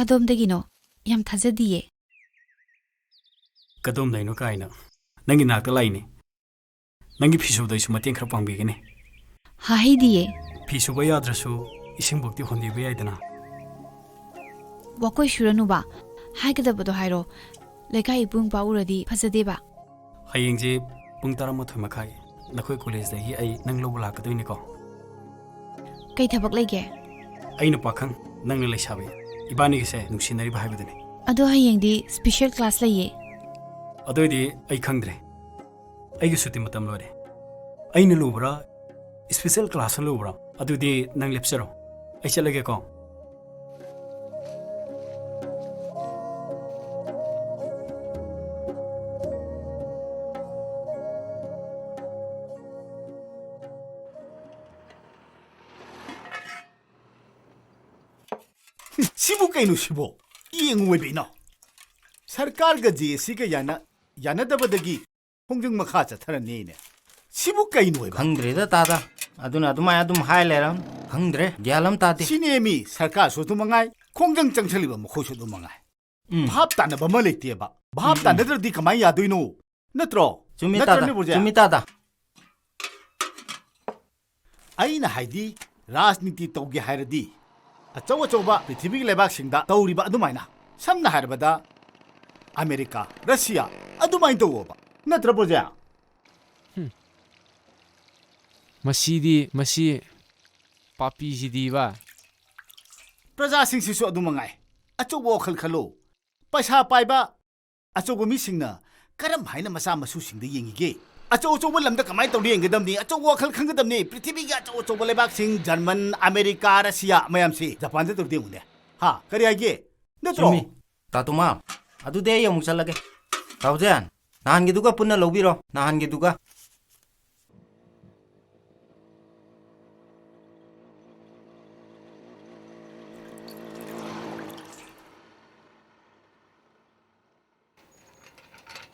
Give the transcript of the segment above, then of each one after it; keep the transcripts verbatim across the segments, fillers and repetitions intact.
ꯑꯗꯣꯝꯗꯒꯤꯅꯣ? ꯌꯥꯝ ꯊꯥꯖꯗꯤꯌꯦ꯫ ꯀꯗꯣꯝꯗꯩꯅꯣ ꯀꯥꯏꯅ? ꯅꯪꯒꯤ ꯅꯥꯛꯇ ꯂꯥꯛꯏꯅꯦ꯫ ꯅꯪꯒꯤ ꯐꯤ ꯁꯨꯕꯗ ꯑꯩꯁꯨ ꯃꯇꯦꯡ ꯈꯔ ꯄꯥꯡꯕꯤꯒꯅꯤ꯫ ꯍꯥꯍꯩꯗꯤꯌꯦ꯫ ꯐꯤ ꯁꯨꯕ ꯌꯥꯗ꯭ꯔꯁꯨ ꯏꯁꯤꯡꯕꯨꯛꯇꯤ ꯍꯣꯟꯕꯤꯕ ꯌꯥꯏꯗꯅ꯫ ꯋꯥꯀꯣꯏ ꯁꯨꯔꯅꯨꯕ꯫ ꯍꯥꯏꯒꯗꯕꯗꯣ ꯍꯥꯏꯔꯣ꯫ ꯂꯩꯀꯥꯏ ꯏꯕꯨꯡ ꯄꯥꯎ ꯎꯔꯗꯤ ꯐꯖꯗꯦꯕ꯫ ꯍꯌꯦꯡꯁꯦ ꯄꯨꯡ ꯇꯔꯥꯃꯥꯊꯣꯏ ꯃꯈꯥꯏ ꯅꯈꯣꯏ ꯀꯣꯂꯦꯖꯇꯒꯤ ꯑꯩ ꯅꯪ ꯂꯧꯕ ꯂꯥꯛꯀꯗꯣꯏꯅꯤꯀꯣ꯫ ꯀꯩ ꯊꯕꯛ ꯂꯩꯒꯦ? ꯑꯩꯅ ꯄꯥꯈꯪ, ꯅꯪꯅ ꯂꯩꯁꯥꯕꯤ꯫ ꯏꯕꯥꯅꯤꯒꯤꯁꯦ ꯅꯨꯡꯁꯤꯅꯔꯤꯕ ꯍꯥꯏꯕꯗꯨꯅꯤ꯫ ꯑꯗꯣ ꯍꯌꯦꯡꯗꯤ special class ꯂꯩꯌꯦ꯫ ꯑꯗꯨꯏꯗꯤ ꯑꯩ ꯈꯪꯗ꯭ꯔꯦ꯫ ꯑꯩꯒꯤ ꯁꯨꯇꯤ ꯃꯇꯝ ꯂꯣꯏꯔꯦ꯫ ꯑꯩꯅ ꯂꯨꯕ꯭ꯔꯥ, special classꯅ ꯂꯨꯕ꯭ꯔꯥ? ꯑꯗꯨꯗꯤ ꯅꯪ ꯂꯦꯞꯆꯔꯣ꯫ ꯑꯩ ꯆꯠꯂꯒꯦꯀꯣ꯫ ꯁꯤꯕꯨ ꯀꯩꯅꯣ ꯁꯤꯕꯣ? ꯌꯦꯡꯉꯨ ꯑꯣꯏꯕ ꯏꯅꯥꯎ꯫ ꯁꯔꯀꯥꯔꯒ ꯖꯦ ꯑꯦꯁ ꯁꯤꯒ ꯌꯥꯅ-, ꯌꯥꯅꯗꯕꯗꯒꯤ ꯈꯣꯡꯖꯪ ꯃꯈꯥ ꯆꯠꯊꯔꯅꯤꯅꯦ꯫ ꯁꯤꯕꯨ ꯀꯩꯅꯣ ꯑꯣꯏꯕ? ꯈꯪꯗ꯭ꯔꯦꯗ ꯇꯥꯗ꯫ ꯑꯗꯨꯅ ꯑꯗꯨꯃꯥꯏ ꯑꯗꯨꯝ ꯍꯥꯏ ꯂꯩꯔꯝ꯫ ꯈꯪꯗ꯭ꯔꯦ, ꯒ꯭ꯌꯥꯟ ꯑꯃ ꯇꯥꯗꯦ꯫ ꯁꯤꯅꯦꯃꯤ, ꯁꯔꯀꯥꯔꯁꯨ ꯑꯗꯨ ꯃꯉꯥꯏ, ꯈꯣꯡꯖꯪ ꯆꯪꯁꯜꯂꯤꯕ ꯃꯈꯣꯏꯁꯨ ꯑꯗꯨ ꯃꯉꯥꯏ꯫ ꯎꯝ꯫ ꯚꯥꯞ ꯇꯥꯅꯕ ꯑꯃ ꯂꯩꯇꯦꯕ꯫ ꯚꯥꯞ ꯎꯝ, ꯎꯝ꯫ ꯇꯥꯅꯗ꯭ꯔꯗꯤ ꯀꯃꯥꯏ ꯌꯥꯗꯣꯏꯅꯣ? ꯅꯠꯇ꯭ꯔꯣ? ꯆꯨꯝꯃꯤ ꯇꯥꯗ, ꯅꯠꯇ꯭ꯔꯅꯦ, ꯕ꯭ꯔꯣꯖꯦ? ꯆꯨꯝꯃꯤ ꯇꯥꯗ꯫ ꯑꯩꯅ ꯍꯥꯏꯗꯤ, ꯔꯥꯖꯅꯤꯇꯤ ꯇꯧꯒꯦ ꯍꯥꯏꯔꯗꯤ, ꯑꯆꯧ ꯑꯆꯧꯕ ꯄ꯭ꯔꯤꯊꯤꯕꯤꯒꯤ ꯂꯩꯕꯥꯛꯁꯤꯡꯗ ꯇꯧꯔꯤꯕ ꯑꯗꯨꯃꯥꯏꯅ, ꯁꯝꯅ ꯍꯥꯏꯔꯕꯗ, ꯑꯃꯦꯔꯤꯀꯥ, ꯔꯁꯤꯌꯥ, ꯑꯗꯨꯃꯥꯏꯅ ꯇꯧꯑꯣꯕ꯫ ꯅꯠꯇ꯭ꯔ, ꯄ꯭ꯔꯣꯖꯦ? ꯍꯨꯝ꯫ ꯃꯁꯤꯗꯤ, ꯃꯁꯤ ꯄꯥꯄꯤꯁꯤꯗꯤꯕ꯫ ꯄ꯭ꯔꯖꯥꯁꯤꯡꯁꯤꯁꯨ ꯑꯗꯨ ꯃꯉꯥꯏ꯫ ꯑꯆꯧꯕ ꯋꯥꯈꯜ ꯈꯜꯂꯨ꯫ ꯄꯩꯁꯥ ꯄꯥꯏꯕ ꯑꯆꯧꯕ ꯃꯤꯁꯤꯡꯅ ꯀꯔꯝ ꯍꯥꯏꯅ ꯃꯆꯥ ꯃꯁꯨꯁꯤꯡꯗ ꯌꯦꯡꯉꯤꯒꯦ? ꯑꯆꯧ ꯑꯆꯧꯕ ꯂꯝꯗ ꯀꯃꯥꯏꯅ ꯇꯧꯔꯤ ꯌꯦꯡꯒꯗꯕꯅꯤ? ꯑꯆꯧꯕ ꯋꯥꯈꯜ ꯈꯟꯒꯗꯕꯅꯤ꯫ ꯄ꯭ꯔꯤꯊꯤꯕꯤꯒꯤ ꯑꯆꯧ ꯑꯆꯧꯕ ꯂꯩꯕꯥꯛꯁꯤꯡ, ꯖꯔꯃꯟ, ꯑꯃꯦꯔꯤꯀꯥ, ꯔꯁꯤꯌꯥ ꯃꯌꯥꯝꯁꯤ ꯖꯄꯥꯟꯗ ꯇꯧꯔꯤꯗꯣ ꯌꯦꯡꯉꯨꯅꯦ꯫ ꯍꯥ? ꯀꯔꯤ ꯍꯥꯏꯒꯦ? ꯅꯠꯇ꯭ꯔꯣ? ꯆꯨꯝꯃꯤ꯫ ꯇꯥ ꯇꯣꯃꯥ, ꯑꯗꯨꯗꯤ ꯑꯩ ꯑꯃꯨꯛ ꯆꯠꯂꯒꯦ꯫ ꯇꯥꯎꯖꯦꯟ, ꯅꯍꯥꯟꯒꯤꯗꯨꯒ ꯄꯨꯟꯅ ꯂꯧꯕꯤꯔꯣ, ꯅꯍꯥꯟꯒꯤꯗꯨꯒ꯫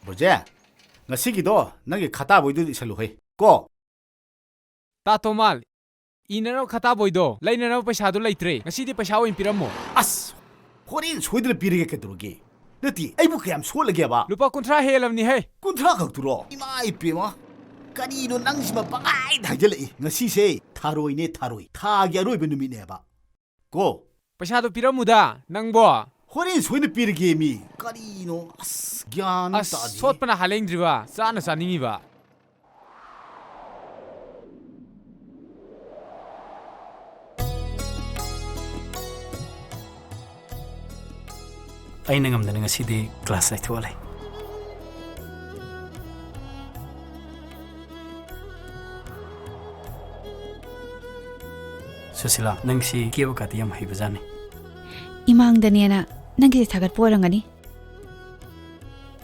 ꯕ꯭ꯔꯣꯖꯦ, ꯉꯁꯤꯒꯤꯗꯣ ꯅꯪꯒꯤ ꯈꯇꯥꯕꯣꯏꯗꯨꯗ ꯏꯁꯜꯂꯨ ꯍꯩ, ꯀꯣ? ꯇꯥ ꯇꯣꯃꯥꯜ, ꯏꯅꯅꯕ ꯈꯇꯥꯕꯣꯏꯗꯣ ꯂꯩꯅꯅꯕ ꯄꯩꯁꯥꯗꯣ ꯂꯩꯇ꯭ꯔꯦ꯫ ꯉꯁꯤꯗꯤ ꯄꯩꯁꯥ ꯑꯣꯏꯅ ꯄꯤꯔꯝꯃꯣ꯫ ꯑꯁ! ꯍꯣꯔꯦꯟ ꯁꯣꯏꯗꯅ ꯄꯤꯔꯒꯦ ꯀꯩꯗꯧꯔꯒꯦ? ꯅꯠꯇꯦ, ꯑꯩꯕꯨ ꯀꯌꯥꯝ ꯁꯣꯠꯂꯒꯦꯕ? ꯂꯨꯄꯥ ꯀꯨꯟꯊ꯭ꯔꯥ ꯍꯦꯜꯂꯕꯅꯤꯍꯦ꯫ ꯀꯨꯟꯊ꯭ꯔꯥ ꯈꯛꯇꯨꯔꯣ? ꯏꯃꯥ ꯏꯄꯦꯝꯃ, ꯀꯔꯤꯅꯣ ꯅꯪꯁꯤꯃ ꯄꯪꯍꯥꯏꯗ ꯍꯥꯏꯖꯜꯂꯛꯏ꯫ ꯉꯁꯤꯁꯦ ꯊꯥꯔꯣꯏꯅꯦ, ꯊꯥꯔꯣꯏ꯫ ꯊꯥꯒꯤ ꯑꯔꯣꯏꯕ ꯅꯨꯃꯤꯠꯅꯦꯕ꯫ ꯀꯣ? ꯄꯩꯁꯥꯗꯣ ꯄꯤꯔꯝꯃꯨꯗ, ꯅꯪꯕꯣ꯫ ꯍꯣꯔꯦꯟ ꯁꯣꯏꯅ ꯄꯤꯔꯒꯦ ꯃꯤ꯫ ꯀꯔꯤꯅꯣ? ꯑꯁ, ꯒ꯭ꯌꯥꯟ ꯑꯁ, ꯇꯥꯗꯦ꯫ ꯁꯣꯠꯄꯅ ꯍꯥꯜꯂꯦꯡꯗ꯭ꯔꯤꯕ, ꯆꯥꯅ ꯆꯥꯅꯤꯡꯉꯤꯕ꯫ ꯑꯩꯅ ꯉꯝꯗꯅ ꯉꯁꯤꯗꯤ ꯀ꯭ꯂꯥꯁ ꯂꯩꯊꯣꯛꯍꯜꯂꯦ꯫ ꯁꯨꯁꯤꯂꯥ, ꯅꯪꯁꯤ ꯀꯦꯕ ꯀꯥꯇꯤ ꯌꯥꯝ ꯍꯩꯕꯖꯥꯠꯅꯤ꯫ ꯏꯃꯥꯡꯗꯅꯦꯅ ꯅꯪꯒꯤꯁꯦ ꯊꯥꯒꯠꯄ ꯑꯣꯏꯔꯝꯒꯅꯤ꯫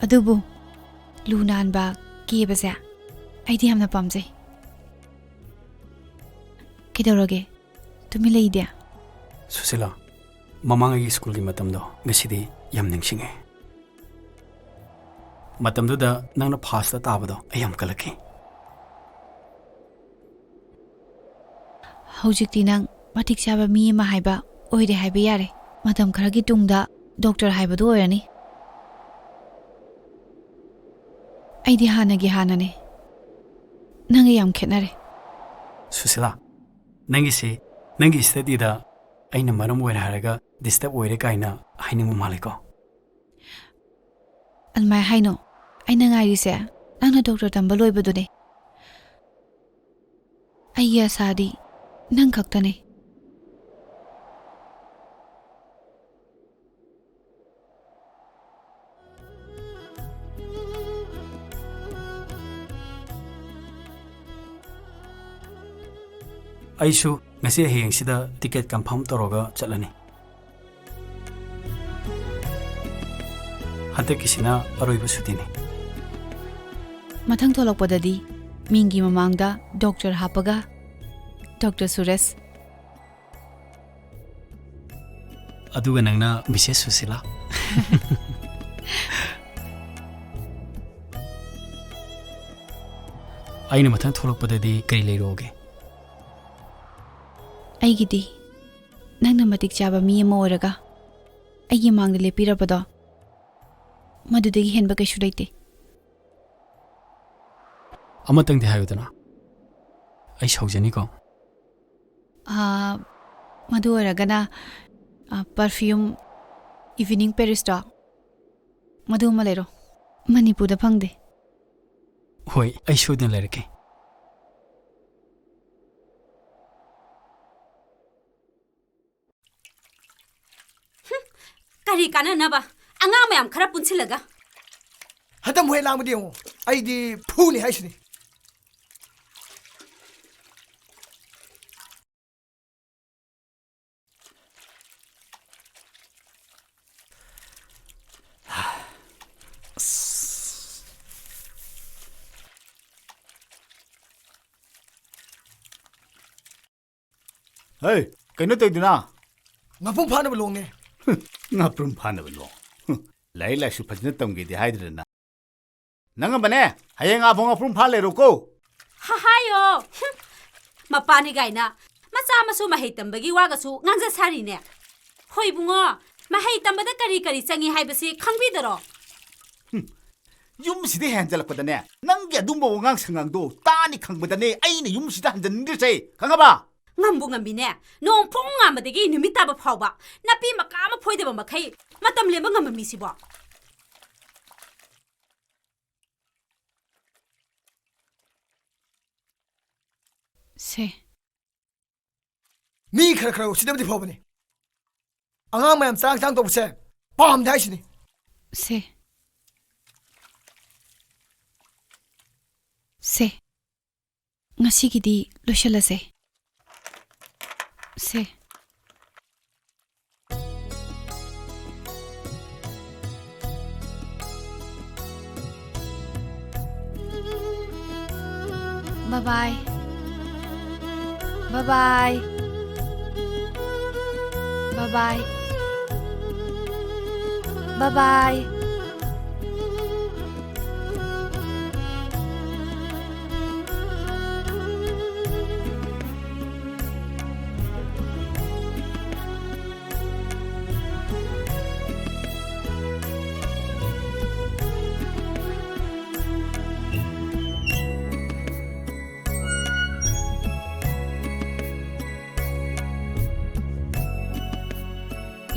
ꯑꯗꯨꯕꯨ ꯂꯨ ꯅꯥꯟꯕ, ꯀꯦꯕꯁꯦ ꯑꯩꯗꯤ ꯌꯥꯝꯅ ꯄꯥꯝꯖꯩ꯫ ꯀꯩꯗꯧꯔꯒꯦ? ꯇꯨꯃꯤꯟ ꯂꯩꯗꯦ? ꯁꯨꯁꯤꯂꯥ, ꯃꯃꯥꯡ ꯑꯩꯒꯤ ꯁ꯭ꯀꯨꯜꯒꯤ ꯃꯇꯝꯗꯣ ꯉꯁꯤꯗꯤ ꯌꯥꯝ ꯅꯤꯡꯁꯤꯡꯉꯦ꯫ ꯃꯇꯝꯗꯨꯗ ꯅꯪꯅ ꯐꯥꯔꯁꯇ ꯇꯥꯕꯗꯣ ꯑꯩ ꯌꯥꯝ ꯀꯜꯂꯛꯈꯤ꯫ ꯍꯧꯖꯤꯛꯇꯤ ꯅꯪ ꯃꯇꯤꯛ ꯆꯥꯕ ꯃꯤ ꯑꯃ ꯍꯥꯏꯕ ꯑꯣꯏꯔꯦ ꯍꯥꯏꯕ ꯌꯥꯔꯦ꯫ ꯃꯇꯝ ꯈꯔꯒꯤ ꯇꯨꯡꯗ ꯗꯣꯛꯇꯔ ꯍꯥꯏꯕꯗꯨ ꯑꯣꯏꯔꯅꯤ꯫ ꯑꯩꯗꯤ ꯍꯥꯟꯅꯒꯤ ꯍꯥꯟꯅꯅꯦ꯫ ꯅꯪꯒ ꯌꯥꯝ ꯈꯦꯠꯅꯔꯦ꯫ ꯁꯨꯁꯤꯂꯥ, ꯅꯪꯒꯤꯁꯤ ꯅꯪꯒꯤ ꯁ꯭ꯇꯗꯤꯗ ꯑꯩꯅ ꯃꯔꯝ ꯑꯣꯏꯔꯦ ꯍꯥꯏꯔꯒ ꯗꯤꯁꯇꯔꯕ ꯑꯣꯏꯔꯦ ꯀꯥꯏꯅ ꯍꯥꯏꯅꯤꯡꯕ ꯃꯥꯜꯂꯦꯀꯣ? ꯑꯗꯨꯃꯥꯏ ꯍꯥꯏꯅꯣ꯫ ꯑꯩꯅ ꯉꯥꯏꯔꯤꯁꯦ ꯅꯪꯅ ꯗꯣꯛꯇꯔ ꯇꯝꯕ ꯂꯣꯏꯕꯗꯨꯅꯦ꯫ ꯑꯩꯒꯤ ꯑꯁꯥꯗꯤ ꯅꯪ ꯈꯛꯇꯅꯦ꯫ ꯑꯩꯁꯨ ꯉꯁꯤ ꯍꯌꯦꯡꯁꯤꯗ ꯇꯤꯀꯦꯠ ꯀꯟꯐꯥꯔꯝ ꯇꯧꯔꯒ ꯆꯠꯂꯅꯤ꯫ ꯍꯟꯗꯛꯀꯤꯁꯤꯅ ꯑꯔꯣꯏꯕ ꯁꯨꯇꯤꯅꯤ꯫ ꯃꯊꯪ ꯊꯣꯛꯂꯛꯄꯗꯗꯤ ꯃꯤꯡꯒꯤ ꯃꯃꯥꯡꯗ ꯗꯣꯛꯇꯔ ꯍꯥꯞꯄꯒ ꯗꯣꯛꯇꯔ ꯁꯨꯔꯦꯁ꯫ ꯑꯗꯨꯒ ꯅꯪꯅ ꯃꯤꯁꯦꯁ ꯁꯨꯁꯤꯂꯥ꯫ ꯑꯩꯅ ꯃꯊꯪ ꯊꯣꯛꯂꯛꯄꯗꯗꯤ ꯀꯔꯤ ꯂꯩꯔꯛꯑꯣꯒꯦ? ꯑꯩꯒꯤꯗꯤ ꯅꯪꯅ ꯃꯇꯤꯛ ꯆꯥꯕ ꯃꯤ ꯑꯃ ꯑꯣꯏꯔꯒ ꯑꯩꯒꯤ ꯃꯥꯡꯗ ꯂꯦꯞꯄꯤꯔꯕꯗꯣ, ꯃꯗꯨꯗꯒꯤ ꯍꯦꯟꯕ ꯀꯩꯁꯨ ꯂꯩꯇꯦ꯫ ꯑꯃꯇꯪꯗꯤ ꯍꯥꯏꯌꯨꯗꯅ, ꯑꯩ ꯁꯥꯎꯖꯅꯤꯀꯣ꯫ ꯑꯥ, ꯃꯗꯨ ꯑꯣꯏꯔꯒꯅ, ꯑꯥ, perfume Evening Parisꯇꯣ, ꯃꯗꯨ ꯑꯃ ꯂꯩꯔꯣ꯫ ꯃꯅꯤꯄꯨꯔꯗ ꯐꯪꯗꯦ꯫ ꯍꯣꯏ, ꯑꯩ ꯁꯣꯏꯗꯅ ꯂꯩꯔꯛꯀꯦ꯫ ꯀꯔꯤ ꯀꯥꯟꯅꯅꯕ? ꯑꯉꯥꯡ ꯃꯌꯥꯝ ꯈꯔ ꯄꯨꯟꯁꯤꯜꯂꯒ꯫ ꯍꯟꯗꯛ ꯃꯣꯏ ꯂꯥꯡꯕꯗꯤ ꯌꯦꯡꯉꯣ, ꯑꯩꯗꯤ ꯐꯨꯅꯤ ꯍꯥꯏꯁꯤꯅꯤ꯫ ꯍꯩ, ꯀꯩꯅꯣ ꯇꯧꯗꯨꯅ? ꯉꯥꯄ꯭ꯔꯨꯝ ꯐꯥꯅꯕ ꯂꯣꯡꯅꯦ꯫ ꯉꯥꯄ꯭ꯔꯨꯝ ꯐꯥꯅꯕ ꯂꯣꯡ? ꯂꯥꯏꯔꯤꯛ ꯂꯥꯏꯁꯨ ꯐꯖꯅ ꯇꯝꯒꯦꯗꯤ ꯍꯥꯏꯗ꯭ꯔꯅ? ꯅꯪ ꯑꯃꯅꯦ, ꯍꯌꯦꯡ ꯑꯥꯐꯥꯎ ꯉꯥꯄ꯭ꯔꯨꯝ ꯐꯥ ꯂꯩꯔꯣꯀꯣ꯫ ꯍꯥ-, ꯍꯥꯏꯌꯣ꯫ ꯃꯄꯥꯅꯤ ꯀꯥꯏꯅ ꯃꯆꯥ ꯃꯁꯨ ꯃꯍꯩ ꯇꯝꯕꯒꯤ ꯋꯥꯒꯁꯨ ꯉꯥꯡꯖ ꯁꯥꯔꯤꯅꯦ꯫ ꯍꯣꯏ ꯏꯕꯨꯡꯉꯣ, ꯃꯍꯩ ꯇꯝꯕꯗ ꯀꯔꯤ ꯀꯔꯤ ꯆꯪꯉꯤ ꯍꯥꯏꯕꯁꯤ ꯈꯪꯕꯤꯗꯔꯣ? ꯌꯨꯝꯁꯤꯗ ꯍꯦꯟꯖꯜꯂꯛꯄꯗꯅꯦ, ꯅꯪꯒꯤ ꯑꯗꯨꯝꯕ ꯋꯥꯉꯥꯡ ꯁꯉꯥꯡꯗꯣ ꯇꯥꯅꯤ ꯈꯪꯕꯗꯅꯦ ꯑꯩꯅ ꯌꯨꯝꯁꯤꯗ ꯍꯟꯖꯟꯅꯤꯡꯗ꯭ꯔꯤꯁꯦ, ꯈꯪꯉꯕ? ꯉꯝꯕꯨ ꯉꯝꯃꯤꯅꯦ, ꯅꯣꯡ ꯄꯨꯡ ꯉꯥꯟꯕꯗꯒꯤ ꯅꯨꯃꯤꯠ ꯇꯥꯕ ꯐꯥꯎꯕ ꯅꯥꯄꯤ ꯃꯀꯥ ꯑꯃ ꯐꯣꯏꯗꯕ ꯃꯈꯩ ꯃꯇꯝ ꯂꯦꯟꯕ ꯉꯝꯕ ꯃꯤꯁꯤꯕꯣ? ꯁꯦ꯫ ꯃꯤ ꯈꯔ ꯈꯔ ꯎꯁꯤꯠꯇꯕꯗꯤ ꯐꯕꯅꯤ꯫ ꯑꯉꯥꯡ ꯃꯌꯥꯝ ꯆꯔꯥꯡ ꯆꯔꯥꯡ ꯇꯧꯕꯁꯦ ꯄꯥꯝꯗꯦ ꯍꯥꯏꯁꯤꯅꯤ꯫ ꯁꯦ꯫ ꯁꯦ꯫ ꯉꯁꯤꯒꯤꯗꯤ ꯂꯣꯏꯁꯤꯜꯂꯁꯦ꯫ ꯁꯦ꯫ Bye bye. Bye bye. Bye bye. Bye bye.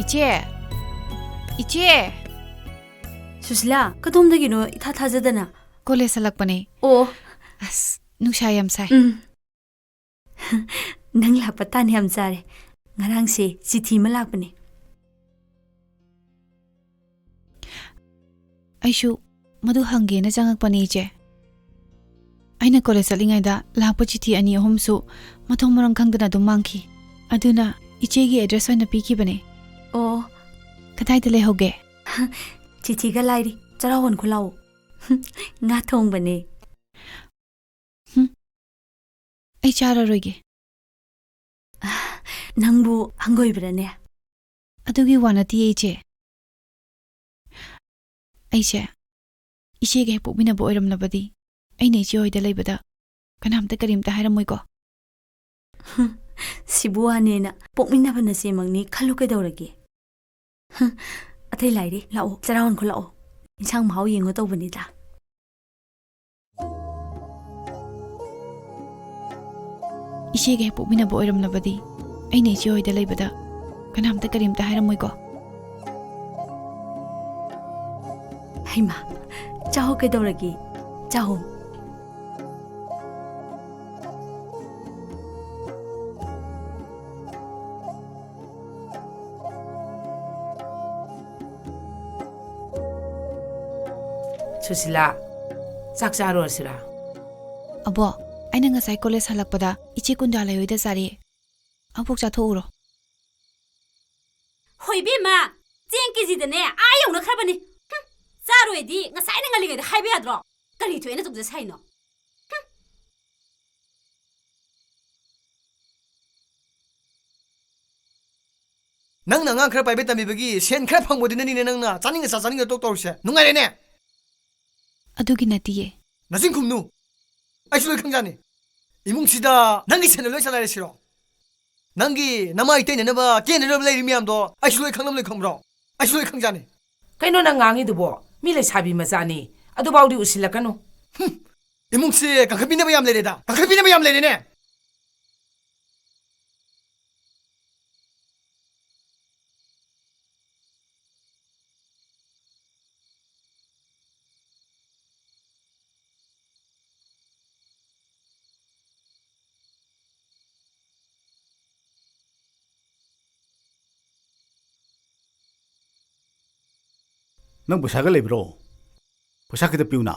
ꯏꯆꯦ! ꯏꯆꯦ! ꯁꯨꯁꯤꯂꯥ, ꯀꯗꯣꯝꯗꯒꯤꯅꯣ ꯏꯊꯥ ꯊꯥꯖꯗꯅ? ꯀꯣꯂꯦꯖ ꯍꯜꯂꯛꯄꯅꯦ꯫ ꯑꯣ꯫ ꯑꯁ, ꯅꯨꯡꯁꯥ ꯌꯥꯝ ꯁꯥꯏ꯫ ꯎꯝ꯫ ꯅꯪ ꯂꯥꯛꯄ ꯇꯥꯟ ꯌꯥꯝ ꯆꯥꯔꯦ꯫ ꯉꯔꯥꯡꯁꯦ ꯆꯤꯊꯤ ꯑꯃ ꯂꯥꯛꯄꯅꯦ꯫ ꯑꯩꯁꯨ ꯃꯗꯨ ꯍꯪꯒꯦꯅ ꯆꯪꯉꯛꯄꯅꯦ, ꯏꯆꯦ꯫ ꯑꯩꯅ ꯀꯣꯂꯦꯖ ꯆꯠꯂꯤꯉꯩꯗ ꯂꯥꯛꯄ ꯆꯤꯊꯤ ꯑꯅꯤ ꯑꯍꯨꯝꯁꯨ ꯃꯊꯣꯡ ꯃꯔꯝ ꯈꯪꯗꯅ ꯑꯗꯨꯝ ꯃꯥꯡꯈꯤ꯫ ꯑꯗꯨꯅ ꯏꯆꯦꯒꯤ ꯑꯦꯗ꯭ꯔꯦꯁ ꯑꯣꯏꯅ ꯄꯤꯈꯤꯕꯅꯦ꯫ ꯑꯣ꯫ ꯀꯗꯥꯏꯗ ꯂꯩꯍꯧꯒꯦ? ꯆꯤꯊꯤꯒ ꯂꯥꯏꯔꯤ꯫ ꯆꯔꯥ ꯍꯣꯟꯈꯣ ꯂꯥꯛꯑꯣ꯫ ꯉꯥ ꯊꯣꯡꯕꯅꯦ꯫ ꯍꯨꯝ꯫ ꯑꯩ ꯆꯥꯔꯔꯣꯏꯒꯦ꯫ ꯅꯪꯕꯨ ꯍꯪꯒꯣꯏꯕ꯭ꯔꯥꯅꯦ? ꯑꯗꯨꯒꯤ ꯋꯥ ꯅꯠꯇꯤꯌꯦ, ꯏꯆꯦ꯫ ꯑꯩꯁꯦ ꯏꯆꯦꯒ ꯍꯦꯛ ꯄꯣꯛꯃꯤꯟꯅꯕ ꯑꯣꯏꯔꯝꯂꯕꯗꯤ, ꯑꯩꯅ ꯏꯆꯦ ꯍꯣꯏꯗ ꯂꯩꯕꯗ ꯀꯅꯥꯝꯇ ꯀꯔꯤꯝꯇ ꯍꯥꯏꯔꯝꯃꯣꯏꯀꯣ? ꯍꯨꯝ, ꯁꯤꯕꯨ ꯋꯥꯅꯦꯅ꯫ ꯄꯣꯛꯃꯤꯟꯅꯕ ꯅꯆꯦꯃꯛꯅꯤ ꯈꯜꯂꯨ ꯀꯩꯗꯧꯔꯒꯦ? ꯍꯨꯝ, ꯑꯇꯩ ꯂꯥꯏꯔꯤ, ꯂꯥꯛꯑꯣ, ꯆꯔꯥ ꯍꯣꯟꯈꯣ ꯂꯥꯛꯑꯣ꯫ ꯏꯟꯁꯥꯡ ꯃꯍꯥꯎ ꯌꯦꯡꯉꯣ ꯇꯧꯕꯅꯤꯗ꯫ ꯏꯆꯦꯒ ꯍꯦꯛ ꯄꯣꯛꯃꯤꯟꯅꯕ ꯑꯣꯏꯔꯝꯂꯕꯗꯤ, ꯑꯩꯅ ꯏꯆꯦ ꯍꯣꯏꯗ ꯂꯩꯕꯗ ꯀꯅꯥꯝꯇ ꯀꯔꯤꯝꯇ ꯍꯥꯏꯔꯝꯃꯣꯏꯀꯣ? ꯍꯩꯃꯥ, ꯆꯥꯍꯧ ꯀꯩꯗꯧꯔꯒꯦ? ꯆꯥꯍꯧ꯫ ꯁꯨꯁꯤꯂꯥ, ꯆꯥꯛ ꯆꯥꯔꯨꯔꯁꯤꯔꯥ? ꯑꯕꯣ, ꯑꯩꯅ ꯉꯁꯥꯏ ꯀꯣꯂꯦꯖ ꯍꯜꯂꯛꯄꯗ ꯏꯆꯦ ꯀꯨꯟꯗꯥ ꯂꯩꯍꯣꯏꯗ ꯆꯥꯔꯛꯑꯦ꯫ ꯑꯕꯣꯛ ꯆꯥꯊꯣꯛꯎꯔꯣ꯫ ꯍꯣꯏ ꯏꯕꯦꯝꯃ, ꯆꯦꯡ ꯀꯦꯖꯤꯗꯅꯦ ꯑꯥ ꯌꯧꯅꯈ꯭ꯔꯕꯅꯤ꯫ ꯍꯨꯝ, ꯆꯥꯔꯣꯏꯗꯤ ꯉꯁꯥꯏꯅ ꯉꯜꯂꯤꯉꯩꯗ ꯍꯥꯏꯕ ꯌꯥꯗ꯭ꯔꯣ? ꯀꯔꯤ ꯊꯣꯛꯑꯦꯅ ꯇꯧꯖ ꯁꯥꯏꯅꯣ? ꯍꯨꯝ꯫ ꯅꯪꯅ ꯑꯉꯥꯡ ꯈꯔ ꯄꯥꯏꯕ ꯇꯝꯕꯤꯕꯒꯤ ꯁꯦꯟ ꯈꯔ ꯐꯪꯕꯗꯨꯅꯅꯤꯅꯦ ꯅꯪꯅ ꯆꯥꯅꯤꯡꯉ ꯆꯥ, ꯆꯥꯅꯤꯡꯉ ꯇꯣꯛ ꯇꯧꯔꯤꯁꯦ꯫ ꯅꯨꯡꯉꯥꯏꯔꯦꯅꯦ? ꯑꯗꯨꯒꯤ ꯅꯠꯇꯤꯌꯦ꯫ ꯅꯆꯤꯟ ꯈꯨꯝꯅꯨ꯫ ꯑꯩꯁꯨ ꯂꯣꯏ ꯈꯪꯖꯥꯅꯤ꯫ ꯏꯃꯨꯡꯁꯤꯗ ꯅꯪꯒꯤ ꯁꯦꯟꯅ ꯂꯣꯏ ꯆꯂꯥꯏꯔꯁꯤꯔꯣ? ꯅꯪꯒꯤ ꯅꯃꯥꯏ ꯇꯩꯅꯅꯕ, ꯀꯦꯅꯅꯕ ꯂꯩꯔꯤ ꯃꯌꯥꯝꯗꯣ ꯑꯩꯁꯨ ꯂꯣꯏ ꯈꯪꯂꯝ ꯂꯣꯏ ꯈꯪꯕ꯭ꯔꯣ? ꯑꯩꯁꯨ ꯂꯣꯏ ꯈꯪꯖꯥꯅꯤ꯫ ꯀꯩꯅꯣ ꯅꯪ ꯉꯥꯡꯉꯤꯗꯨꯕꯣ? ꯃꯤ ꯂꯩꯁꯥꯕꯤ ꯃꯆꯥꯅꯤ꯫ ꯑꯗꯨꯐꯥꯎꯗꯤ ꯎꯁꯤꯜꯂꯛꯀꯅꯨ꯫ ꯍꯨꯝ! ꯏꯃꯨꯡꯁꯦ ꯀꯟꯈꯠꯄꯤꯅꯕ ꯌꯥꯝ ꯂꯩꯔꯦꯗ꯫ ꯀꯟꯈꯠꯄꯤꯅꯕ ꯌꯥꯝ ꯂꯩꯔꯦꯅꯦ꯫ ꯅꯪ ꯄꯩꯁꯥꯒ ꯂꯩꯕ꯭ꯔꯣ? ꯄꯩꯁꯥ ꯈꯤꯇ ꯄꯤꯌꯨꯅ꯫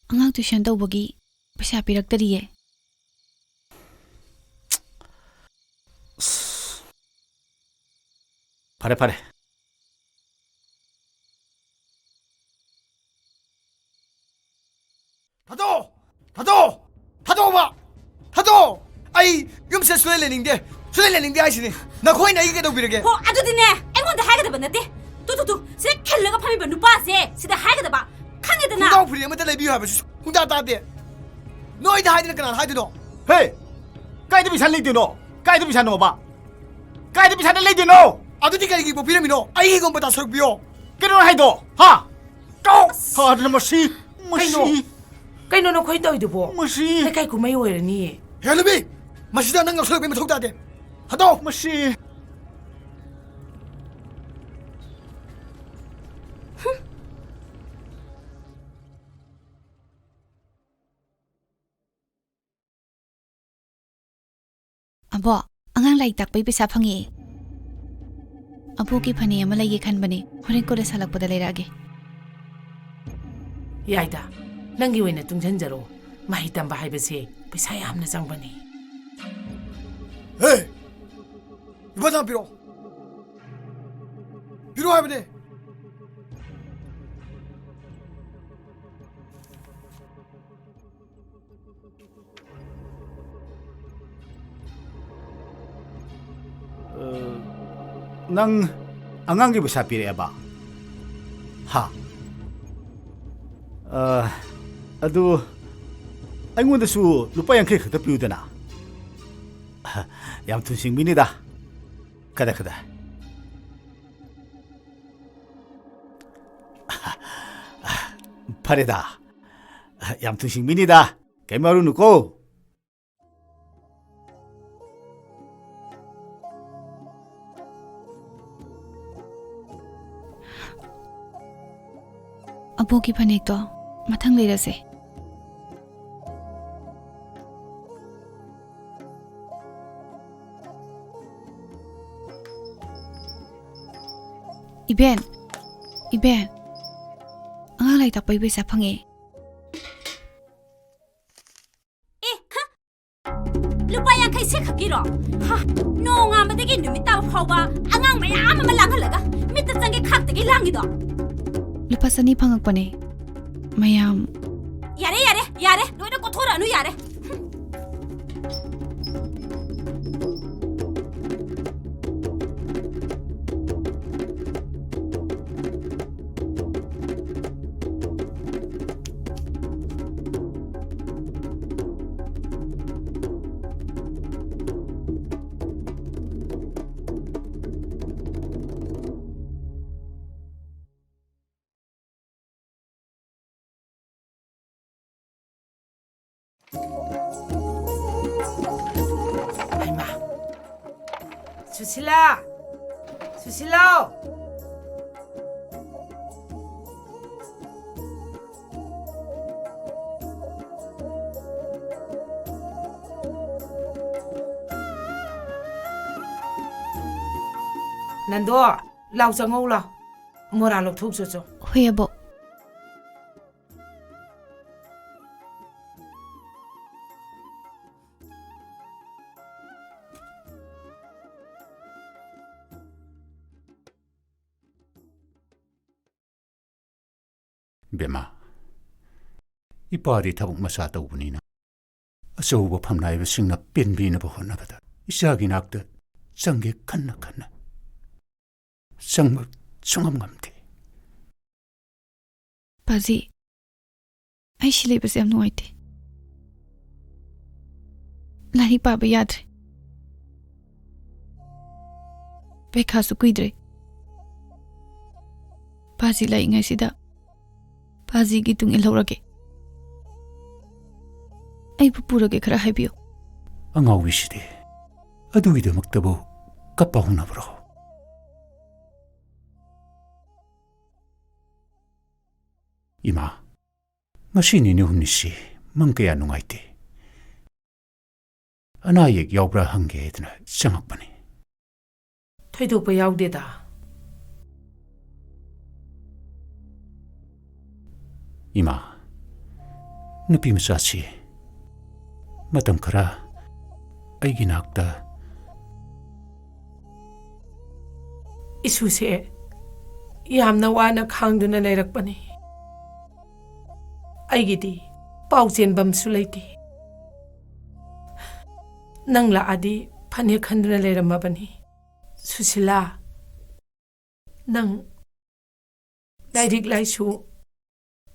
ꯑꯉꯥꯡ tuition ꯇꯧꯕꯒꯤ ꯄꯩꯁꯥ ꯄꯤꯔꯛꯇꯔꯤꯌꯦ꯫ ꯑꯁ꯫ ꯐꯔꯦ, ꯐꯔꯦ꯫ ꯊꯥꯗꯣꯛꯑꯣ! ꯊꯥꯗꯣꯛꯑꯣ! ꯊꯥꯗꯣꯛꯑꯣꯕ! ꯊꯥꯗꯣꯛꯑꯣ! ꯑꯩ ꯌꯨꯝꯁꯤꯗ ꯁꯨꯡꯂꯩ ꯂꯩꯅꯤꯡꯗꯦ꯫ ꯁꯨꯡꯂꯩ ꯂꯩꯅꯤꯡꯗꯦ ꯍꯥꯏꯁꯤꯅꯤ꯫ ꯅꯈꯣꯏꯅ ꯑꯩ ꯀꯩꯗꯧꯕꯤꯔꯒꯦ? ꯍꯣ, ꯑꯗꯨꯗꯤꯅꯦ, ꯑꯩꯉꯣꯟꯗ ꯍꯥꯏꯒꯗꯕ ꯅꯠꯇꯦ꯫ ꯇꯨ, ꯇꯨ, ꯇꯨ, ꯁꯤꯗ ꯈꯤꯜꯂꯒ ꯐꯝꯃꯤꯕ ꯅꯨꯄꯥꯁꯦ, ꯁꯤꯗ ꯍꯥꯏꯒꯗꯕ꯫ ꯈꯪꯉꯦꯗꯅ? ꯈꯣꯡꯒ꯭ꯔꯥꯎ ꯐꯨꯔꯤꯠ ꯑꯃꯠꯇ ꯂꯩꯕꯤꯌꯨ ꯍꯥꯏꯕꯁꯨ ꯁꯨꯡꯇꯥ ꯇꯥꯗꯦ꯫ ꯅꯣꯏꯗ ꯍꯥꯏꯗꯅ ꯀꯅꯥꯗ ꯍꯥꯏꯗꯣꯏꯅꯣ? ꯍꯦ! ꯀꯥꯏꯗ ꯄꯩꯁꯥ ꯂꯩꯗꯣꯏꯅꯣ? ꯀꯥꯏꯗ ꯄꯩꯁꯥꯅꯣꯕ? ꯀꯥꯏꯗ ꯄꯩꯁꯥꯅ ꯂꯩꯗꯣꯏꯅꯣ? ꯑꯗꯨꯗꯤ ꯀꯔꯤꯒꯤ ꯄꯣꯛꯄꯤꯔꯝꯃꯤꯅꯣ? ꯑꯩꯒꯤ ꯍꯤꯡꯒꯣꯜ ꯄꯇꯥ ꯁꯔꯨꯛ ꯄꯤꯌꯣ꯫ ꯀꯩꯅꯣ ꯍꯥꯏꯗꯣ? ꯍꯥ? ꯇꯣꯛ! ꯐꯗꯅ ꯃꯁꯤ, ꯃꯁꯤ꯫ ꯀꯩꯅꯣ? ꯀꯩꯅꯣ ꯅꯈꯣꯏ ꯇꯧꯔꯤꯗꯨꯕꯣ? ꯃꯁꯤ꯫ ꯂꯩꯀꯥꯏ ꯀꯨꯝꯍꯩ ꯑꯣꯏꯔꯅꯤꯌꯦ꯫ ꯍꯦ, ꯅꯨꯄꯤ! ꯃꯁꯤꯗ ꯅꯪ ꯉꯥꯎꯁꯜꯂꯛꯄꯒꯤ ꯃꯊꯧ ꯇꯥꯗꯦ꯫ ꯊꯥꯗꯣꯛ! ꯃꯁꯤ꯫ ꯑꯕꯣ, ꯑꯉꯥꯡ ꯂꯥꯏꯔꯤꯛ ꯇꯥꯛꯄꯩ ꯄꯩꯁꯥ ꯐꯪꯉꯦ꯫ ꯑꯕꯣꯛꯀꯤ ꯐꯅꯦꯛ ꯑꯃ ꯂꯩꯒꯦ ꯈꯟꯕꯅꯦ, ꯍꯣꯔꯦꯟ college ꯍꯜꯂꯛꯄꯗ ꯂꯩꯔꯛꯑꯒꯦ꯫ ꯌꯥꯏꯗ, ꯅꯪꯒꯤ ꯑꯣꯏꯅ ꯇꯨꯡꯁꯤꯟꯖꯔꯣ, ꯃꯍꯩ ꯇꯝꯕ ꯍꯥꯏꯕꯁꯦ ꯄꯩꯁꯥ ꯌꯥꯝꯅ ꯆꯪꯕꯅꯤ꯫ ꯍꯦ! ꯂꯨꯄꯥ ꯆꯥꯝ ꯄꯤꯔꯛꯑꯣ꯫ ꯄꯤꯔꯛꯑꯣ ꯍꯥꯏꯕꯅꯦ꯫ ꯑ, ꯅꯪ ꯑꯉꯥꯡꯒꯤ ꯄꯩꯁꯥ ꯄꯤꯔꯛꯑꯦꯕ? ꯍꯥ? ꯑ, ꯑꯗꯨ ꯑꯩꯉꯣꯟꯗꯁꯨ ꯂꯨꯄꯥ ꯌꯥꯡꯈꯩ ꯈꯛꯇ ꯄꯤꯌꯨꯗꯅ꯫ ꯌꯥꯝ ꯊꯨꯅ ꯁꯤꯡꯕꯤꯅꯤꯗ꯫ ꯈꯗ ꯈꯗ꯫ ꯐꯔꯦꯗ꯫ ꯌꯥꯝ ꯊꯨꯅ ꯁꯤꯡꯕꯤꯅꯤꯗ꯫ ꯀꯩꯝ ꯋꯥꯔꯨꯅꯨꯀꯣ꯫ ꯑꯕꯣꯛꯀꯤ ꯐꯅꯦꯛꯇꯣ ꯃꯊꯪ ꯂꯩꯔꯁꯦ꯫ ꯏꯕꯦꯟ, ꯏꯕꯦꯟ, ꯑꯉꯥꯡ ꯂꯥꯏꯔꯤꯛ ꯇꯥꯛꯄꯒꯤ ꯄꯩꯁꯥ ꯐꯪꯉꯦ꯫ ꯑꯦ, ꯍ? ꯂꯨꯄꯥ ꯌꯥꯡꯈꯩ ꯁꯤ ꯈꯛꯀꯤꯔꯣ? ꯍ, ꯅꯣꯡꯉꯥꯟꯕꯗꯒꯤ ꯅꯨꯃꯤꯠ ꯇꯥꯕ ꯐꯥꯎꯕ ꯑꯉꯥꯡ ꯃꯌꯥꯝ ꯑꯃ ꯂꯥꯡꯍꯜꯂꯒ ꯃꯤꯠꯇ ꯆꯪꯒꯦ ꯈꯥꯛꯇꯒꯤ ꯂꯥꯡꯉꯤꯗꯣ? ꯂꯨꯄꯥ ꯆꯅꯤ ꯐꯪꯉꯛꯄꯅꯦ, ꯃꯌꯥꯝ꯫ ꯌꯥꯔꯦ, ꯌꯥꯔꯦ, ꯌꯥꯔꯦ, ꯂꯣꯏꯅ ꯀꯣꯊꯣꯔꯛꯑꯅꯨ, ꯌꯥꯔꯦ꯫ ꯍꯩꯃꯥ! ꯁꯨꯁꯤꯂꯥ! ꯁꯨꯁꯤꯂꯥꯎ! ꯅꯟꯗꯣ, ꯂꯥꯎ, ꯆꯪꯉꯧ ꯂꯥꯎ꯫ ꯃꯣꯔꯥ ꯂꯧꯊꯣꯛꯆꯣ ꯆꯣ꯫ ꯍꯣꯏ, ꯑꯕꯣꯛ꯫ ꯕꯦꯝꯃ, ꯏꯄꯥꯗꯤ ꯊꯕꯛ ꯃꯆꯥ ꯇꯧꯕꯅꯤꯅ ꯑꯆꯧꯕ ꯐꯝꯅꯥꯏꯕꯁꯤꯡꯅ ꯄꯦꯟꯕꯤꯅꯕ ꯍꯣꯠꯅꯕꯗ ꯏꯆꯥꯒꯤ ꯅꯥꯛꯇ ꯆꯪꯒꯦ ꯈꯟꯅ ꯈꯟꯅ ꯆꯪꯕ ꯁꯨꯡꯉꯝ ꯉꯝꯗꯦ꯫ ꯄꯥꯖꯤ, ꯑꯩ ꯁꯤ ꯂꯩꯕꯁꯦ ꯌꯥꯝ ꯅꯨꯡꯉꯥꯏꯇꯦ꯫ ꯂꯥꯏꯔꯤꯛ ꯄꯥꯕ ꯌꯥꯗ꯭ꯔꯦ꯫ ꯄꯩꯈꯥꯁꯨ ꯀꯨꯏꯗ꯭ꯔꯦ꯫ ꯄꯥꯖꯤ ꯂꯥꯛꯏꯉꯩꯁꯤꯗ ꯄꯥꯖꯤꯒꯤ ꯇꯨꯡ ꯏꯜꯍꯧꯔꯒꯦ꯫ ꯑꯩꯕꯨ ꯄꯨꯔꯒꯦ ꯈꯔ ꯍꯥꯏꯕꯤꯌꯨ꯫ ꯑꯉꯥꯎꯕꯤꯁꯤꯗꯤ, ꯑꯗꯨꯒꯤꯗꯃꯛꯇꯕꯨ ꯀꯞꯄ ꯍꯧꯅꯕ꯭ꯔꯣ? ꯏꯃꯥ, ꯉꯁꯤ ꯅꯤꯅꯤ ꯍꯨꯝꯅꯤꯁꯤ ꯃꯪ ꯀꯌꯥ ꯅꯨꯡꯉꯥꯏꯇꯦ꯫ ꯑꯅꯥ ꯑꯌꯦꯛ ꯌꯥꯎꯕ꯭ꯔꯥ ꯍꯪꯒꯦ ꯍꯥꯏꯗꯅ ꯆꯪꯉꯛꯄꯅꯤ꯫ ꯊꯣꯏꯗꯣꯛꯄ ꯌꯥꯎꯗꯦꯗ꯫ ꯏꯃꯥ, ꯅꯨꯄꯤ ꯃꯆꯥꯁꯤ ꯃꯇꯝ ꯈꯔ ꯑꯩꯒꯤ ꯅꯥꯛꯇ꯫ ꯏꯁꯨꯁꯦ ꯌꯥꯝꯅ ꯋꯥꯅ ꯈꯥꯡꯗꯨꯅ ꯂꯩꯔꯛꯄꯅꯤ꯫ ꯑꯩꯒꯤꯗꯤ ꯄꯥꯎ ꯆꯦꯟꯕꯝꯁꯨ ꯂꯩꯇꯦ꯫ ꯅꯪ ꯂꯥꯛꯑꯗꯤ ꯐꯅꯦꯛ ꯈꯟꯗꯨꯅ ꯂꯩꯔꯝꯃꯕꯅꯤ꯫ ꯁꯨꯁꯤꯂꯥ, ꯅꯪ ꯂꯥꯏꯔꯤꯛ ꯂꯥꯏꯁꯨ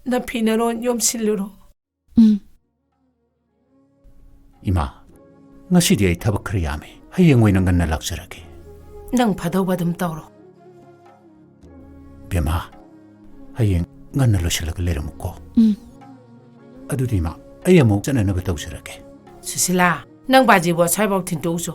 ꯅꯐꯤ ꯅꯔꯣꯟ ꯌꯣꯝꯁꯤꯜꯂꯨꯔꯣ꯫ ꯎꯝ꯫ ꯏꯃꯥ, ꯉꯁꯤꯗꯤ ꯑꯩ ꯊꯕꯛ ꯈꯔ ꯌꯥꯝꯃꯤ꯫ ꯍꯌꯦꯡ ꯑꯣꯏꯅ ꯉꯟꯅ ꯂꯥꯛꯆꯔꯒꯦ꯫ ꯅꯪ ꯐꯗꯧꯕ ꯑꯗꯨꯝ ꯇꯧꯔꯣ꯫ ꯕꯦꯝꯃ, ꯍꯌꯦꯡ ꯉꯟꯅ ꯂꯣꯏꯁꯤꯜꯂꯒ ꯂꯩꯔꯝꯃꯨꯀꯣ꯫ ꯎꯝ꯫ ꯑꯗꯨꯗꯤ ꯏꯃꯥ, ꯑꯩ ꯑꯃꯨꯛ ꯆꯠꯅꯅꯕ ꯇꯧꯖꯔꯒꯦ꯫ ꯁꯨꯁꯤꯂꯥ, ꯅꯪ ꯕꯥꯖꯤꯕꯨ ꯑꯁ꯭ꯋꯥꯏꯐꯥꯎ ꯊꯤꯟꯇꯣꯛꯎꯆꯣ꯫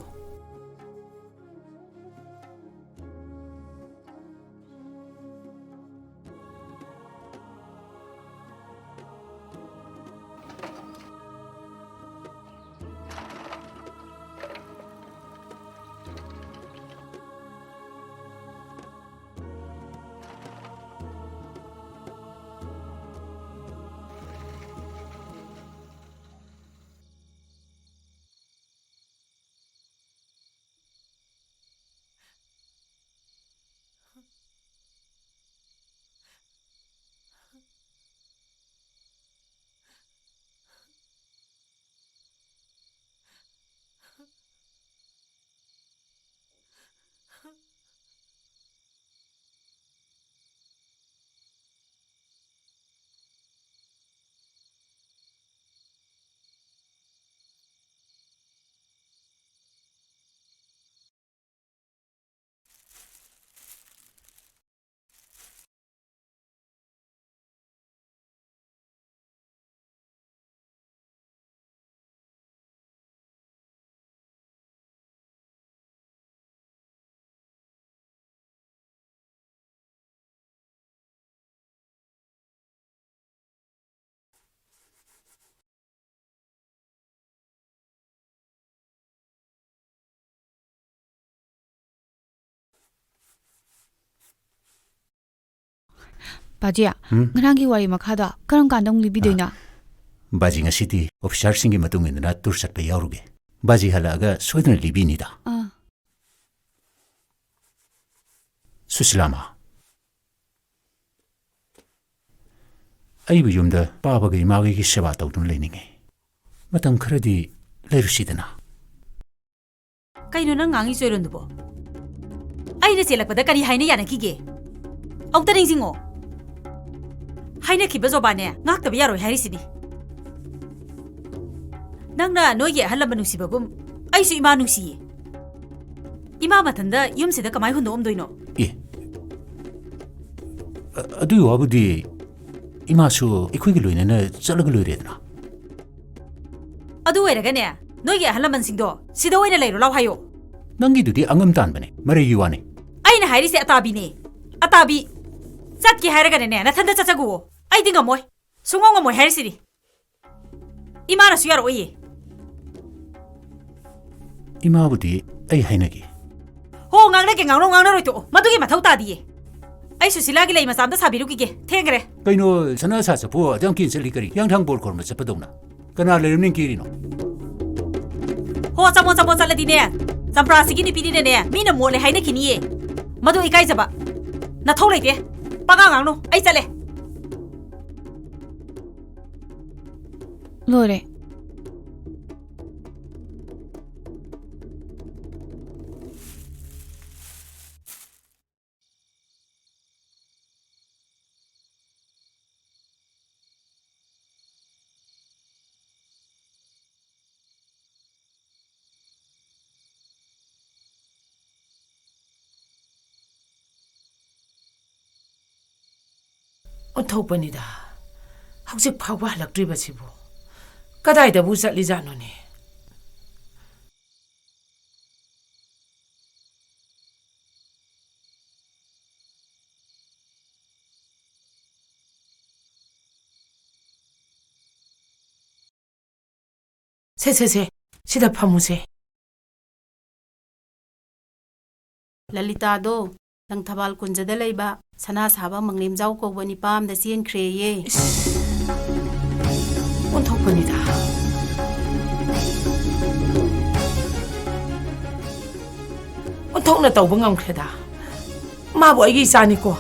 ꯕꯥꯖꯤ, ꯎꯝ? ꯉꯔꯥꯡꯒꯤ ꯋꯥꯔꯤ ꯃꯈꯥꯗꯣ ꯀꯔꯝ ꯀꯥꯟꯗ ꯑꯃꯨꯛ ꯂꯤꯕꯤꯗꯣꯏꯅꯣ? ꯑꯥ, ꯕꯥꯖꯤ ꯉꯁꯤꯗꯤ officerꯁꯤꯡꯒꯤ ꯃꯇꯨꯡ ꯏꯟꯗꯨꯅ tour ꯆꯠꯄ ꯌꯥꯎꯔꯨꯒꯦ꯫ ꯕꯥꯖꯤ ꯍꯜꯂꯛꯑꯒ ꯁꯣꯏꯗꯅ ꯂꯤꯕꯤꯅꯤꯗ꯫ ꯑꯥ꯫ ꯁꯨꯁꯤꯂꯥꯃꯥ, ꯑꯩꯕꯨ ꯌꯨꯝꯗ ꯄꯥꯕꯒ ꯏꯃꯥꯒꯩꯒꯤ ꯁꯦꯕꯥ ꯇꯧꯗꯨꯅ ꯂꯩꯅꯤꯡꯉꯤ꯫ ꯃꯇꯝ ꯈꯔꯗꯤ ꯂꯩꯔꯨꯁꯤꯗꯅ꯫ ꯀꯩꯅꯣ ꯅꯪ ꯉꯥꯡꯉꯤ ꯆꯣꯏꯔꯣꯟꯗꯨꯕꯣ? ꯑꯩꯅ ꯆꯦꯜꯂꯛꯄꯗ ꯀꯔꯤ ꯍꯥꯏꯅ ꯌꯥꯅꯈꯤꯒꯦ? ꯑꯃꯨꯛꯇ ꯅꯤꯡꯁꯤꯡꯉꯣ꯫ ꯍꯥꯏꯅꯈꯤꯕ ꯖꯣꯕꯥꯅꯦ ꯉꯥꯛꯇꯕ ꯌꯥꯔꯣꯏ ꯍꯥꯏꯔꯤꯁꯤꯅꯤ꯫ ꯅꯪꯅ ꯅꯣꯏꯒꯤ ꯑꯍꯜ ꯂꯃꯟ ꯅꯨꯡꯁꯤꯕꯒꯨꯝ ꯑꯩꯁꯨ ꯏꯃꯥ ꯅꯨꯡꯁꯤꯌꯦ꯫ ꯏꯃꯥ ꯃꯊꯟꯗ ꯌꯨꯝꯁꯤꯗ ꯀꯃꯥꯏ ꯍꯨꯟꯗꯣꯛꯑꯝꯗꯣꯏꯅꯣ? ꯑꯦ, ꯑ-, ꯑꯗꯨꯒꯤ ꯋꯥꯕꯨꯗꯤ ꯏꯃꯥꯁꯨ ꯑꯩꯈꯣꯏꯒ ꯂꯣꯏꯅꯅ ꯆꯠꯂꯒ ꯂꯣꯏꯔꯦꯗꯅ꯫ ꯑꯗꯨ ꯑꯣꯏꯔꯒꯅꯦ, ꯅꯣꯏꯒꯤ ꯑꯍꯜ ꯂꯃꯟꯁꯤꯡꯗꯣ ꯁꯤꯗ ꯑꯣꯏꯅ ꯂꯩꯔꯣ ꯂꯥꯎ ꯍꯥꯏꯌꯣ꯫ ꯅꯪꯒꯤꯗꯨꯗꯤ ꯑꯉꯝ ꯇꯥꯟꯕꯅꯦ, ꯃꯔꯩꯒꯤ ꯋꯥꯅꯦ꯫ ꯑꯩꯅ ꯍꯥꯏꯔꯤꯁꯦ ꯑꯇꯥꯕꯤꯅꯦ, ꯑꯇꯥꯕꯤ꯫ ꯆꯠꯀꯦ ꯍꯥꯏꯔꯒꯅꯅꯦ, ꯅꯊꯟꯗ ꯆꯠꯆꯒꯨꯋꯣ꯫ ꯑꯩꯗꯤ ꯉꯝꯃꯣꯏ, ꯁꯨꯡꯉꯝ ꯉꯝꯃꯣꯏ ꯍꯥꯏꯔꯤꯁꯤꯅꯤ꯫ ꯏꯃꯥꯅꯁꯨ ꯌꯥꯔꯛꯑꯣꯏꯌꯦ꯫ ꯏꯃꯥꯕꯨꯗꯤ ꯑꯩ ꯍꯥꯏꯅꯒꯦ꯫ ꯍꯣ, ꯉꯥꯡꯅꯒꯦ ꯉꯥꯡꯅꯧ, ꯉꯥꯡꯅꯔꯣꯏ ꯇꯣꯛꯑꯣ, ꯃꯗꯨꯒꯤ ꯃꯊꯧ ꯇꯥꯗꯤꯌꯦ꯫ ꯑꯩ ꯁꯨꯁꯤꯂꯥꯒꯤ ꯂꯩ ꯃꯆꯥ ꯑꯝꯇ ꯁꯥꯕꯤꯔꯨꯈꯤꯒꯦ, ꯊꯦꯡꯈ꯭ꯔꯦ꯫ ꯀꯩꯅꯣ, ꯁꯅꯥ ꯁꯥ ꯆꯠꯄꯨ ꯑꯗꯨꯌꯥꯝ ꯀꯦꯅ ꯆꯠꯂꯤ ꯀꯔꯤ? ꯍꯤꯌꯥꯡꯊꯥꯡ ꯕꯣꯔ ꯈꯣꯏꯔꯝꯕ ꯆꯠꯄꯗꯧꯅ꯫ ꯀꯅꯥ ꯂꯩꯔꯝꯅꯤ ꯀꯦꯔꯤꯅꯣ? ꯍꯣ, ꯆꯃꯣ ꯆꯃꯣ ꯆꯠꯂꯗꯤꯅꯦ, ꯆꯝꯄ꯭ꯔꯥꯁꯤꯒꯤ ꯅꯨꯄꯤꯅꯤꯅꯅꯦ, ꯃꯤꯅ ꯃꯣꯠꯂꯦ ꯍꯥꯏꯅꯈꯤꯅꯤꯌꯦ꯫ ꯃꯗꯨ ꯏꯀꯥꯏꯖꯕ꯫ ꯅꯊꯧ ꯂꯩꯇꯦ꯫ ꯄꯉꯥꯡ ꯉꯥꯡꯅꯨ, ꯑꯩ ꯆꯠꯂꯦ꯫ ꯂꯣꯏꯔꯦ꯫ ꯑꯣꯟꯊꯣꯛꯄꯅꯤꯗ, ꯍꯧꯖꯤꯛ ꯐꯥꯎꯕ ꯍꯜꯂꯛꯇ꯭ꯔꯤꯕꯁꯤꯕꯨ ꯀꯗꯥꯏꯗꯕꯨ ꯆꯠꯂꯤꯖꯥꯠꯅꯣꯅꯦ? ꯁꯦ, ꯁꯦ, ꯁꯦ, ꯁꯤꯗ ꯐꯝꯃꯨꯁꯦ꯫ ꯂꯂꯤꯇꯥꯗꯣ ꯂꯪꯊꯕꯥꯜ ꯀꯨꯟꯖꯗ ꯂꯩꯕ ꯁꯅꯥ ꯁꯥꯕ ꯃꯪꯂꯦꯝꯖꯥꯎ ꯀꯧꯕ ꯅꯤꯄꯥ ꯑꯃꯗ ꯆꯦꯟꯈ꯭ꯔꯦꯌꯦ꯫ ꯏꯁ! ꯑꯣꯟꯊꯣꯛꯄꯅꯤꯗ꯫ ꯑꯣꯟꯊꯣꯛꯅ ꯇꯧꯕ ꯉꯝꯈ꯭ꯔꯦꯗ꯫ ꯃꯥꯕꯨ ꯑꯩꯒꯤ ꯏꯆꯥꯅꯤꯀꯣ꯫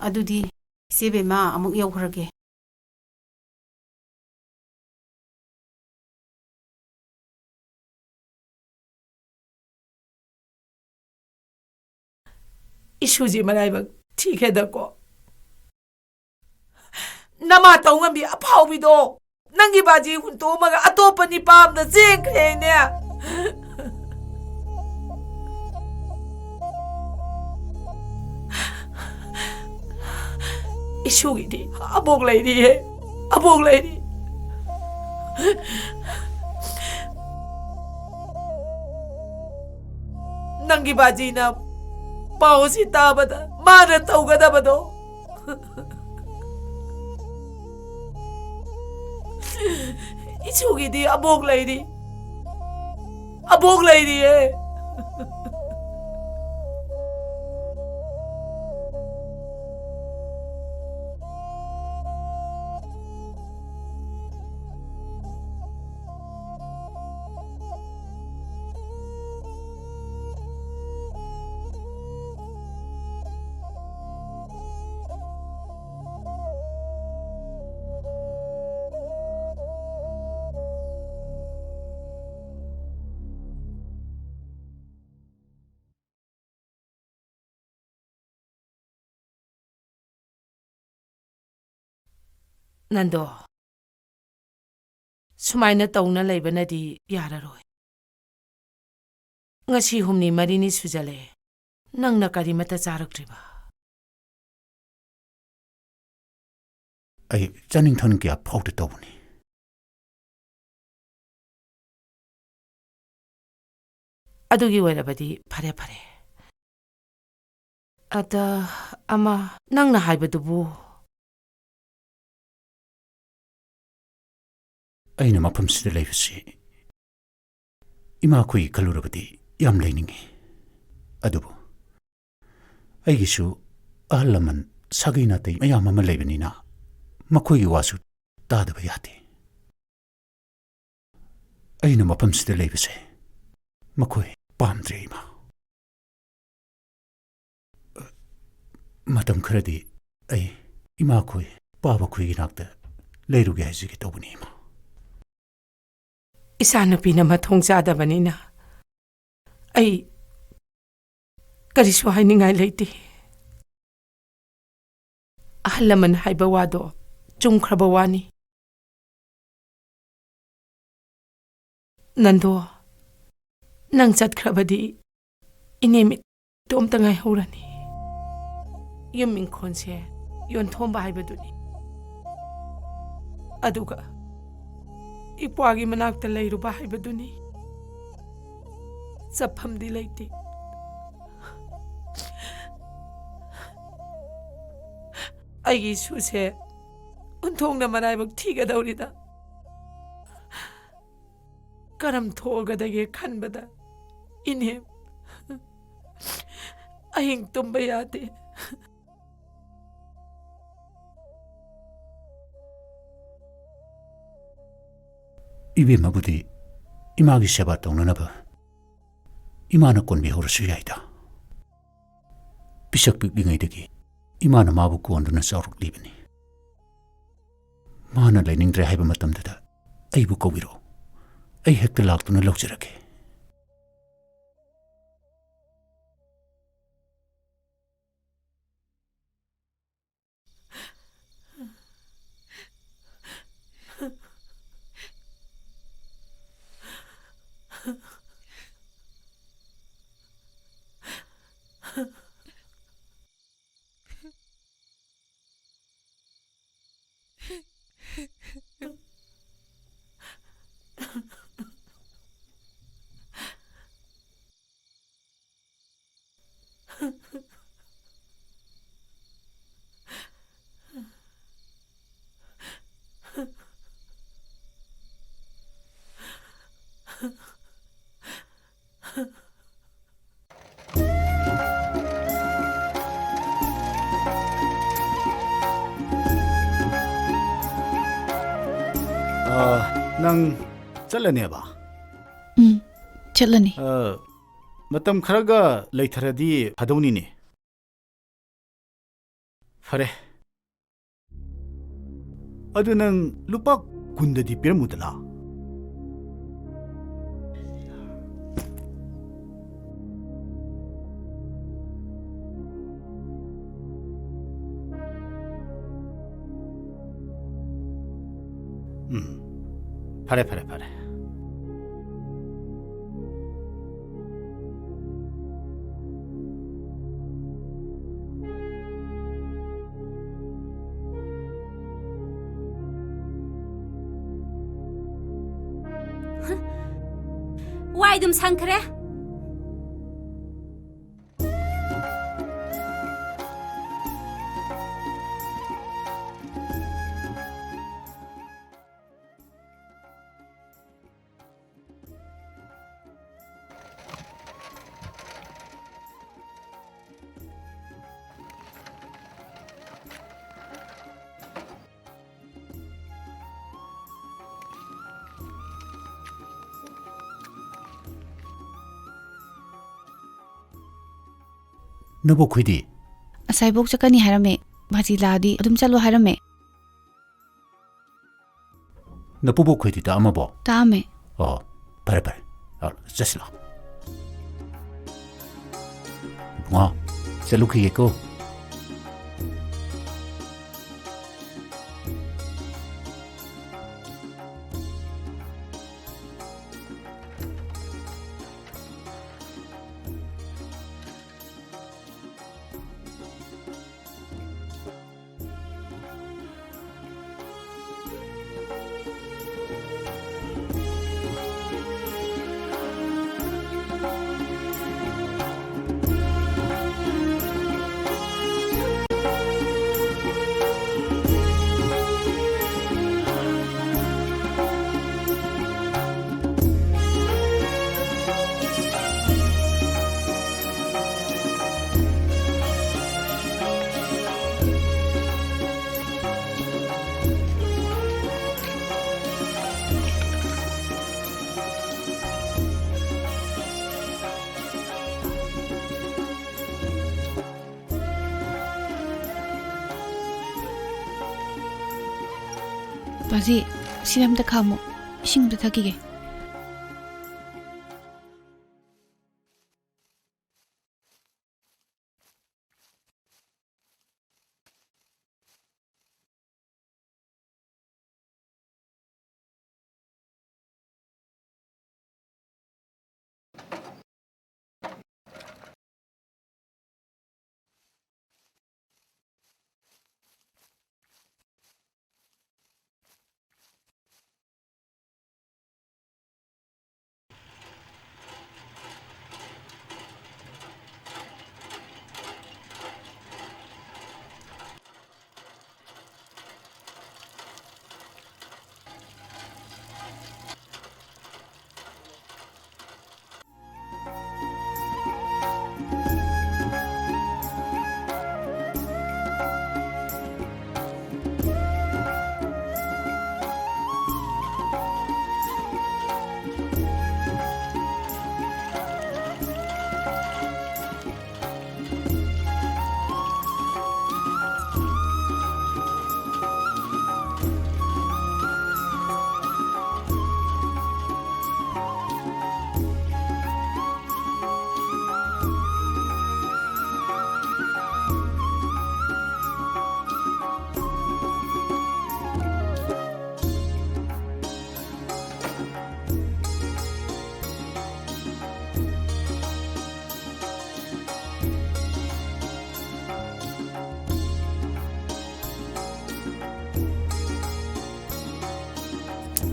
ꯑꯗꯨꯗꯤ ꯏꯆꯦ ꯕꯦꯝꯃ ꯑꯃꯨꯛ ꯌꯧꯈ꯭ꯔꯒꯦ꯫ ꯏꯁꯨꯁꯤ ꯃꯔꯥꯏꯕꯛ ꯊꯤꯈ꯭ꯔꯦꯗꯀꯣ꯫ ꯅꯃꯥ ꯇꯧ ꯉꯝꯕꯤ ꯑꯐꯥꯎꯕꯤꯗꯣ ꯅꯪꯒꯤ ꯕꯥꯖꯤ ꯍꯨꯟꯇꯣꯛꯑꯝꯃꯒ ꯑꯇꯣꯞꯄ ꯅꯤꯄꯥ ꯑꯝꯗ ꯆꯦꯟꯈ꯭ꯔꯦꯅꯦ꯫ ꯏꯁꯨꯒꯤꯗꯤ ꯑꯕꯣꯛ ꯂꯩꯔꯤꯌꯦ, ꯑꯕꯣꯛ ꯂꯩꯔꯤ꯫ ꯅꯪꯒꯤ ꯕꯥꯖꯤꯅ ꯄꯥꯎ ꯑꯁꯤ ꯇꯥꯕꯗ ꯃꯥꯅ ꯇꯧꯒꯗꯕꯗꯣ꯫ ꯏꯁꯨꯒꯤꯗꯤ ꯑꯕꯣꯛ ꯂꯩꯔꯤ, ꯑꯕꯣꯛ ꯂꯩꯔꯤꯌꯦ꯫ ꯅꯟꯗꯣ, ꯁꯨꯃꯥꯏꯅ ꯇꯧꯅ ꯂꯩꯕꯅꯗꯤ ꯌꯥꯔꯔꯣꯏ꯫ ꯉꯁꯤ ꯍꯨꯝꯅꯤ ꯃꯔꯤꯅꯤ ꯁꯨꯖꯜꯂꯦ, ꯅꯪꯅ ꯀꯔꯤꯃꯠꯇ ꯆꯥꯔꯛꯇ꯭ꯔꯤꯕ? ꯑꯩ ꯆꯥꯅꯤꯡ ꯊꯛꯅꯤꯡ ꯀꯌꯥ ꯐꯥꯎꯗꯦ ꯇꯧꯕꯅꯤ꯫ ꯑꯗꯨꯒꯤ ꯑꯣꯏꯔꯕꯗꯤ ꯐꯔꯦ, ꯐꯔꯦ꯫ ꯑꯗ, ꯑꯃ, ꯅꯪꯅ ꯍꯥꯏꯕꯗꯨꯕꯨ? ꯑꯩꯅ ꯃꯐꯝꯁꯤꯗ ꯂꯩꯕꯁꯤ ꯏꯃꯥꯈꯣꯏꯒꯤ ꯈꯜꯂꯨꯔꯕꯗꯤ ꯌꯥꯝ ꯂꯩꯅꯤꯡꯉꯤ꯫ ꯑꯗꯨꯕꯨ ꯑꯩꯒꯤꯁꯨ ꯑꯍꯜ ꯂꯃꯟ, ꯁꯥꯒꯩ ꯅꯥꯇꯩ ꯃꯌꯥꯝ ꯑꯃ ꯂꯩꯕꯅꯤꯅ ꯃꯈꯣꯏꯒꯤ ꯋꯥꯁꯨ ꯇꯥꯗꯕ ꯌꯥꯗꯦ꯫ ꯑꯩꯅ ꯃꯐꯝꯁꯤꯗ ꯂꯩꯕꯁꯦ ꯃꯈꯣꯏ ꯄꯥꯝꯗ꯭ꯔꯦ, ꯏꯃꯥ꯫ ꯃꯇꯝ ꯈꯔꯗꯤ ꯑꯩ ꯏꯃꯥꯈꯣꯏ, ꯄꯥꯕꯈꯣꯏꯒꯤ ꯅꯥꯛꯇ ꯂꯩꯔꯨꯒꯦ ꯍꯥꯏꯖꯒꯦ ꯇꯧꯕꯅꯤ, ꯏꯃꯥ꯫ ꯏꯆꯥꯅꯨꯄꯤꯅ ꯃꯊꯣꯡ ꯆꯥꯗꯕꯅꯤꯅ ꯑꯩ ꯀꯔꯤꯁꯨ ꯍꯥꯏꯅꯤꯡꯉꯥꯏ ꯂꯩꯇꯦ꯫ ꯑꯍꯜ ꯂꯃꯟ ꯍꯥꯏꯕ ꯋꯥꯗꯣ ꯆꯨꯝꯈ꯭ꯔꯕ ꯋꯥꯅꯤ꯫ ꯅꯟꯗꯣ, ꯅꯪ ꯆꯠꯈ꯭ꯔꯕꯗꯤ ꯏꯅꯦ ꯃꯤꯠ ꯏꯇꯣꯝꯇ ꯉꯥꯏꯍꯧꯔꯅꯤ꯫ ꯌꯨꯝ ꯏꯪꯈꯣꯜꯁꯦ ꯌꯣꯟꯊꯣꯛꯑꯝꯕ ꯍꯥꯏꯕꯗꯨꯅꯤ꯫ ꯑꯗꯨꯒ ꯏꯄ꯭ꯋꯥꯒꯤ ꯃꯅꯥꯛꯇ ꯂꯩꯔꯨꯕ ꯍꯥꯏꯕꯗꯨꯅꯤ꯫ ꯆꯠꯐꯝꯗꯤ ꯂꯩꯇꯦ꯫ ꯑꯩꯒꯤ ꯏꯁꯨꯁꯦ ꯑꯣꯟꯊꯣꯛꯅ ꯃꯔꯥꯏꯕꯛ ꯊꯤꯒꯗꯧꯔꯤꯗ꯫ ꯀꯔꯝ ꯊꯣꯛꯑꯒꯗꯒꯦ ꯈꯟꯕꯗ ꯏꯅꯦ ꯑꯍꯤꯡ ꯇꯨꯝꯕ ꯌꯥꯗꯦ꯫ ꯏꯕꯦꯝꯃꯕꯨꯗꯤ ꯏꯃꯥꯒꯤ ꯁꯦꯕꯥ ꯇꯧꯅꯅꯕ ꯏꯃꯥꯅ ꯀꯣꯟꯕꯤꯍꯧꯔꯁꯨ ꯌꯥꯏꯗ꯫ ꯄꯤꯁꯛ ꯄꯤꯛꯂꯤꯉꯩꯗꯒꯤ ꯏꯃꯥꯅ ꯃꯥꯕꯨ ꯀꯣꯟꯗꯨꯅ ꯆꯥꯎꯔꯛꯂꯤꯕꯅꯤ꯫ ꯃꯥꯅ ꯂꯩꯅꯤꯡꯗ꯭ꯔꯦ ꯍꯥꯏꯕ ꯃꯇꯝꯗꯨꯗ ꯑꯩꯕꯨ ꯀꯧꯕꯤꯔꯛꯎ꯫ ꯑꯩ ꯍꯦꯛꯇ ꯂꯥꯛꯇꯨꯅ ꯂꯧꯖꯔꯒꯦ꯫ ꯅꯪ ꯆꯠꯂꯅꯦꯕ? ꯎꯝ, ꯆꯠꯂꯅꯤ꯫ ꯑ, ꯃꯇꯝ ꯈꯔꯒ ꯂꯩꯊꯔꯗꯤ ꯐꯗꯧꯅꯤꯅꯦ꯫ ꯐꯔꯦ꯫ ꯑꯗꯨ ꯅꯪ ꯂꯨꯄꯥ ꯀꯨꯟꯗꯗꯤ ꯄꯤꯔꯝꯃꯨꯗꯅ꯫ ꯎꯝ꯫ ꯐꯔꯦ, ꯐꯔꯦ, ꯐꯔꯦ꯫ ꯋꯥꯏ ꯑꯗꯨꯝ ꯁꯪꯈ꯭ꯔꯦ꯫ ꯅꯕꯣꯛ ꯈꯣꯏꯗꯤ? ꯉꯁꯥꯏꯕꯣꯛ ꯆꯠꯀꯅꯤ ꯍꯥꯏꯔꯝꯃꯦ꯫ ꯃꯥꯖꯤ ꯂꯥꯛꯑꯗꯤ ꯑꯗꯨꯝ ꯆꯠꯂꯣ ꯍꯥꯏꯔꯝꯃꯦ꯫ ꯅꯄꯨꯕꯣꯛ ꯈꯣꯏꯗꯤ ꯇꯥꯛꯑꯝꯃꯕꯣ? ꯇꯥꯛꯑꯝꯃꯦ꯫ ꯑꯣ, ꯐꯔꯦ, ꯐꯔꯦ꯫ ꯑ, ꯆꯠꯁꯤ ꯂꯥꯛꯑꯣ꯫ ꯏꯕꯨꯡꯉꯣ, ꯆꯠꯂꯨꯈꯤꯒꯦꯀꯣ꯫ ꯄꯥꯖꯤ, ꯁꯤꯗ ꯑꯝꯇ ꯈꯥꯝꯃꯣ, ꯏꯁꯤꯡ ꯑꯝꯇ ꯊꯛꯈꯤꯒꯦ꯫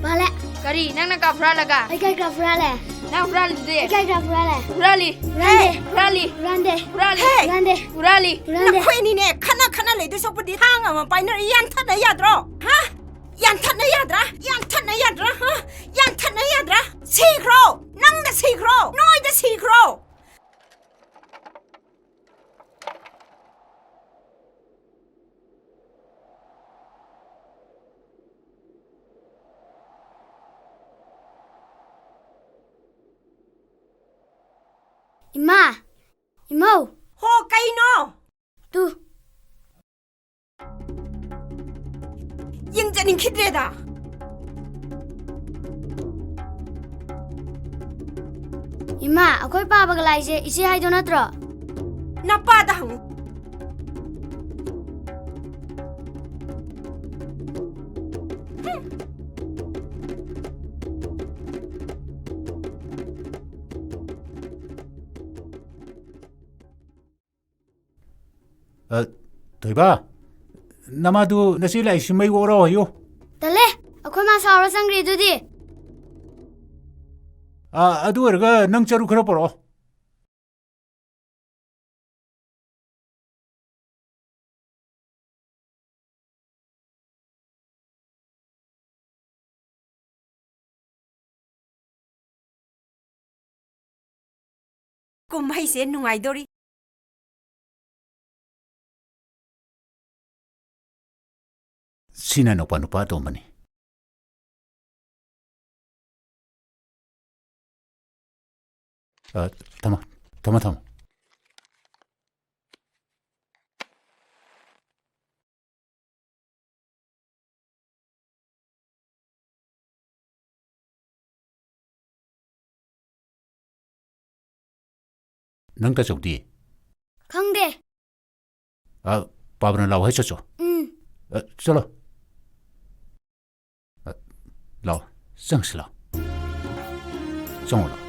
ꯄꯥꯜꯂꯦ꯫ ꯀꯔꯤ? ꯅꯪꯅ ꯀꯥꯞ ꯍꯨꯔꯥꯜꯂꯒ? ꯑꯩ ꯀꯥꯏ ꯀꯥꯞ ꯍꯨꯔꯥꯜꯂꯦ? ꯅꯪ ꯍꯨꯔꯥꯜꯂꯤꯗꯨꯗꯤ? ꯑꯩ ꯀꯥꯏ ꯀꯥꯞ ꯍꯨꯔꯥꯜꯂꯦ? ꯍꯨꯔꯥꯜꯂꯤ꯫ ꯍꯨꯔꯥꯜꯂꯦ꯫ ꯍꯨꯔꯥꯜꯂꯤ꯫ ꯍꯨꯔꯥꯟꯗꯦ꯫ ꯍꯨꯔꯥꯜꯂꯤ꯫ ꯍꯦ! ꯍꯨꯔꯥꯜꯂꯦ꯫ ꯍꯨꯔꯥꯜꯂꯤ꯫ ꯍꯨꯔꯥꯟꯗꯦ꯫ ꯅꯈꯣꯏ ꯑꯅꯤꯅꯦ, ꯈꯠꯅ ꯈꯠꯅ ꯂꯩꯗꯣꯏ ꯁꯔꯨꯛꯄꯨꯗꯤ ꯊꯥꯡ ꯑꯃ ꯄꯥꯏꯅꯔ ꯌꯥꯟꯊꯠꯅ ꯌꯥꯗ꯭ꯔꯣ? ꯍꯥ? ꯌꯥꯟꯊꯠꯅ ꯌꯥꯗ꯭ꯔꯥ? ꯌꯥꯟꯊꯠꯅ ꯌꯥꯗ꯭ꯔꯥ? ꯍꯥ? ꯌꯥꯟꯊꯠꯅ ꯌꯥꯗ꯭ꯔꯥ? ꯁꯤꯈ꯭ꯔꯣ! ꯅꯪꯗ ꯁꯤꯈ꯭ꯔꯣ! ꯅꯣꯏꯗ ꯁꯤꯈ꯭ꯔꯣ! ꯏꯃꯥ! ꯏꯃꯧ! ꯍꯣ, ꯀꯩꯅꯣ? ꯇꯨ꯫ ꯌꯦꯡꯖꯅꯤꯡꯈꯤꯗ꯭ꯔꯦꯗ꯫ ꯏꯃꯥ, ꯑꯩꯈꯣꯏ ꯄꯥꯕꯒ ꯂꯥꯏꯁꯦ ꯏꯆꯦ ꯍꯥꯏꯗꯣ ꯅꯠꯇ꯭ꯔꯣ? ꯅꯄꯥꯗ ꯍꯪꯉꯨ꯫ ꯑ, ꯊꯣꯏꯕ, ꯅꯃꯥꯗꯨ ꯅꯆꯦ ꯂꯥꯛꯏꯁꯤ ꯃꯩ ꯑꯣꯔꯣ ꯍꯥꯏꯌꯨ꯫ ꯇꯜꯂꯦ, ꯑꯩꯈꯣꯏ ꯃꯥ ꯁꯥꯎꯔ ꯆꯪꯈ꯭ꯔꯦ ꯑꯗꯨꯗꯤ꯫ ꯑ, ꯑꯗꯨ ꯑꯣꯏꯔꯒ ꯅꯪ ꯆꯔꯨ ꯈꯔ ꯄꯨꯔꯛꯑꯣ꯫ ꯀꯨꯝꯍꯩꯁꯦ ꯅꯨꯡꯉꯥꯏꯗꯣꯔꯤ꯫ ꯁꯤꯅ ꯅꯨꯄꯥ, ꯅꯨꯄꯥ ꯑꯇꯣꯝꯕꯅꯤ꯫ ꯑ, ꯊꯝꯃꯣ, ꯊꯝꯃꯣ, ꯊꯝꯃꯣ꯫ ꯅꯪ ꯇꯥꯆꯧꯗꯤ? ꯈꯪꯗꯦ꯫ ꯑ, ꯄꯥꯕꯅ ꯂꯥꯛꯑꯣ ꯍꯥꯏ ꯆꯠꯁꯣ꯫ ꯎꯝ꯫ ꯑ, ꯆꯠꯂꯣ꯫ ꯑ, ꯂꯥꯛꯑꯣ, ꯆꯪꯁꯤ ꯂꯥꯛꯑꯣ꯫ ꯆꯪꯉꯣ ꯂꯥꯛꯑꯣ꯫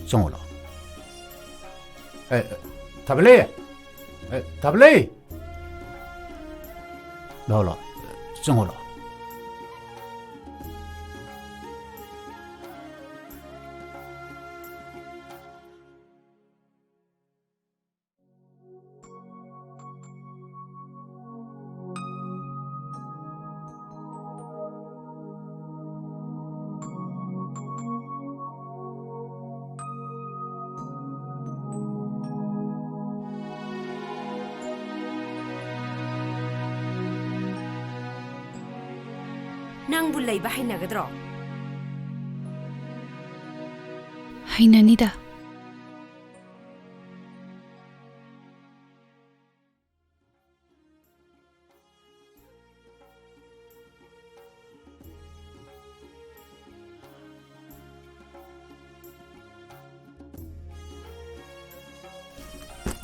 ꯆꯪꯉꯣ ꯂꯥꯛꯑꯣ꯫ ꯑꯦ, ꯊꯥꯕꯂꯤ! ꯑꯦ, ꯊꯥꯕꯂꯤ! ꯂꯥꯛꯑꯣ, ꯂꯥꯛꯑꯣ꯫ ꯆꯪꯉꯣ ꯂꯥꯛꯑꯣ꯫ ꯅꯪꯕꯨ ꯂꯩꯕ ꯍꯩꯅꯒꯗ꯭ꯔꯣ? ꯍꯩꯅꯅꯤꯗ꯫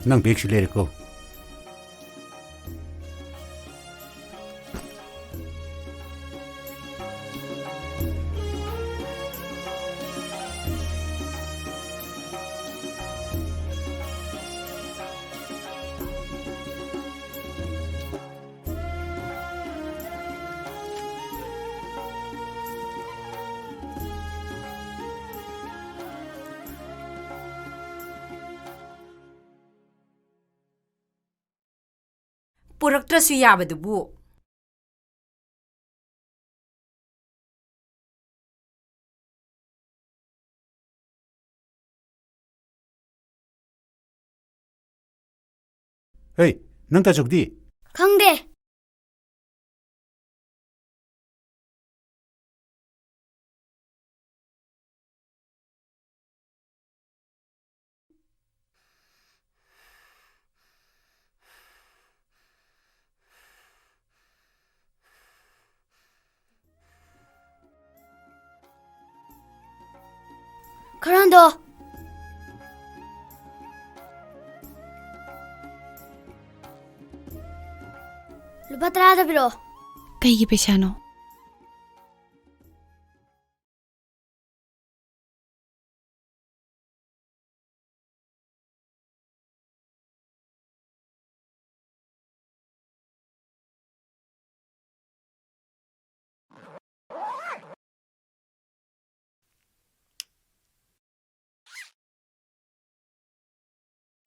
ꯅꯪ ꯕꯦꯒꯁꯨ ꯂꯩꯔꯦꯀꯣ꯫ ꯄꯨꯔꯛꯇ꯭ꯔꯁꯨ ꯌꯥꯕꯗꯨꯕꯨ꯫ ꯍꯦ, ꯅꯪ ꯇꯥꯆꯧꯗꯤ? ꯈꯪꯗꯦ꯫ ꯈꯔ ꯍꯟꯗꯣꯛꯑꯣ꯫ ꯂꯨꯄꯥ ꯇꯔꯥꯗ ꯄꯤꯔꯛꯑꯣ꯫ ꯀꯩꯒꯤ ꯄꯩꯁꯥꯅꯣ?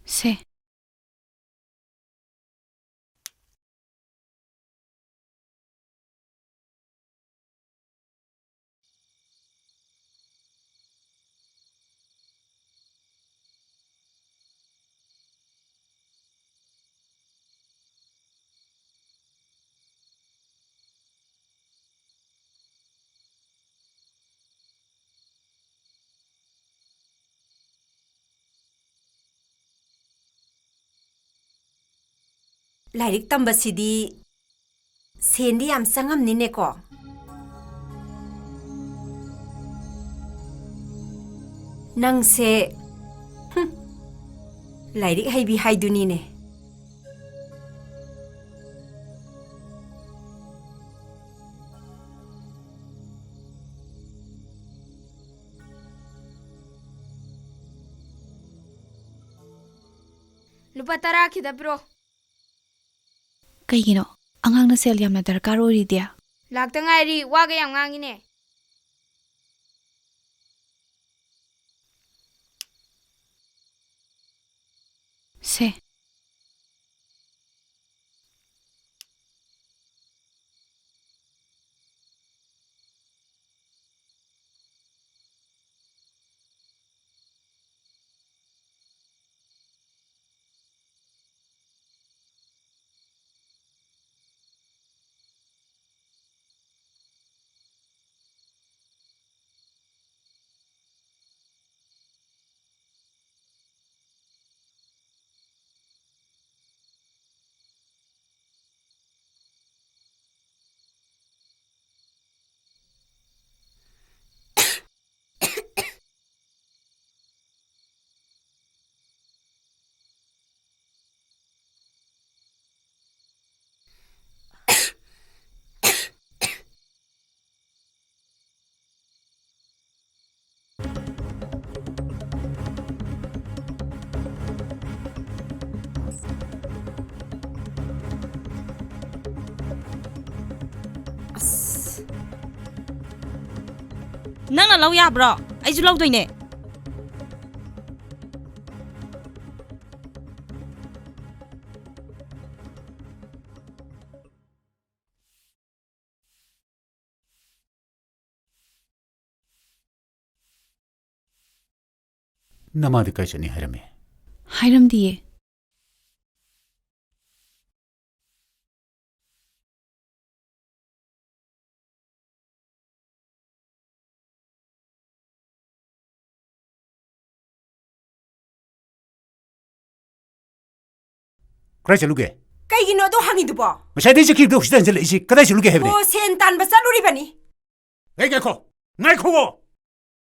ꯁꯦ꯫ ꯂꯥꯏꯔꯤꯛ ꯇꯝꯕꯁꯤꯗꯤ ꯁꯦꯟꯗꯤ ꯌꯥꯝ ꯆꯪꯉꯝꯅꯤꯅꯦꯀꯣ? ꯅꯪꯁꯦ, ꯍꯨꯝ, ꯂꯥꯏꯔꯤꯛ ꯍꯩꯕꯤ ꯍꯥꯏꯗꯨꯅꯤꯅꯦ꯫ ꯂꯨꯄꯥ ꯇꯔꯥ ꯈꯤꯇ ꯄꯤꯔꯛꯑꯣ꯫ ꯀꯩꯒꯤꯅꯣ? ꯑꯉꯥꯡꯅ ꯁꯦꯜ ꯌꯥꯝꯅ ꯗꯔꯀꯥꯔ ꯑꯣꯏꯔꯤꯗꯤ? ꯂꯥꯛꯇ ꯉꯥꯏꯔꯤ, ꯋꯥꯒ ꯌꯥꯝ ꯉꯥꯡꯉꯤꯅꯦ꯫ ꯁꯦ꯫ ꯑꯁ꯫ ꯅꯪꯅ ꯂꯧ ꯌꯥꯕ꯭ꯔꯣ? ꯑꯩꯁꯨ ꯂꯧꯗꯣꯏꯅꯦ꯫ ꯅꯃꯥꯗꯤ ꯀꯥꯏ ꯆꯠꯅꯤ ꯍꯥꯏꯔꯝꯃꯤ? ꯍꯥꯏꯔꯝꯗꯤꯌꯦ꯫ ꯀꯗꯥꯏ ꯆꯠꯂꯨꯒꯦ? ꯀꯩꯒꯤꯅꯣ ꯑꯗꯨ ꯍꯪꯉꯤꯗꯨꯕꯣ? ꯉꯁꯥꯏꯗꯩ ꯆꯠꯈꯤꯕꯗꯣ ꯍꯧꯖꯤꯛꯇ ꯍꯟꯖꯜꯂꯛꯏꯁꯤ꯫ ꯀꯗꯥꯏ ꯆꯠꯂꯨꯒꯦ ꯍꯥꯏꯕꯅꯦ? ꯑꯣ, ꯁꯦꯟ ꯇꯥꯟꯕ ꯆꯠꯂꯨꯔꯤꯕꯅꯤ꯫ ꯍꯦ, ꯉꯥꯏꯈꯣ! ꯉꯥꯏꯈꯣꯋꯣ!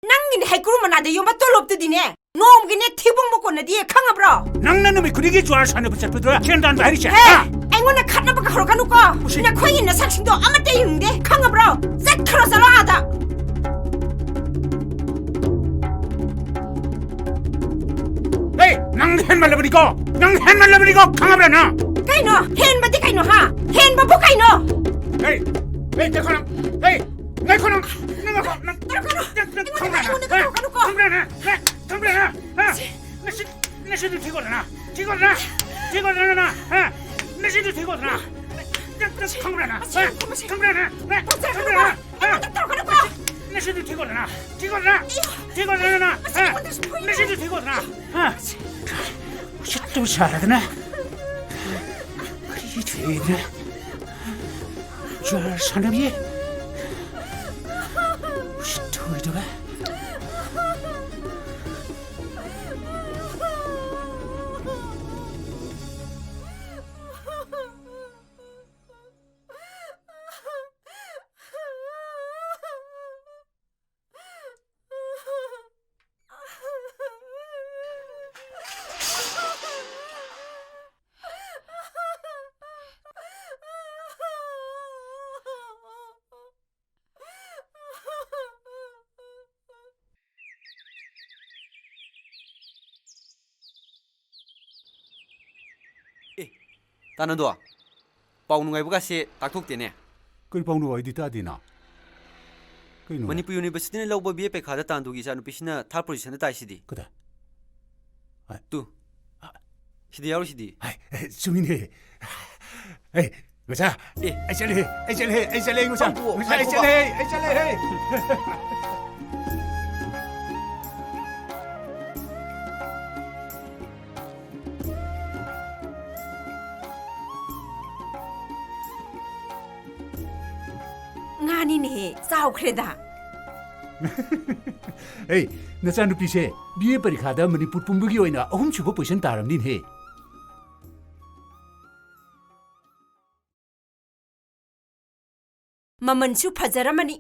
ꯅꯪꯒꯤꯅꯦ ꯍꯩꯀ꯭ꯔꯨ ꯃꯅꯥꯗ ꯌꯣꯟꯕ ꯇꯣꯂꯣꯞꯇꯨꯗꯤꯅꯦ, ꯅꯣꯡꯃꯒꯤꯅꯦ ꯊꯤꯕꯣꯡꯕ ꯀꯣꯟꯅꯗꯤꯌꯦ, ꯈꯪꯉꯕ꯭ꯔꯣ? ꯅꯪꯅ ꯅꯨꯃꯤꯠ ꯈꯨꯗꯤꯡꯒꯤ ꯖꯨꯋꯥꯔ ꯁꯥꯟꯅꯕ ꯆꯠꯄꯗꯨꯔ ꯁꯦꯟ ꯇꯥꯟꯕ ꯍꯥꯏꯔꯤꯁꯦ? ꯍꯦ! ꯍꯥ? ꯑꯩꯉꯣꯟꯗ ꯈꯠꯅꯕꯒ ꯍꯧꯔꯛꯀꯅꯨꯀꯣ꯫ ꯎꯁꯤꯠ- ꯅꯈꯣꯏꯒꯤ ꯅꯁꯛꯁꯤꯡꯗꯣ ꯑꯃꯠꯇ ꯌꯦꯡꯅꯤꯡꯗꯦ, ꯈꯪꯉꯕ꯭ꯔꯣ? ꯆꯠꯈ꯭ꯔꯣ, ꯆꯠꯂꯣ ꯑꯥꯗ꯫ ꯍꯦ! ꯅꯪ ꯍꯦꯟꯃꯜꯂꯕꯅꯤꯀꯣ! ꯅꯪ ꯍꯦꯟꯃꯜꯂꯕꯅꯤꯀꯣ! ꯈꯪꯉꯕ꯭ꯔꯥ ꯅꯪ? ꯀꯩꯅꯣ? ꯍꯦꯟꯕꯗꯤ ꯀꯩꯅꯣ, ꯍꯥ? ꯍꯦꯟꯕꯕꯨ ꯀꯩꯅꯣ? ꯍꯦ! ꯍꯦ, ꯉꯥꯏꯈꯣ ꯅꯪ! ꯍꯦ! ꯉꯥꯏꯈꯣ ꯅꯪ! ꯅꯪ ꯉꯥꯏꯈꯣ! ꯅꯪ, ꯅꯪ, ꯅꯪ ꯇꯧꯔꯛꯀꯅꯨ! ꯈꯪꯕ꯭ꯔꯥ ꯅꯪ? ꯑꯩꯉꯣꯟꯗ ꯍꯥ? ꯇꯧꯔꯛꯀꯅꯨꯀꯣ! ꯈꯪꯕ꯭ꯔꯥ ꯅꯪ? ꯍꯥ? ꯈꯪꯕ꯭ꯔꯥ ꯅꯪ? ꯍꯥ? ꯅꯁꯤ-, ꯅꯁꯤꯗꯨ ꯊꯤꯒꯣꯠꯂꯅ? ꯊꯤꯒꯣꯠꯂꯅ? ꯊꯤꯒꯣꯠꯂꯅ? ꯍꯥ? ꯅꯁꯤꯗꯨ ꯊꯤꯒꯣꯠꯂꯅ? ꯅꯪ, ꯅꯪ ꯈꯪꯕ꯭ꯔꯥ ꯅꯪ? ꯃꯁꯤ, ꯍꯥ? ꯃꯁꯤ, ꯈꯪꯕ꯭ꯔꯥ ꯅꯪ? ꯍꯥ? ꯇꯧꯖꯔꯛꯀꯅꯨꯀꯣ! ꯈꯪꯕ꯭ꯔꯥ ꯅꯪ? ꯍꯥ? ꯑꯩꯉꯣꯟꯗ ꯇꯧꯔꯛꯀꯅꯨꯀꯣ! ꯅꯁꯤꯗꯨ ꯊꯤꯒꯣꯠꯂꯅ? ꯊꯤꯒꯣꯠꯂꯅ? ꯑꯩꯌꯣ! ꯊꯤꯒꯣꯠꯂꯅ? ꯃꯁꯤ ꯍꯥ? ꯑꯩꯉꯣꯟꯗꯁꯨ ꯐꯨꯏꯅꯦ! ꯅꯁꯤꯗꯨ ꯊꯤꯒꯣꯠꯂꯅ? ꯍꯥ? ꯎꯁꯤꯠꯇꯕ ꯁꯥꯔꯗꯅ ꯀꯔꯤ ꯊꯣꯛꯏꯗꯅ ꯖꯨꯋꯥꯔ ꯁꯥꯟꯅꯕꯤ ꯎꯁꯤꯠꯇꯣꯏꯗꯕ꯫ ꯑꯦ, ꯇꯥꯅꯗꯣ, ꯄꯥꯎ ꯅꯨꯡꯉꯥꯏꯕꯒꯁꯦ ꯇꯥꯛꯊꯣꯛꯇꯦꯅꯦ꯫ ꯀꯔꯤ ꯄꯥꯎ ꯅꯨꯡꯉꯥꯏꯗꯤ ꯇꯥꯗꯦꯅ? ꯀꯩꯅꯣ? ꯃꯅꯤꯄꯨꯔ ꯌꯨꯅꯤꯚꯔꯁꯤꯇꯤꯅ ꯂꯧꯕ ꯕꯤ ꯑꯦ ꯄꯩꯈꯥꯗ ꯇꯥꯟꯗꯨꯒꯤ ꯏꯆꯥꯅꯨꯄꯤꯁꯤꯅ ꯊꯥꯔꯠ ꯄꯣꯖꯤꯁꯟꯗ ꯇꯥꯏꯁꯤꯗꯤ꯫ ꯀꯗꯥꯏ? ꯍꯥꯏ꯫ ꯇꯨ꯫ ꯑ꯫ ꯁꯤꯗ ꯌꯥꯎꯔꯤꯁꯤꯗꯤ꯫ ꯍꯥꯏ, ꯆꯨꯝꯃꯤꯅꯦ꯫ ꯑꯦ, ꯃꯆꯥ, ꯑꯦ꯫ ꯑꯩ ꯆꯠꯂꯦ, ꯑꯩ ꯆꯠꯂꯦ, ꯑꯩ ꯆꯠꯂꯦ, ꯃꯆꯥ꯫ ꯄꯥꯡꯈꯣ, ꯃꯆꯥ, ꯑꯩ ꯄꯥꯡꯈꯣ꯫ ꯆꯠꯂꯦ, ꯑꯩ ꯆꯠꯂꯦ꯫ ꯉꯥꯅꯤꯅꯦꯍꯦ, ꯆꯥꯎꯈ꯭ꯔꯦꯗ꯫ ꯑꯦ, ꯅꯆꯥꯅꯨꯄꯤꯁꯦ ꯕꯤ ꯑꯦ ꯄꯔꯤꯈꯥꯗ ꯃꯅꯤꯄꯨꯔ ꯄꯨꯝꯕꯒꯤ ꯑꯣꯏꯅ ꯑꯍꯨꯝꯁꯨꯕ ꯄꯣꯖꯤꯁꯟ ꯇꯥꯔꯝꯅꯤꯅꯦꯍꯦ꯫ ꯃꯃꯜꯁꯨ ꯐꯖꯔꯝꯃꯅꯤ꯫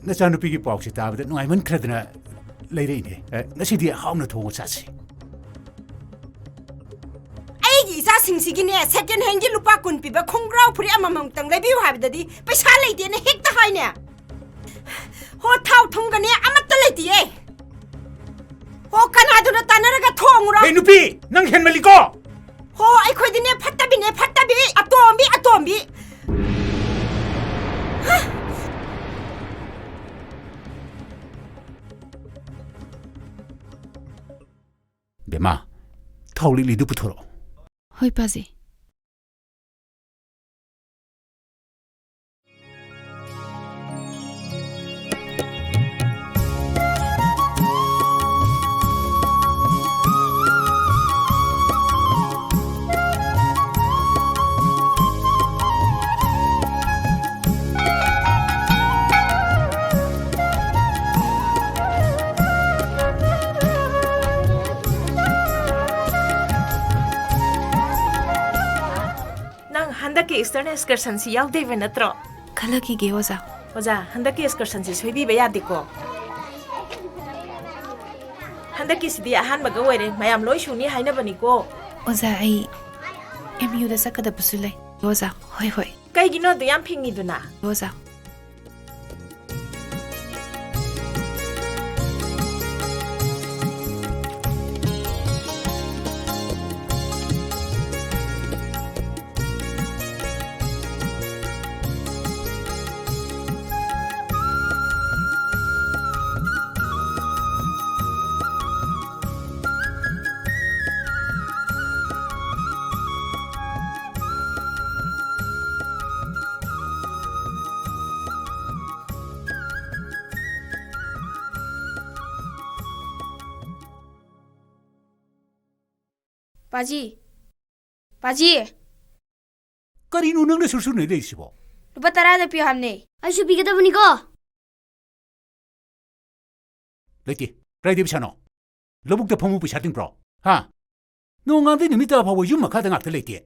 ꯅꯆꯥꯅꯨꯄꯤꯒꯤ ꯄꯥꯎꯁꯦ ꯇꯥꯕꯗ ꯅꯨꯡꯉꯥꯏꯃꯟꯈ꯭ꯔꯗꯅ ꯂꯩꯔꯛꯏꯅꯦ꯫ ꯑ, ꯉꯁꯤꯗꯤ ꯍꯥꯎꯅ ꯊꯣꯡꯉ ꯆꯥꯁꯤ꯫ ꯑꯩꯒꯤ ꯏꯆꯥꯁꯤꯡꯁꯤꯒꯤꯅꯦ, second handꯒꯤ ꯂꯨꯄꯥ ꯀꯨꯟ ꯄꯤꯕ ꯈꯣꯡꯒ꯭ꯔꯥꯎ ꯐꯨꯔꯤꯠ ꯑꯃꯃꯝꯇꯪ ꯂꯩꯕꯤꯌꯨ ꯍꯥꯏꯕꯗꯗꯤ ꯄꯩꯁꯥ ꯂꯩꯇꯦꯅ ꯍꯦꯛꯇ ꯍꯥꯏꯅꯦ꯫ ꯍꯣ, ꯊꯥꯎ ꯊꯨꯝꯒꯅꯦ ꯑꯃꯠꯇ ꯂꯩꯇꯤꯌꯦ꯫ ꯍꯣ, ꯀꯅꯥꯗꯨꯅ ꯇꯥꯟꯅꯔꯒ ꯊꯣꯡꯉꯨꯔꯣ? ꯑꯦ, ꯅꯨꯄꯤ, ꯅꯪ ꯍꯦꯟꯃꯜꯂꯤꯀꯣ꯫ ꯍꯣ, ꯑꯩꯈꯣꯏꯗꯤꯅꯦ ꯐꯠꯇꯕꯤꯅꯦ, ꯐꯠꯇꯕꯤ, ꯑꯇꯣꯝꯕꯤ, ꯑꯇꯣꯝꯕꯤ꯫ ꯕꯦꯝꯃ, ꯊꯥꯎ ꯂꯤꯛꯂꯤꯗꯨ ꯄꯨꯊꯣꯔꯛꯑꯣ꯫ ꯍꯣꯏ, ꯄꯥꯖꯤ꯫ ꯅꯪ ꯍꯟꯗꯛꯀꯤ Eastern Excursionꯁꯤ ꯌꯥꯎꯗꯣꯏꯕ ꯅꯠꯇ꯭ꯔꯣ? ꯈꯜꯂꯛꯈꯤꯒꯦ, ꯑꯣꯖꯥ꯫ ꯑꯣꯖꯥ, ꯍꯟꯗꯛꯀꯤ Excursionꯁꯤ ꯁꯣꯏꯕꯤꯕ ꯌꯥꯗꯦꯀꯣ꯫ ꯍꯟꯗꯛꯀꯤꯁꯤꯗꯤ ꯑꯍꯥꯟꯕꯒ ꯑꯣꯏꯔꯦ, ꯃꯌꯥꯝ ꯂꯣꯏ ꯁꯨꯅꯤ ꯍꯥꯏꯅꯕꯅꯤꯀꯣ꯫ ꯑꯣꯖꯥ, ꯑꯩ MUꯗ ꯆꯠꯀꯗꯕꯁꯨ ꯂꯩ꯫ ꯑꯣꯖꯥ, ꯍꯣꯏ, ꯍꯣꯏ꯫ ꯀꯩꯒꯤꯅꯣ ꯑꯗꯨ ꯌꯥꯝ ꯐꯤꯡꯉꯤꯗꯨꯅ? ꯑꯣꯖꯥ꯫ ꯄꯥꯖꯤ꯫ ꯄꯥꯖꯤ꯫ ꯀꯔꯤꯅꯣ ꯅꯪꯅ ꯁꯨꯔ ꯁꯨꯔ ꯅꯩꯔꯛꯏꯁꯤꯕꯣ? ꯂꯨꯄꯥ ꯇꯔꯥꯗ ꯄꯤꯌꯨ ꯍꯥꯏꯕꯅꯦ꯫ ꯑꯩꯁꯨ ꯄꯤꯒꯗꯕꯅꯤꯀꯣ꯫ ꯂꯩꯇꯦ꯫ ꯀꯗꯥꯏꯗꯩ ꯄꯩꯁꯥꯅꯣ? ꯂꯧꯕꯨꯛꯇ ꯐꯝꯃꯨ ꯄꯩꯁꯥ ꯇꯤꯡꯕ꯭ꯔꯣ? ꯍꯥ? ꯅꯣꯡꯉꯥꯟꯕꯗꯩ ꯅꯨꯃꯤꯠ ꯇꯥ ꯐꯥꯎꯕ ꯌꯨꯝ ꯃꯈꯥꯗ ꯉꯥꯛꯇ ꯂꯩꯇꯦ꯫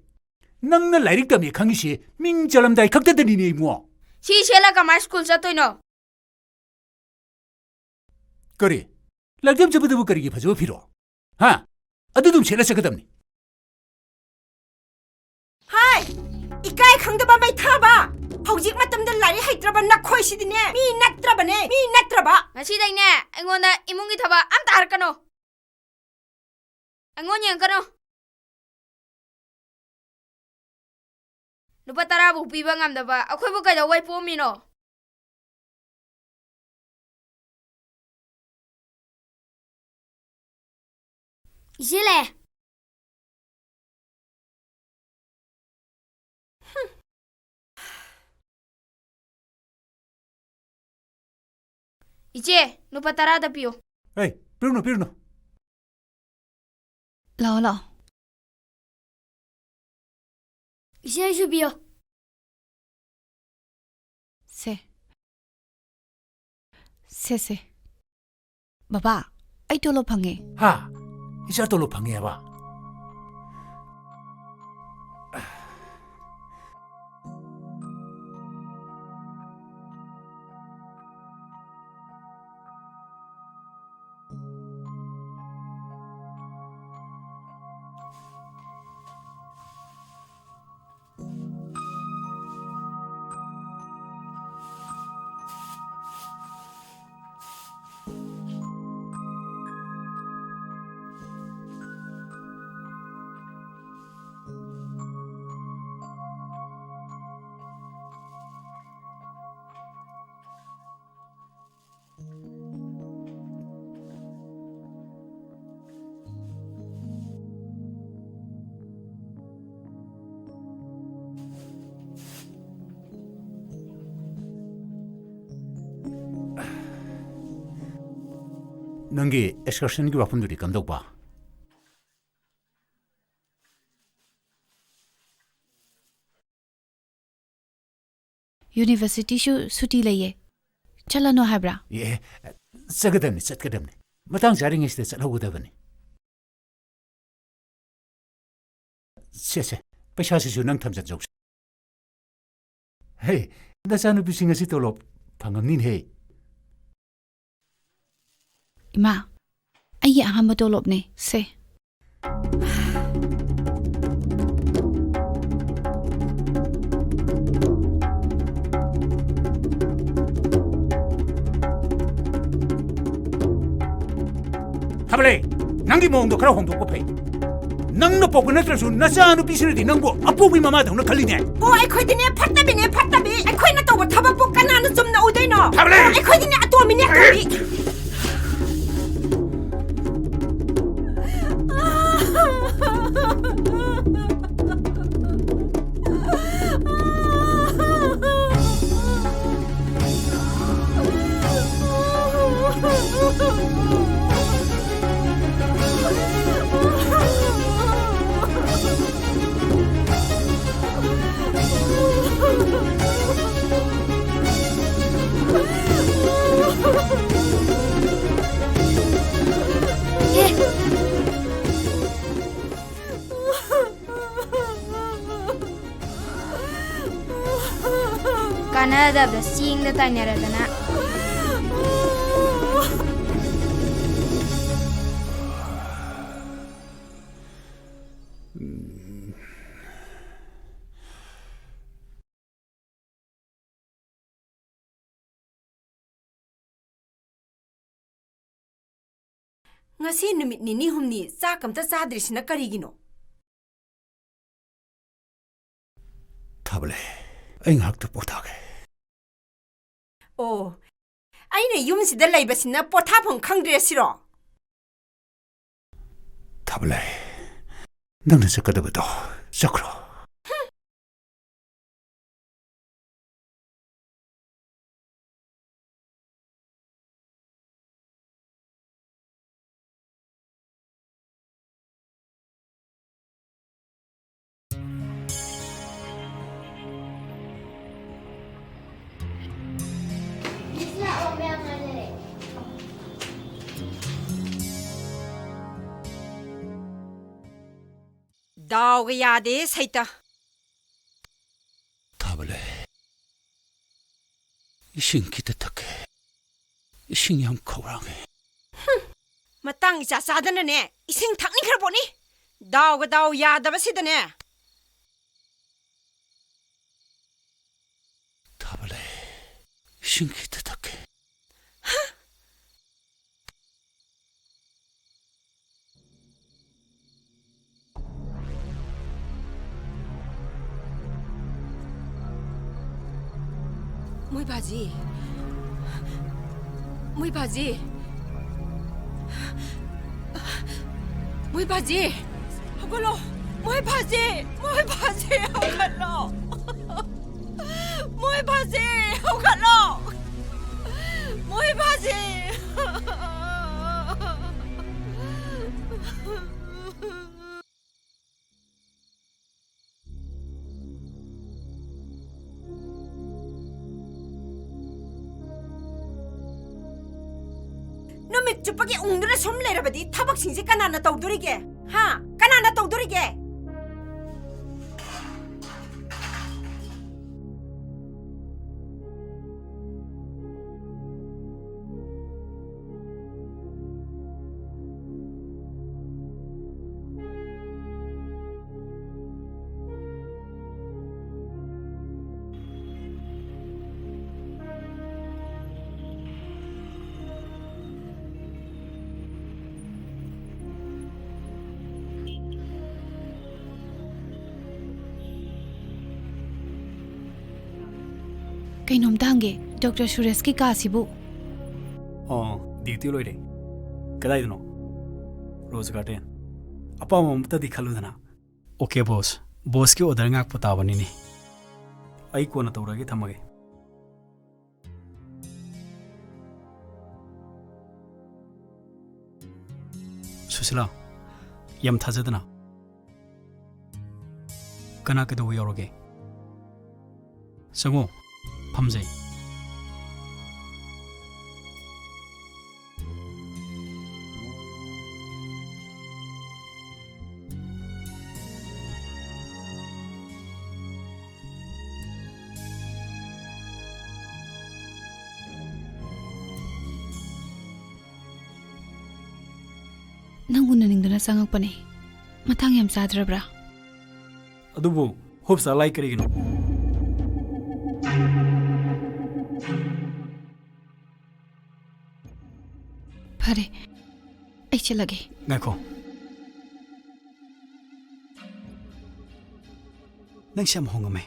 ꯅꯪꯅ ꯂꯥꯏꯔꯤꯛ ꯇꯝꯃꯦ ꯈꯪꯉꯤꯁꯦ ꯃꯤꯡ ꯆꯜꯂꯝꯗꯥꯏ ꯈꯛꯇꯗꯅꯤꯅꯦ ꯏꯕꯨꯡꯉꯣ꯫ ꯁꯤ ꯁꯦꯠꯂ ꯀꯃꯥꯏ ꯁ꯭ꯀꯨꯜ ꯆꯠꯇꯣꯏꯅꯣ? ꯀꯔꯤ? ꯂꯥꯏꯔꯤꯛ ꯇꯝ ꯆꯠꯄꯗꯕꯨ ꯀꯔꯤꯒꯤ ꯐꯖꯕ ꯐꯤꯔꯣꯜ? ꯍꯥ? ꯑꯗꯨ ꯑꯗꯨꯝ ꯁꯦꯠꯂ ꯆꯠꯀꯗꯕꯅꯤ꯫ ꯍꯥꯏ! ꯏꯀꯥꯏ ꯈꯪꯗꯕ ꯃꯩꯊꯥꯕ! ꯍꯧꯖꯤꯛ ꯃꯇꯝꯗ ꯂꯥꯏꯔꯤꯛ ꯍꯩꯇ꯭ꯔꯕ ꯅꯈꯣꯏꯁꯤꯗꯤꯅꯦ, ꯃꯤ ꯅꯠꯇ꯭ꯔꯕꯅꯦ, ꯃꯤ ꯅꯠꯇ꯭ꯔꯕ! ꯉꯁꯤꯗꯩꯅꯦ ꯑꯩꯉꯣꯟꯗ ꯏꯃꯨꯡꯒꯤ ꯊꯕꯛ ꯑꯝꯇ ꯍꯥꯏꯔꯛꯀꯅꯨ꯫ ꯑꯩꯉꯣꯟ ꯌꯦꯡꯉꯛꯀꯅꯨ꯫ ꯂꯨꯄꯥ ꯇꯔꯥꯕꯨ ꯄꯤꯕ ꯉꯝꯗꯕ ꯑꯩꯈꯣꯏꯕꯨ ꯀꯩꯗꯧꯕꯩ ꯄꯣꯛꯑꯝꯃꯤꯅꯣ? ꯏꯆꯦ ꯂꯥꯛꯑꯦ꯫ ꯏꯆꯦ, ꯂꯨꯄꯥ ꯇꯔꯥꯗ ꯄꯤꯌꯣ꯫ ꯑꯦ, ꯄꯤꯔꯨꯅꯨ, ꯄꯤꯔꯨꯅꯨ꯫ ꯂꯥꯛꯑꯣ, ꯂꯥꯛꯑꯣ꯫ ꯏꯆꯦ, ꯑꯩꯁꯨ ꯄꯤꯌꯣ꯫ ꯁꯦ꯫ ꯁꯦ, ꯁꯦ꯫ ꯕꯕꯥ, ꯑꯩ ꯇꯣꯂꯣꯞ ꯐꯪꯉꯦ꯫ ꯍꯥ? ꯏꯆꯥ ꯇꯣꯂꯣꯞ ꯐꯪꯉꯦ ꯍꯥꯏꯕ? ꯅꯪꯒꯤ excursionꯒꯤ ꯋꯥꯐꯝꯗꯨꯗꯤ ꯀꯝꯗꯧꯕ? Universityꯁꯨ ꯁꯨꯇꯤ ꯂꯩꯌꯦ꯫ ꯆꯠꯂꯅꯣ ꯍꯥꯏꯕ꯭ꯔꯥ? ꯑꯦ, ꯆꯠꯀꯗꯕꯅꯤ, ꯆꯠꯀꯗꯕꯅꯤ꯫ ꯃꯇꯥꯡ ꯆꯥꯔꯤꯉꯩꯁꯤꯗ ꯆꯠꯍꯧꯒꯗꯕꯅꯤ꯫ ꯁꯦ, ꯁꯦ, ꯄꯩꯁꯥꯁꯤꯁꯨ ꯅꯪ ꯊꯝꯖꯟꯖꯧꯁꯦ꯫ ꯍꯦ, ꯅꯆꯥꯅꯨꯄꯤꯁꯤ ꯉꯁꯤ ꯇꯣꯂꯣꯞ ꯐꯪꯉꯝꯅꯤꯅꯦꯍꯦ꯫ ꯏꯃꯥ, ꯑꯩꯒꯤ ꯑꯍꯥꯟꯕ ꯇꯣꯂꯣꯞꯅꯦ꯫ ꯁꯦ꯫ ꯊꯥꯕꯂꯩ, ꯅꯪꯒꯤ ꯃꯑꯣꯡꯗꯣ ꯈꯔ ꯍꯣꯡꯗꯣꯛꯄ ꯐꯩ꯫ ꯅꯪꯅ ꯄꯣꯛꯄ ꯅꯠꯇ꯭ꯔꯁꯨ ꯅꯆꯥ ꯅꯨꯄꯤꯁꯤꯅꯗꯤ ꯅꯪꯕꯨ ꯑꯄꯣꯛꯄꯤ ꯃꯃꯥꯗꯧꯅ ꯈꯜꯂꯤꯅꯦ꯫ ꯑꯣ, ꯑꯩꯈꯣꯏꯗꯤꯅꯦ ꯐꯠꯇꯕꯤꯅꯦ, ꯐꯠꯇꯕꯤ꯫ ꯑꯩꯈꯣꯏꯅ ꯇꯧꯕ ꯊꯕꯛꯄꯨ ꯀꯅꯥꯅ ꯆꯨꯝꯅ ꯎꯗꯣꯏꯅꯣ? ꯊꯥꯕꯂꯩ! ꯑꯣ, ꯑꯩꯈꯣꯏꯗꯤꯅꯦ ꯑꯇꯣꯝꯕꯤꯅꯦ, ꯑꯇꯣꯝꯕꯤ꯫ ꯀꯥꯟꯅꯗꯕꯗ ꯆꯦꯡꯗ ꯇꯥꯏꯅꯔꯗꯅ꯫ ꯉꯁꯤ ꯅꯨꯃꯤꯠ ꯅꯤꯅꯤ ꯍꯨꯝꯅꯤ ꯆꯥꯛ ꯑꯝꯇ ꯆꯥꯗ꯭ꯔꯤꯁꯤꯅ ꯀꯔꯤꯒꯤꯅꯣ? ꯊꯥꯕꯂꯩ, ꯑꯩ ꯉꯥꯏꯍꯥꯛꯇ ꯄꯣꯊꯥꯒꯦ꯫ ꯑꯣ, ꯑꯩꯅ ꯌꯨꯝꯁꯤꯗ ꯂꯩꯕꯁꯤꯅ ꯄꯣꯊꯥꯐꯝ ꯈꯪꯗ꯭ꯔꯦ ꯁꯤꯔꯣ? ꯊꯥꯕꯂꯩ, ꯅꯪꯅ ꯆꯠꯀꯗꯕꯗꯣ ꯆꯠꯈ꯭ꯔꯣ꯫ ꯗꯥꯎꯒ ꯌꯥꯗꯦ, ꯁꯩꯇ꯫ ꯊꯥꯕ ꯂꯩ꯫ ꯏꯁꯤꯡ ꯈꯤꯇ ꯊꯛꯀꯦ꯫ ꯏꯁꯤꯡ ꯌꯥꯝ ꯈꯧꯔꯥꯡꯉꯦ꯫ ꯃꯇꯥꯡ ꯏꯆꯥ ꯆꯥꯗꯅꯅꯦ, ꯏꯁꯤꯡ ꯊꯛꯅꯤꯡꯈ꯭ꯔ ꯄꯣꯠꯅꯤ꯫ ꯗꯥꯎꯒ ꯗꯥꯎ ꯌꯥꯗꯕꯁꯤꯗꯅꯦ꯫ ꯊꯥꯕ ꯂꯩ꯫ ꯏꯁꯤꯡ ꯈꯤꯇ ꯊꯛꯀꯦ꯫ ꯃꯣꯏ ꯕꯥꯖꯤ꯫ ꯃꯣꯏ ꯕꯥꯖꯤ꯫ ꯃꯣꯏ ꯕꯥꯖꯤ꯫ ꯍꯧꯒꯠꯂꯣ꯫ ꯃꯣꯏ ꯕꯥꯖꯤ꯫ ꯃꯣꯏ ꯕꯥꯖꯤ, ꯍꯧꯒꯠꯂꯣ꯫ ꯃꯣꯏ ꯕꯥꯖꯤ, ꯍꯧꯒꯠꯂꯣ꯫ ꯃꯣꯏ ꯕꯥꯖꯤ꯫ ꯅꯨꯃꯤꯠ ꯆꯨꯞꯄꯒꯤ ꯎꯪꯗꯨꯅ ꯁꯨꯝ ꯂꯩꯔꯕꯗꯤ ꯊꯕꯛꯁꯤꯡꯁꯦ ꯀꯅꯥꯅ ꯇꯧꯗꯣꯔꯤꯒꯦ? ꯍꯥ? ꯀꯅꯥꯅ ꯇꯧꯗꯣꯔꯤꯒꯦ? ꯀꯩꯅꯣꯝꯇ ꯍꯪꯒꯦ, ꯗꯣꯛꯇꯔ ꯁꯨꯔꯦꯁꯀꯤ ꯀꯥꯁꯤꯕꯨ? ꯑꯣ, ꯗ꯭ꯌꯨꯇꯤ ꯂꯣꯏꯔꯦ꯫ ꯀꯗꯥꯏꯗꯅꯣ? Rose garden. ꯑꯄꯥꯝꯕ ꯑꯃꯇꯗꯤ ꯈꯜꯂꯨꯗꯅ꯫ ꯑꯣꯀꯦ, ꯕꯣꯁ꯫ ꯕꯣꯁꯀꯤ ꯑꯣꯔꯗꯔ ꯉꯥꯛꯄ ꯇꯥꯕꯅꯤꯅꯦ꯫ ꯑꯩ ꯀꯣꯟꯅ ꯇꯧꯔꯒꯦ, ꯊꯝꯃꯒꯦ꯫ ꯁꯨꯁꯤꯂꯥ, ꯌꯥꯝ ꯊꯥꯖꯗꯅ꯫ ꯀꯅꯥ ꯀꯩꯗꯧꯕ ꯌꯥꯎꯔꯒꯦ? ꯆꯪꯉꯣ, ꯐꯝꯖꯩ꯫ ꯅꯪ ꯎꯅꯅꯤꯡꯗꯨꯅ ꯆꯪꯉꯛꯄꯅꯦ꯫ ꯃꯇꯥꯡ ꯌꯥꯝ ꯆꯥꯗ꯭ꯔꯕ꯭ꯔꯥ? ꯑꯗꯨꯕꯨ ꯍꯣꯞꯁꯥ ꯂꯥꯏ ꯀꯔꯤꯒꯤꯅꯣ? ꯐꯔꯦ, ꯑꯩ ꯆꯠꯂꯒꯦ꯫ ꯉꯥꯏꯈꯣ꯫ ꯅꯪꯁꯦ ꯌꯥꯝ ꯍꯣꯡꯉꯝꯃꯦ꯫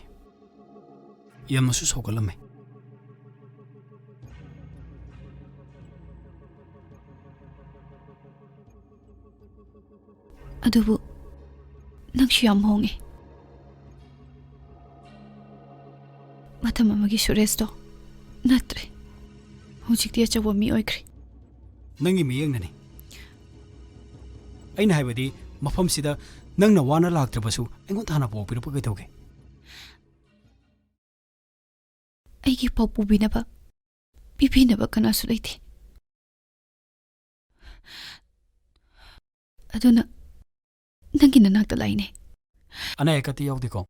ꯌꯥꯝꯅꯁꯨ ꯁꯧꯒꯠꯂꯝꯃꯦ꯫ ꯑꯗꯨꯕꯨ ꯅꯪꯁꯨ ꯌꯥꯝ ꯍꯣꯡꯉꯦ꯫ ꯃꯇꯝ ꯑꯃꯒꯤ ꯁꯨꯔꯦꯁꯇꯣ ꯅꯠꯇ꯭ꯔꯦ꯫ ꯍꯧꯖꯤꯛꯇꯤ ꯑꯆꯧꯕ ꯃꯤ ꯑꯣꯏꯈ꯭ꯔꯦ꯫ ꯅꯪꯒꯤ ꯃꯤꯠꯌꯦꯡꯅꯅꯤ꯫ ꯑꯩꯅ ꯍꯥꯏꯕꯗꯤ, ꯃꯐꯝꯁꯤꯗ ꯅꯪꯅ ꯋꯥꯅ ꯂꯥꯛꯇ꯭ꯔꯕꯁꯨ ꯑꯩꯉꯣꯟꯗ ꯍꯥꯟꯅ ꯄꯥꯎ ꯄꯤꯔꯛꯄ ꯀꯩꯗꯧꯒꯦ? ꯑꯩꯒꯤ ꯄꯥꯎ ꯄꯨꯕꯤꯅꯕ, ꯄꯤꯕꯤꯅꯕ ꯀꯅꯥꯁꯨ ꯂꯩꯇꯦ꯫ ꯑꯗꯨꯅ ꯅꯪꯒꯤ ꯅꯅꯥꯛꯇ ꯂꯥꯛꯏꯅꯦ꯫ ꯑꯅꯥ ꯑꯌꯦꯛꯀꯗꯤ ꯌꯥꯎꯗꯦꯀꯣ?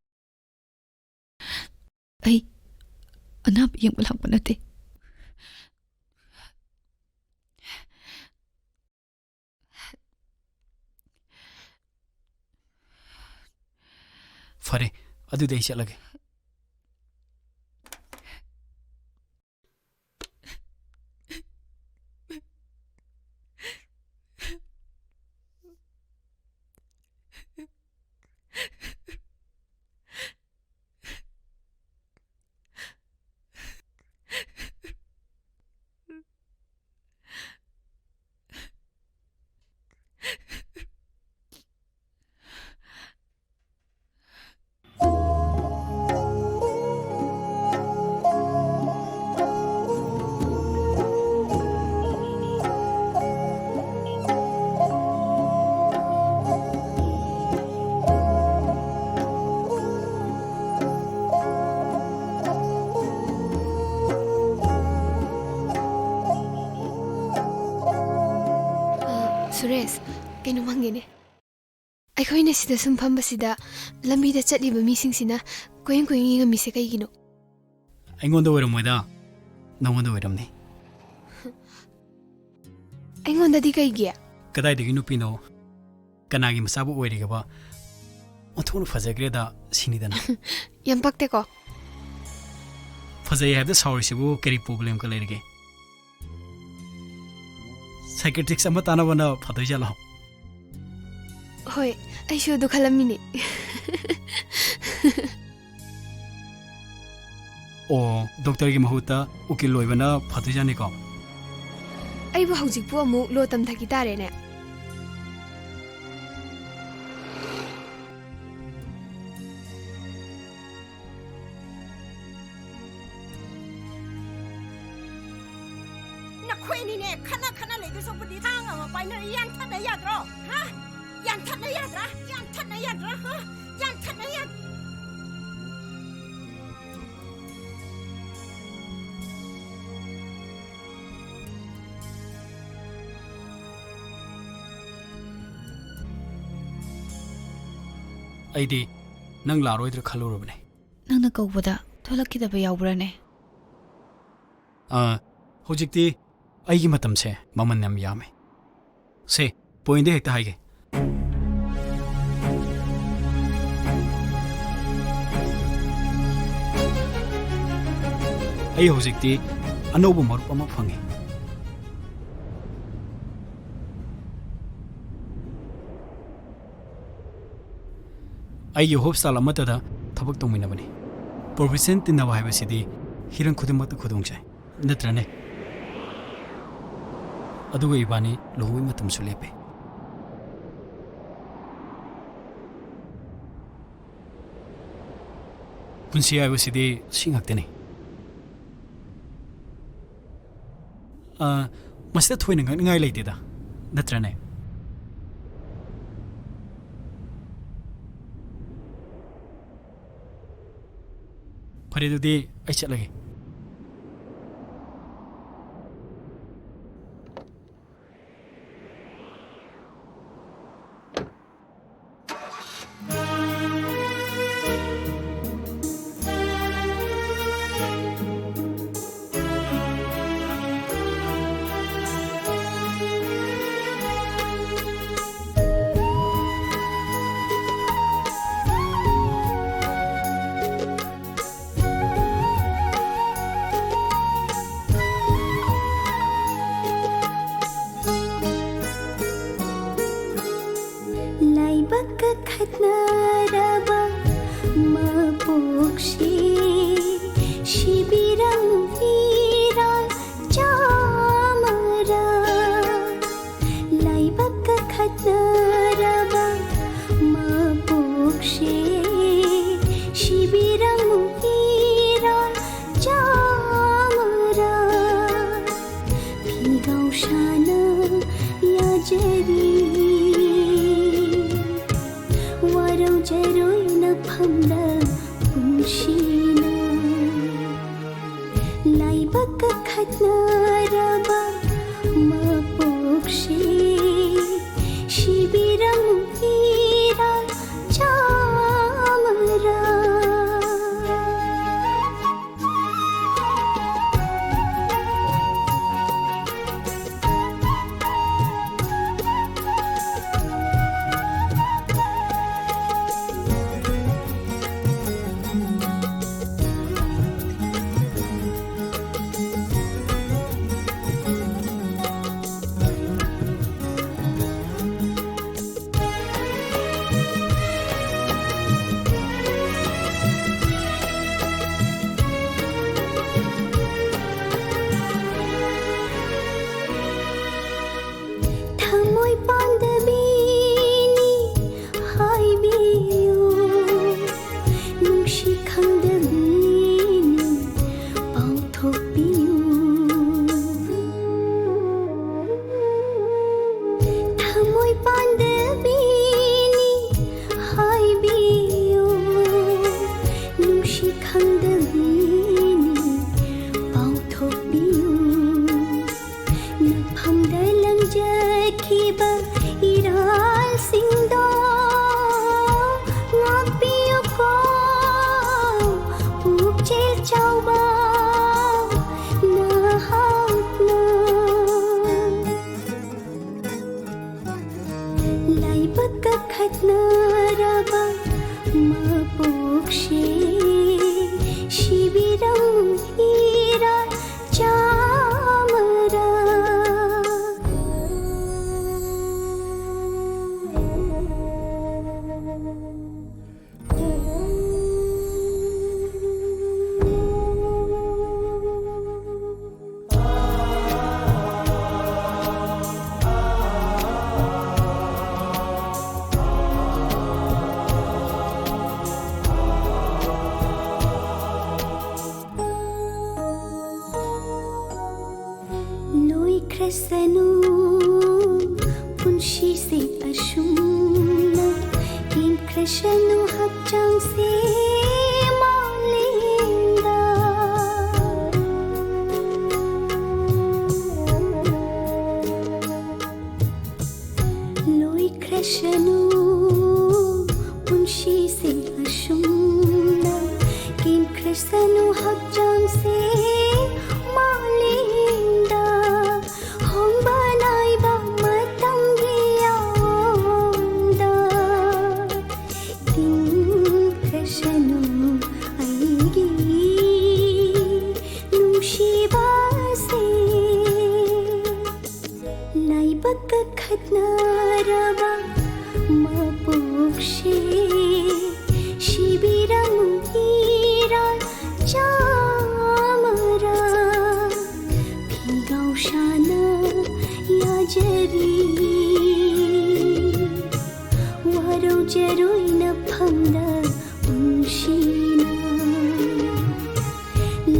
ꯑꯩ ꯑꯅꯥꯕ ꯌꯦꯡꯕ ꯂꯥꯛꯄ ꯅꯠꯇꯦ꯫ ꯐꯔꯦ, ꯑꯗꯨꯗꯤ ꯑꯩ ꯆꯠꯂꯒꯦ꯫ ꯑ, ꯁꯨꯔꯦꯁ, ꯀꯩꯅꯣꯝ ꯍꯪꯒꯦꯅꯦ꯫ ꯑꯩꯈꯣꯏꯅ ꯁꯤꯗ ꯁꯨꯝ ꯐꯝꯕꯁꯤꯗ ꯂꯝꯕꯤꯗ ꯆꯠꯂꯤꯕ ꯃꯤꯁꯤꯡꯁꯤꯅ ꯀꯣꯏꯌꯦꯡ ꯀꯣꯏꯌꯦꯡ ꯌꯦꯡꯉꯝꯃꯤꯁꯦ ꯀꯩꯒꯤꯅꯣ? ꯑꯩꯉꯣꯟꯗ ꯑꯣꯏꯔꯝꯃꯣꯏꯗ, ꯅꯉꯣꯟꯗ ꯑꯣꯏꯔꯝꯅꯤ꯫ ꯑꯩꯉꯣꯟꯗꯗꯤ ꯀꯩꯒꯤ? ꯀꯗꯥꯏꯗꯒꯤ ꯅꯨꯄꯤꯅꯣ? ꯀꯅꯥꯒꯤ ꯃꯆꯥꯕꯨ ꯑꯣꯏꯔꯤꯒꯕ? ꯑꯣꯟꯊꯣꯛꯅ ꯐꯖꯈ꯭ꯔꯦꯗ ꯁꯤꯅꯤꯗꯅ꯫ ꯌꯥꯝ ꯄꯛꯇꯦꯀꯣ꯫ ꯐꯖꯩ ꯍꯥꯏꯕꯗ ꯁꯥꯎꯔꯤꯁꯤꯕꯨ ꯀꯔꯤ problemꯒ ꯂꯩꯔꯤꯒꯦ? Psychiatrist ꯑꯃ ꯇꯥꯟꯅꯕꯅ ꯐꯗꯣꯏꯖꯥꯠꯂꯣ? ꯍꯣꯏ, ꯑꯩꯁꯨ ꯑꯗꯨ ꯈꯜꯂꯝꯃꯤꯅꯦ꯫ ꯑꯣ, doctorꯒꯤ ꯃꯍꯨꯠꯇ ꯎꯀꯤꯜ ꯑꯣꯏꯕꯅ ꯐꯗꯣꯏꯖꯥꯠꯅꯤꯀꯣ? ꯑꯩꯕꯨ ꯍꯧꯖꯤꯛꯄꯨ ꯑꯃꯨꯛ law ꯇꯝꯊꯈꯤ ꯇꯥꯔꯦꯅꯦ꯫ ꯅꯈꯣꯏ ꯑꯅꯤꯅꯦ ꯈꯠꯅ ꯈꯠꯅ ꯂꯩꯗꯣꯏ ꯁꯔꯨꯛꯄꯨꯗꯤ ꯊꯥꯡ ꯑꯃ ꯄꯥꯏꯅꯔ ꯌꯥꯟꯊꯠꯅ ꯌꯥꯗ꯭ꯔꯣ? ꯍꯥ? ꯌꯥꯟꯊꯠꯅ ꯌꯥꯗ꯭ꯔꯥ? ꯌꯥꯟꯊꯠꯅ ꯌꯥꯗ꯭ꯔꯥ? ꯍꯥ? ꯌꯥꯟꯊꯠꯅ ꯌꯥꯗ꯭ꯔꯥ? ꯑꯩꯗꯤ ꯅꯪ ꯂꯥꯛꯑꯔꯣꯏꯗ꯭ꯔꯥ ꯈꯜꯂꯨꯔꯕꯅꯦ꯫ ꯅꯪꯅ ꯀꯧꯕꯗ ꯊꯣꯛꯂꯛꯈꯤꯗꯕ ꯌꯥꯎꯕ꯭ꯔꯥꯅꯦ? ꯑꯥ, ꯍꯧꯖꯤꯛꯇꯤ ꯑꯩꯒꯤ ꯃꯇꯝꯁꯦ ꯃꯃꯜ ꯌꯥꯝ ꯌꯥꯝꯃꯦ꯫ ꯁꯦ, pointꯗ ꯍꯦꯛꯇ ꯍꯥꯏꯒꯦ꯫ ꯑꯩ ꯍꯧꯖꯤꯛꯇꯤ ꯑꯅꯧꯕ ꯃꯔꯨꯞ ꯑꯃ ꯐꯪꯉꯦ꯫ ꯑꯩꯒꯤ hospital ꯑꯃꯠꯇꯗ ꯊꯕꯛ ꯇꯧꯃꯤꯟꯅꯕꯅꯤ꯫ Profession ꯇꯤꯟꯅꯕ ꯍꯥꯏꯕꯁꯤꯗꯤ ꯍꯤꯔꯝ ꯈꯨꯗꯤꯡꯃꯛꯇ ꯈꯨꯗꯣꯡ ꯆꯥꯏ, ꯅꯠꯇ꯭ꯔꯅꯦ? ꯑꯗꯨꯒ ꯏꯕꯥꯅꯤ ꯂꯨꯍꯣꯡꯕꯒꯤ ꯃꯇꯝꯁꯨ ꯂꯦꯞꯄꯦ꯫ ꯄꯨꯟꯁꯤ ꯍꯥꯏꯕꯁꯤꯗꯤ ꯁꯤ ꯉꯥꯛꯇꯅꯤ꯫ ꯑ, ꯃꯁꯤꯗ ꯊꯣꯏꯅ ꯉꯛꯅꯤꯡꯉꯥꯏ ꯂꯩꯇꯦꯗ, ꯅꯠꯇ꯭ꯔꯅꯦ? ꯐꯔꯦ, ꯑꯗꯨꯗꯤ ꯑꯩ ꯆꯠꯂꯒꯦ꯫ ꯅꯔꯕ ꯃꯄꯣꯛꯁꯦ ꯁꯤꯕꯤꯔꯝꯃꯤꯔꯥ ꯆꯥꯃꯔꯥ? ꯂꯥꯏꯕꯛ ꯀꯈꯠꯅꯔꯕ ꯃꯄꯣꯛꯁꯦ ꯁꯤꯕꯤꯔꯝꯃꯤꯔꯥ ꯆꯥꯃꯔꯥ? ꯐꯤꯒꯥꯎ ꯁꯥꯅ ꯌꯥꯖꯔꯤ ꯋꯥꯔꯧꯖꯔꯣꯏ ꯅꯐꯝꯗ ꯄꯨꯟꯁꯤꯅ꯫ ꯂꯥꯏꯕꯛ ꯀꯈꯠꯅꯔꯕ ꯃꯄꯣꯛꯁꯦ ꯁꯤꯕꯤꯔꯝꯃꯤꯔꯥ ꯆꯥꯃꯔꯥ? ꯂꯣꯏꯈ꯭ꯔꯁꯅꯨ ꯍꯛꯆꯥꯡꯁꯦ ꯃꯥꯂꯦꯝꯗ꯫ ꯂꯣꯏꯈ꯭ꯔꯁꯅꯨ ꯄꯨꯟꯁꯤꯁꯦ ꯑꯁꯨꯝꯅ꯫ ꯀꯦꯟꯈ꯭ꯔꯁꯅꯨ ꯍꯛꯆꯥꯡꯁꯦ ꯃꯥꯂꯦꯝꯗ꯫ ꯍꯣꯡꯕ ꯅꯥꯏꯕ ꯃꯇꯝꯒꯤ ꯑꯑꯣꯟꯗ꯫ ꯇꯤꯟꯈ꯭ꯔꯁꯅꯨ ꯑꯩꯒꯤ ꯅꯨꯡꯁꯤꯕꯁꯦ꯫ ꯂꯥꯏꯕꯛꯀ ꯈꯠꯅꯔꯕ ꯃꯄꯣꯛꯁꯦ꯫ ꯁꯤꯕꯤꯔꯝꯃꯨ ꯏꯔꯥꯜ ꯆꯥꯃꯔ꯫ ꯐꯤꯒꯥꯎ ꯁꯥꯅ ꯌꯥꯖꯔꯤ꯫ ꯋꯥꯔꯧꯖꯔꯣꯏ ꯅꯐꯝꯗ ꯄꯨꯟꯁꯤꯅ꯫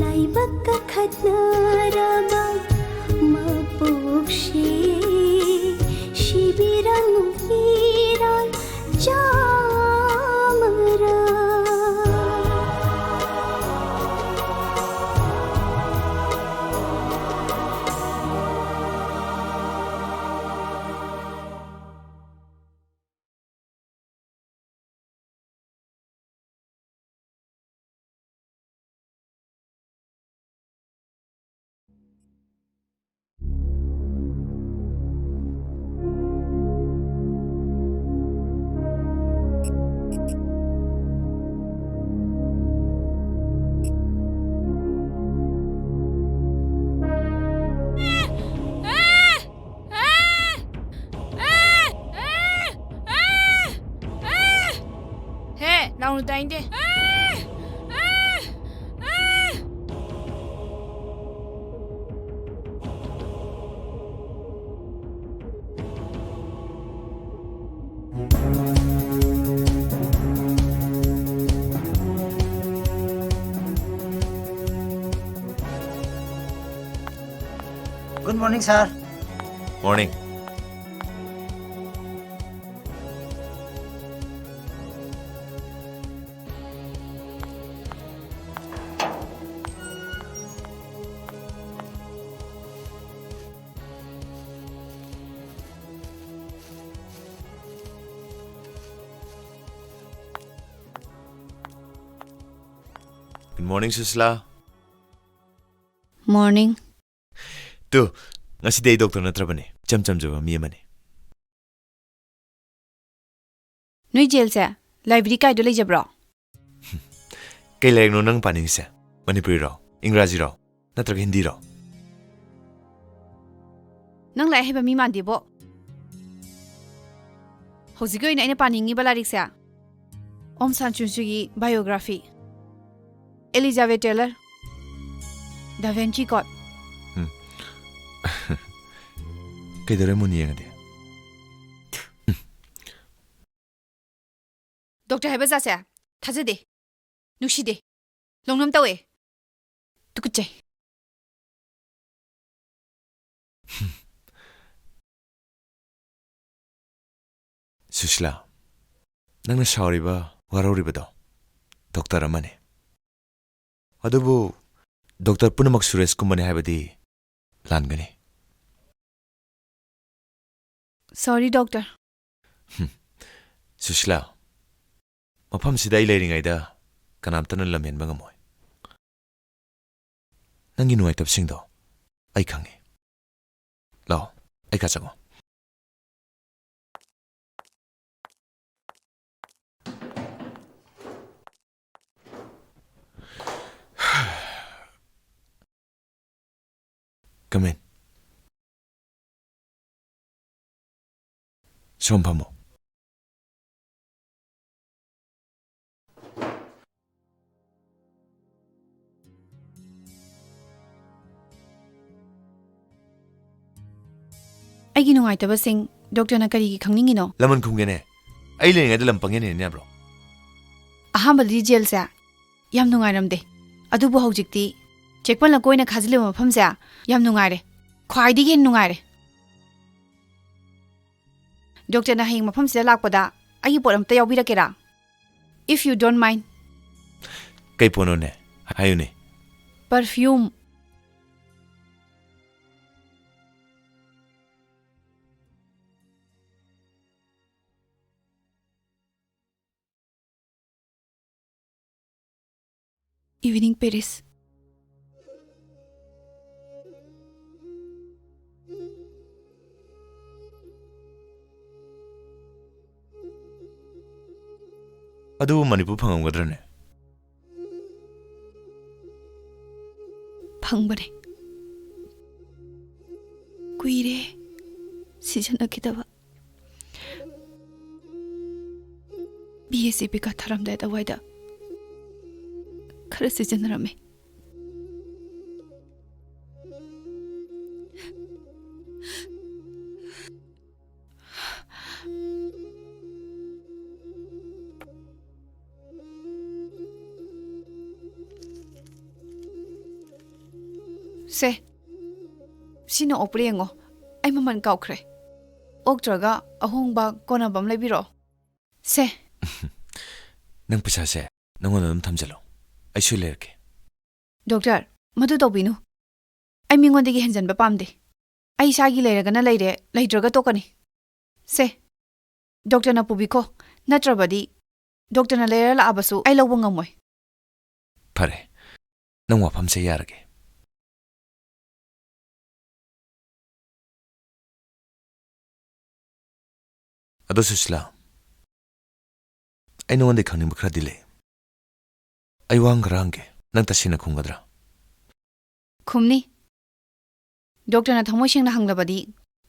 ꯂꯥꯏꯕꯛꯀ ꯈꯠꯅꯔꯕ ꯃꯄꯣꯛꯁꯦ꯫ ꯁꯤꯕꯤꯔꯝꯃꯨ ꯏꯔꯥꯜ ꯆꯥꯃꯔ꯫ ꯍꯦ, ꯂꯥꯎꯅ ꯇꯥꯏꯅꯤꯡꯗꯦ꯫ Good morning, sir. Morning. Good morning, Sushila. Morning. Two, ꯉꯁꯤꯗꯤ ꯑꯩ ꯗꯣꯛꯇꯔ ꯅꯠꯇ꯭ꯔꯕꯅꯦ, ꯏꯆꯝ ꯆꯝꯖꯕ ꯃꯤ ꯑꯃꯅꯤ꯫ ꯅꯣꯏ ꯖꯦꯜꯁꯦ ꯂꯥꯏꯕ꯭ꯔꯦꯔꯤ ꯀꯥꯏꯗ ꯂꯩꯖꯕ꯭ꯔꯣ? ꯀꯩ ꯂꯥꯏꯔꯤꯛꯅꯣ ꯅꯪ ꯄꯥꯅꯤꯡꯉꯤꯁꯦ? ꯃꯅꯤꯄꯨꯔꯤꯔꯣ? ꯏꯪꯒ꯭ꯔꯥꯖꯤꯔꯣ? ꯅꯠꯇ꯭ꯔꯒ ꯍꯤꯟꯗꯤꯔꯣ? ꯅꯪ ꯂꯥꯏꯔꯤꯛ ꯍꯩꯕ ꯃꯤ ꯃꯥꯟꯗꯦꯕꯣ꯫ ꯍꯧꯖꯤꯛꯀꯤ ꯑꯣꯏꯅ ꯑꯩꯅ ꯄꯥꯅꯤꯡꯉꯤꯕ ꯂꯥꯏꯔꯤꯛꯁꯦ ꯑꯣꯝ ꯁꯥꯟ ꯁꯨ ꯆꯤꯒꯤ biography, Elizabeth Taylor, Da Vinci Code꯫ ꯎꯝ꯫ ꯀꯩꯗꯧꯔꯦ ꯃꯨꯟꯅ ꯌꯦꯡꯉꯗꯤ? ꯗꯣꯛꯇꯔ ꯍꯥꯏꯕ ꯖꯥꯠꯁꯦ ꯊꯥꯖꯗꯦ, ꯅꯨꯡꯁꯤꯗꯦ, ꯂꯧꯅꯝ ꯇꯧꯋꯦ, ꯇꯨꯀꯠꯆꯩ꯫ ꯁꯨꯁꯤꯂꯥ, ꯅꯪꯅ ꯁꯥꯎꯔꯤꯕ, ꯋꯥꯔꯧꯔꯤꯕꯗꯣ ꯗꯣꯛꯇꯔ ꯑꯃꯅꯤ꯫ ꯑꯗꯨꯕꯨ ꯗꯣꯛꯇꯔ ꯄꯨꯝꯅꯃꯛ ꯁꯨꯔꯦꯁꯀꯨꯝꯕꯅꯤ ꯍꯥꯏꯕꯗꯤ ꯂꯥꯟꯒꯅꯤ꯫ Sorry, doctor. ꯍꯨꯝ꯫ ꯁꯨꯁꯤꯂꯥ, ꯃꯐꯝꯁꯤꯗ ꯑꯩ ꯂꯩꯔꯤꯉꯩꯗ ꯀꯅꯥꯝꯇꯅ ꯂꯝꯍꯦꯟꯕ ꯉꯝꯃꯣꯏ꯫ ꯅꯪꯒꯤ ꯅꯨꯡꯉꯥꯏꯇꯕꯁꯤꯡꯗꯣ ꯑꯩ ꯈꯪꯉꯤ꯫ ꯂꯥꯛꯑꯣ, ꯑꯩ ꯀꯥ ꯆꯪꯉꯣ꯫ Come in. ꯁꯣꯝ ꯐꯝꯃꯣ꯫ ꯑꯩꯒꯤ ꯅꯨꯡꯉꯥꯏꯇꯕꯁꯤꯡ ꯗꯣꯛꯇꯔꯅ ꯀꯔꯤꯒꯤ ꯈꯪꯅꯤꯡꯉꯤꯅꯣ? ꯂꯃꯟ ꯈꯨꯝꯒꯦꯅꯦ꯫ ꯑꯩ ꯂꯩꯔꯤꯉꯩꯗ ꯂꯝ ꯄꯪꯍꯦꯟ ꯍꯦꯟ ꯌꯥꯕ꯭ꯔꯣ? ꯑꯍꯥꯟꯕꯗꯗꯤ ꯖꯦꯜꯁꯦ ꯌꯥꯝ ꯅꯨꯡꯉꯥꯏꯔꯝꯗꯦ, ꯑꯗꯨꯕꯨ ꯍꯧꯖꯤꯛꯇꯤ ꯆꯦꯛꯄꯜꯅ ꯀꯣꯏꯅ ꯈꯥꯖꯤꯜꯂꯤꯕ ꯃꯐꯝꯁꯦ ꯌꯥꯝ ꯅꯨꯡꯉꯥꯏꯔꯦ, ꯈ꯭ꯋꯥꯏꯗꯒꯤ ꯍꯦꯟꯅ ꯅꯨꯡꯉꯥꯏꯔꯦ꯫ ꯗꯣꯛꯇꯔꯅ ꯍꯌꯦꯡ ꯃꯐꯝꯁꯤꯗ ꯂꯥꯛꯄꯗ ꯑꯩꯒꯤ ꯄꯣꯠ ꯑꯝꯇ ꯌꯥꯎꯕꯤꯔꯛꯀꯦꯔꯥ? If you don't mind. ꯀꯩ ꯄꯣꯠꯅꯣꯅꯦ? ꯍꯥꯏꯌꯨꯅꯦ꯫ Perfume. Evening Paris. ꯑꯗꯨꯕꯨ ꯃꯅꯤꯄꯨꯔ ꯐꯪꯉꯝꯒꯗ꯭ꯔꯅꯦ? ꯐꯪꯕꯅꯦ꯫ ꯀꯨꯏꯔꯦ ꯁꯤꯖꯤꯟꯅꯈꯤꯗꯕ꯫ ꯕꯤ ꯑꯦꯁ ꯁꯤ ꯄꯩꯈꯥ ꯊꯥꯔꯝꯗꯥꯏ ꯑꯗꯨꯋꯥꯏꯗ ꯈꯔ ꯁꯤꯖꯤꯟꯅꯔꯝꯃꯦ꯫ ꯁꯦ, ꯁꯤꯅ ꯑꯣꯛꯄ꯭ꯔꯥ ꯌꯦꯡꯉꯣ꯫ ꯑꯩ ꯃꯃꯜ ꯀꯥꯎꯈ꯭ꯔꯦ꯫ ꯑꯣꯛꯇ꯭ꯔꯒ ꯑꯍꯣꯡꯕ ꯀꯣꯟꯅꯕ ꯑꯃ ꯂꯩꯕꯤꯔꯣ꯫ ꯁꯦ꯫ ꯅꯪ ꯄꯩꯁꯥꯁꯦ ꯅꯪꯉꯣꯟꯗ ꯑꯗꯨꯝ ꯊꯝꯖꯜꯂꯣ꯫ ꯑꯩ ꯁꯣꯏ ꯂꯩꯔꯛꯀꯦ꯫ ꯗꯣꯛꯇꯔ, ꯃꯗꯨ ꯇꯧꯕꯤꯅꯨ꯫ ꯑꯩ ꯃꯤꯉꯣꯟꯗꯒꯤ ꯍꯦꯟꯖꯟꯕ ꯄꯥꯝꯗꯦ꯫ ꯑꯩ ꯏꯁꯥꯒꯤ ꯂꯩꯔꯒꯅ ꯂꯩꯔꯦ, ꯂꯩꯇ꯭ꯔꯒ ꯇꯣꯛꯀꯅꯤ꯫ ꯁꯦ, ꯗꯣꯛꯇꯔꯅ ꯄꯨꯕꯤꯈꯣ, ꯅꯠꯇ꯭ꯔꯕꯗꯤ ꯗꯣꯛꯇꯔꯅ ꯂꯩꯔ ꯂꯥꯛꯑꯕꯁꯨ ꯑꯩ ꯂꯧꯕ ꯉꯝꯃꯣꯏ꯫ ꯐꯔꯦ, ꯅꯪ ꯋꯥꯐꯝꯁꯦ ꯌꯥꯔꯒꯦ꯫ ꯑꯗꯣ ꯁꯨꯁꯤꯂꯥ, ꯑꯩ ꯅꯉꯣꯟꯗꯩ ꯈꯪꯅꯤꯡꯕ ꯈꯔꯗꯤ ꯂꯩ꯫ ꯑꯩ ꯋꯥ ꯑꯃ ꯈꯔ ꯍꯪꯒꯦ, ꯅꯪ ꯇꯁꯦꯡꯅ ꯈꯨꯝꯒꯗ꯭ꯔꯥ? ꯈꯨꯝꯅꯤ꯫ ꯗꯣꯛꯇꯔꯅ ꯊꯃꯣꯏ ꯁꯦꯡꯅ ꯍꯪꯂꯕꯗꯤ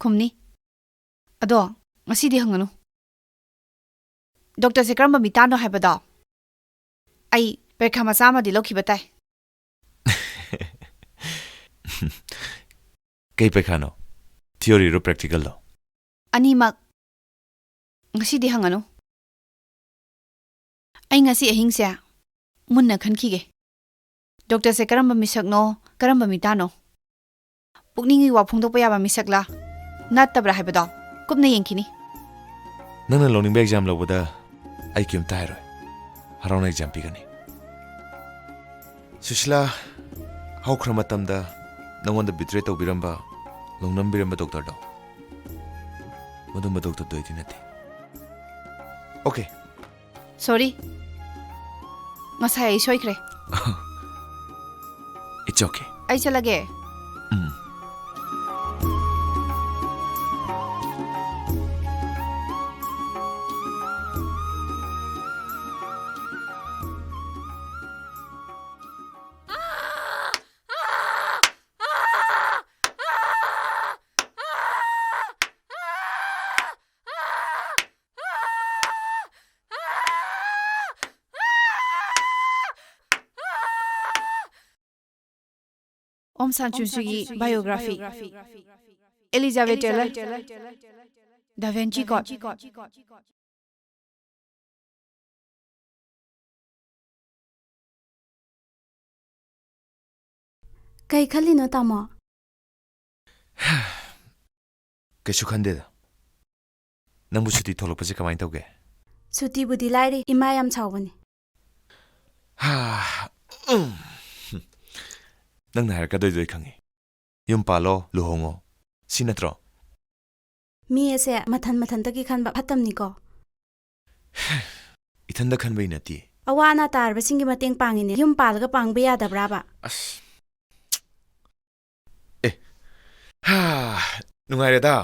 ꯈꯨꯝꯅꯤ꯫ ꯑꯗꯣ ꯉꯁꯤꯗꯤ ꯍꯪꯒꯅꯨ꯫ ꯗꯣꯛꯇꯔꯁꯦ ꯀꯔꯝꯕ ꯃꯤꯇꯥꯅꯣ ꯍꯥꯏꯕꯗꯣ ꯑꯩ ꯄꯔꯤꯈꯥ ꯃꯆꯥ ꯑꯃꯗꯤ ꯂꯧꯈꯤꯕ ꯇꯥꯏ꯫ ꯀꯩ ꯄꯩꯈꯥꯅꯣ? ꯊꯤꯑꯣꯔꯤꯔꯣ, ꯄ꯭ꯔꯦꯛꯇꯤꯀꯦꯜꯂꯣ? ꯑꯅꯤꯃꯛ꯫ ꯉꯁꯤꯗꯤ ꯍꯪꯒꯅꯨ꯫ ꯑꯩ ꯉꯁꯤ ꯑꯍꯤꯡꯁꯦ ꯃꯨꯟꯅ ꯈꯟꯈꯤꯒꯦ꯫ ꯗꯣꯛꯇꯔꯁꯦ ꯀꯔꯝꯕ ꯃꯤꯁꯛꯅꯣ, ꯀꯔꯝꯕ ꯃꯤꯇꯥꯅꯣ? ꯄꯨꯛꯅꯤꯡꯒꯤ ꯋꯥ ꯐꯣꯡꯗꯣꯛꯄ ꯌꯥꯕ ꯃꯤꯁꯛꯂꯥ, ꯅꯠꯇꯕ꯭ꯔꯥ ꯍꯥꯏꯕꯗꯣ ꯀꯨꯞꯅ ꯌꯦꯡꯈꯤꯅꯤ꯫ ꯅꯪꯅ ꯂꯧꯅꯤꯡꯕ ꯑꯦꯛꯖꯥꯝ ꯂꯧꯕꯗ ꯑꯩ ꯀꯩꯝꯇ ꯍꯥꯏꯔꯣꯏ꯫ ꯍꯔꯥꯎꯅ ꯑꯦꯛꯖꯥꯝ ꯄꯤꯒꯅꯤ꯫ ꯁꯨꯁꯤꯂꯥ, ꯍꯧꯈ꯭ꯔ ꯃꯇꯝꯗ ꯅꯉꯣꯟꯗ ꯕꯤꯇ꯭ꯔꯦ ꯇꯧꯕꯤꯔꯝꯕ, ꯂꯧꯅꯝꯕꯤꯔꯝꯕ ꯗꯣꯛꯇꯔꯗꯣ, ꯃꯗꯨꯝꯕ ꯗꯣꯛꯇꯔꯗꯣ ꯑꯩꯗꯤ ꯅꯠꯇꯦ꯫ ꯑꯣꯀꯦ꯫ ꯁꯣꯔꯤ꯫ ꯉꯁꯥꯏ ꯑꯩ ꯁꯣꯏꯈ꯭ꯔꯦ꯫ It's okay. ꯑꯩ ꯆꯠꯂꯒꯦ꯫ ꯎꯝ꯫ ꯑꯣꯝ ꯁꯥꯟꯆꯨꯟꯁꯤꯒꯤ biography꯫ Elizabeth Taylor꯫ Da Vinci Code꯫ ꯀꯩ ꯈꯜꯂꯤꯅꯣ, ꯇꯥꯃꯣ? ꯀꯩꯁꯨ ꯈꯟꯗꯦꯗ꯫ ꯅꯪꯕꯨ ꯁꯨꯇꯤ ꯊꯣꯛꯂꯛꯄꯁꯦ ꯀꯃꯥꯏꯅ ꯇꯧꯒꯦ? ꯁꯨꯇꯤꯕꯨꯗꯤ ꯂꯥꯏꯔꯤ, ꯏꯃꯥ ꯌꯥꯝ ꯁꯥꯎꯕꯅꯤ꯫ ꯍꯥ, ꯎꯝ꯫ ꯅꯪꯅ ꯍꯥꯏꯔꯛꯀꯗꯣꯏꯗꯣ ꯑꯩ ꯈꯪꯉꯤ꯫ ꯌꯨꯝ ꯄꯥꯜꯂꯣ, ꯂꯨꯍꯣꯡꯉꯣ꯫ ꯁꯤ ꯅꯠꯇ꯭ꯔꯣ? ꯃꯤ ꯑꯁꯦ ꯃꯊꯟ ꯃꯊꯟꯇꯒꯤ ꯈꯟꯕ ꯐꯠꯇꯕꯅꯤꯀꯣ꯫ ꯏꯊꯟꯗ ꯈꯟꯕꯩ ꯅꯠꯇꯦ꯫ ꯑꯋꯥ ꯑꯅꯥ ꯇꯥꯔꯕꯁꯤꯡꯒꯤ ꯃꯇꯦꯡ ꯄꯥꯡꯉꯤꯅꯦ꯫ ꯌꯨꯝ ꯄꯥꯜꯂꯒ ꯄꯥꯡꯕ ꯌꯥꯗꯕ꯭ꯔꯥꯕ? ꯑꯁ꯫ ꯑꯦ꯫ ꯍꯥ, ꯅꯨꯡꯉꯥꯏꯔꯦꯗ꯫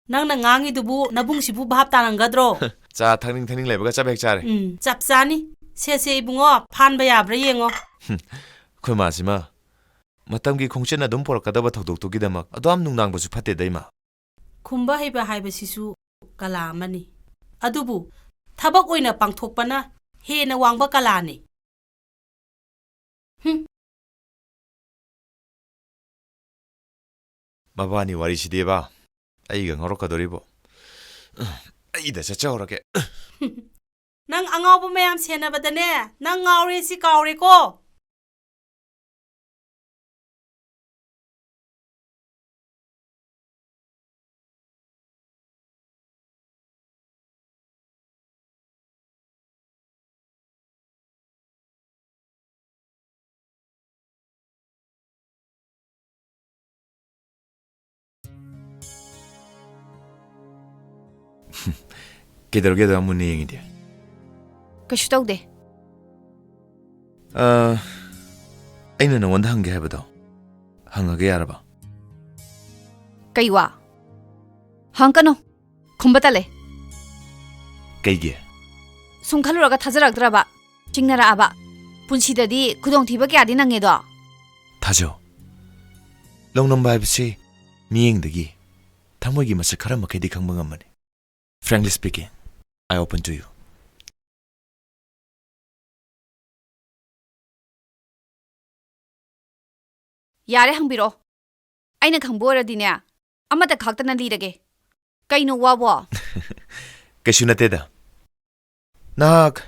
ꯅꯪꯅ ꯉꯥꯡꯉꯤꯗꯨꯕꯨ ꯅꯕꯨꯡꯁꯤꯕꯨ ꯚꯥꯞ ꯇꯥꯔꯝꯒꯗ꯭ꯔꯣ? ꯆꯥ ꯊꯛꯅꯤꯡ ꯊꯛꯅꯤꯡ ꯂꯩꯕꯒ ꯆꯞ ꯍꯦꯛ ꯆꯥꯔꯦ꯫ ꯎꯝ, ꯆꯞ ꯆꯥꯅꯤ꯫ ꯁꯦ, ꯁꯦ, ꯏꯕꯨꯡꯉꯣ, ꯐꯥꯟꯕ ꯌꯥꯕ꯭ꯔꯥ ꯌꯦꯡꯉꯣ꯫ ꯍꯨꯝ, ꯑꯩꯈꯣꯏ ꯃꯥꯁꯤꯃ ꯃꯇꯝꯒꯤ ꯈꯣꯡꯆꯠꯅ ꯑꯗꯨꯝ ꯄꯨꯔꯛꯀꯗꯕ ꯊꯧꯗꯣꯛꯇꯨꯒꯤꯗꯃꯛ ꯑꯗꯨꯌꯥꯝ ꯅꯨꯡꯅꯥꯡꯕꯁꯨ ꯐꯠꯇꯦꯗ, ꯏꯃꯥ꯫ ꯈꯨꯝꯕ ꯍꯩꯕ ꯍꯥꯏꯕꯁꯤꯁꯨ ꯀꯂꯥ ꯑꯃꯅꯤ꯫ ꯑꯗꯨꯕꯨ ꯊꯕꯛ ꯑꯣꯏꯅ ꯄꯥꯡꯊꯣꯛꯄꯅ ꯍꯦꯟꯅ ꯋꯥꯡꯕ ꯀꯂꯥꯅꯤ꯫ ꯍꯨꯝ꯫ ꯃꯕꯥꯅꯤ ꯋꯥꯔꯤꯁꯤꯗꯤꯕ, ꯑꯩꯒ ꯉꯥꯎꯔꯛꯀꯗꯣꯔꯤꯕꯣ꯫ ꯑꯩꯗ ꯆꯠꯆꯍꯧꯔꯒꯦ꯫ ꯅꯪ ꯑꯉꯥꯎꯕ ꯃꯌꯥꯝ ꯁꯦꯟꯅꯕꯗꯅꯦ, ꯅꯪ ꯉꯥꯎꯔꯦ ꯁꯤ ꯀꯥꯎꯔꯦꯀꯣ꯫ ꯀꯩꯗꯧꯔꯒꯦ ꯑꯗꯨ ꯌꯥꯝ ꯃꯨꯟꯅ ꯌꯦꯡꯉꯤꯗꯤ? ꯀꯩꯁꯨ ꯇꯧꯗꯦ꯫ ꯑ, ꯑꯩꯅ ꯅꯉꯣꯟꯗ ꯍꯪꯒꯦ ꯍꯥꯏꯕꯗꯣ ꯍꯪꯉꯒꯦ ꯌꯥꯔꯕ? ꯀꯩ ꯋꯥ? ꯍꯪꯀꯅꯨ꯫ ꯈꯨꯝꯕ ꯇꯜꯂꯦ꯫ ꯀꯩꯒꯤ? ꯁꯨꯝ ꯈꯜꯂꯨꯔꯒ ꯊꯥꯖꯔꯛꯇ꯭ꯔꯕ? ꯆꯤꯡꯅꯔꯛꯑꯕ? ꯄꯨꯟꯁꯤꯗꯗꯤ ꯈꯨꯗꯣꯡꯊꯤꯕ ꯀꯌꯥꯗꯤ ꯅꯪꯉꯦꯗꯣ꯫ ꯊꯥꯖꯧ꯫ ꯂꯧꯅꯝꯕ ꯍꯥꯏꯕꯁꯤ ꯃꯤꯠꯌꯦꯡꯗꯒꯤ ꯊꯃꯣꯏꯒꯤ ꯃꯁꯛ ꯈꯔ ꯃꯈꯩꯗꯤ ꯈꯪꯕ ꯉꯝꯕꯅꯤ꯫ Frankly speaking, I open to you. ꯌꯥꯔꯦ, ꯍꯪꯕꯤꯔꯛꯑꯣ꯫ ꯑꯩꯅ ꯈꯪꯕ ꯑꯣꯏꯔꯗꯤꯅꯦ, ꯑꯃꯠꯇ ꯈꯥꯛꯇꯅ ꯂꯤꯔꯒꯦ꯫ ꯀꯩꯅꯣ ꯋꯥꯕꯣ? ꯀꯩꯁꯨ ꯅꯠꯇꯦꯗ꯫ ꯅꯍꯥꯛ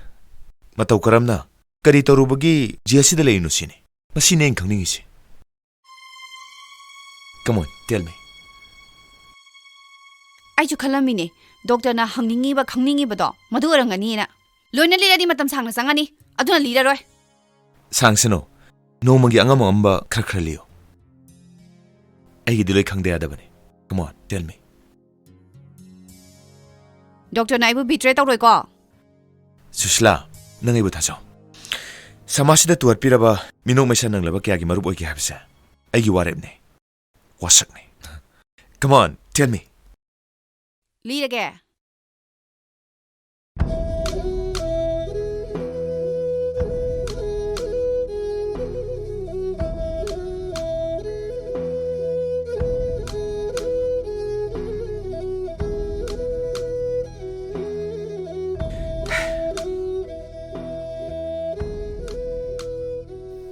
ꯃꯇꯧ ꯀꯔꯝꯅ, ꯀꯔꯤ ꯇꯧꯔꯨꯕꯒꯤ ꯖꯦꯜꯁꯤꯗ ꯂꯩꯔꯤꯅꯣ ꯁꯤꯅꯤ꯫ ꯃꯁꯤꯅꯦ ꯑꯩꯅ ꯈꯪꯅꯤꯡꯉꯤꯁꯤ꯫ Come on, tell me. ꯑꯩꯁꯨ ꯈꯜꯂꯝꯃꯤꯅꯦ, ꯗꯣꯛꯇꯔꯅ ꯍꯪꯅꯤꯡꯉꯤꯕ, ꯈꯪꯅꯤꯡꯉꯤꯕꯗꯣ ꯃꯗꯨ ꯑꯣꯏꯔꯝꯒꯅꯤꯅ꯫ ꯂꯣꯏꯅ ꯂꯤꯔꯗꯤ ꯃꯇꯝ ꯁꯥꯡꯅ ꯆꯪꯉꯅꯤ, ꯑꯗꯨꯅ ꯂꯤꯔꯔꯣꯏ꯫ ꯁꯥꯡꯁꯅꯨ, ꯅꯣꯡꯃꯒꯤ ꯑꯉꯝ ꯑꯉꯝꯕ ꯈꯔ ꯈꯔ ꯂꯤꯌꯨ꯫ ꯑꯩꯒꯤꯗꯤ ꯂꯣꯏ ꯈꯪꯗ ꯌꯥꯗꯕꯅꯤ꯫ Come on, tell me. ꯗꯣꯛꯇꯔꯅ ꯑꯩꯕꯨ ꯕꯤꯇ꯭ꯔꯦ ꯇꯧꯔꯣꯏꯀꯣ? ꯁꯨꯁꯤꯂꯥ, ꯅꯪ ꯑꯩꯕꯨ ꯊꯥꯖꯧ꯫ ꯁꯃꯥꯖꯁꯤꯗ ꯇꯨꯍꯠꯄꯤꯔꯕ ꯃꯤꯅꯣꯛ ꯃꯩꯁꯥ ꯅꯪꯂꯕ ꯀꯌꯥꯒꯤ ꯃꯔꯨꯞ ꯑꯣꯏꯒꯦ ꯍꯥꯏꯕꯁꯦ ꯑꯩꯒꯤ ꯋꯥꯔꯦꯞꯅꯤ, ꯋꯥꯁꯛꯅꯤ꯫ Come on, tell me. ꯂꯤꯔꯒꯦ꯫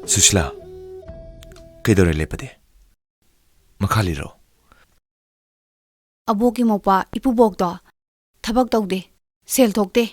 Sushila, ꯀꯩꯗꯧꯔꯦ ꯂꯦꯞꯄꯗꯤ? ꯃꯈꯥ ꯂꯤꯔꯣ꯫ ꯑꯕꯣꯛꯀꯤ ꯃꯧꯄꯥ ꯏꯄꯨꯕꯣꯛꯇꯣ ꯊꯕꯛ ꯇꯧꯗꯦ, ꯁꯦꯜ ꯊꯣꯛꯇꯦ꯫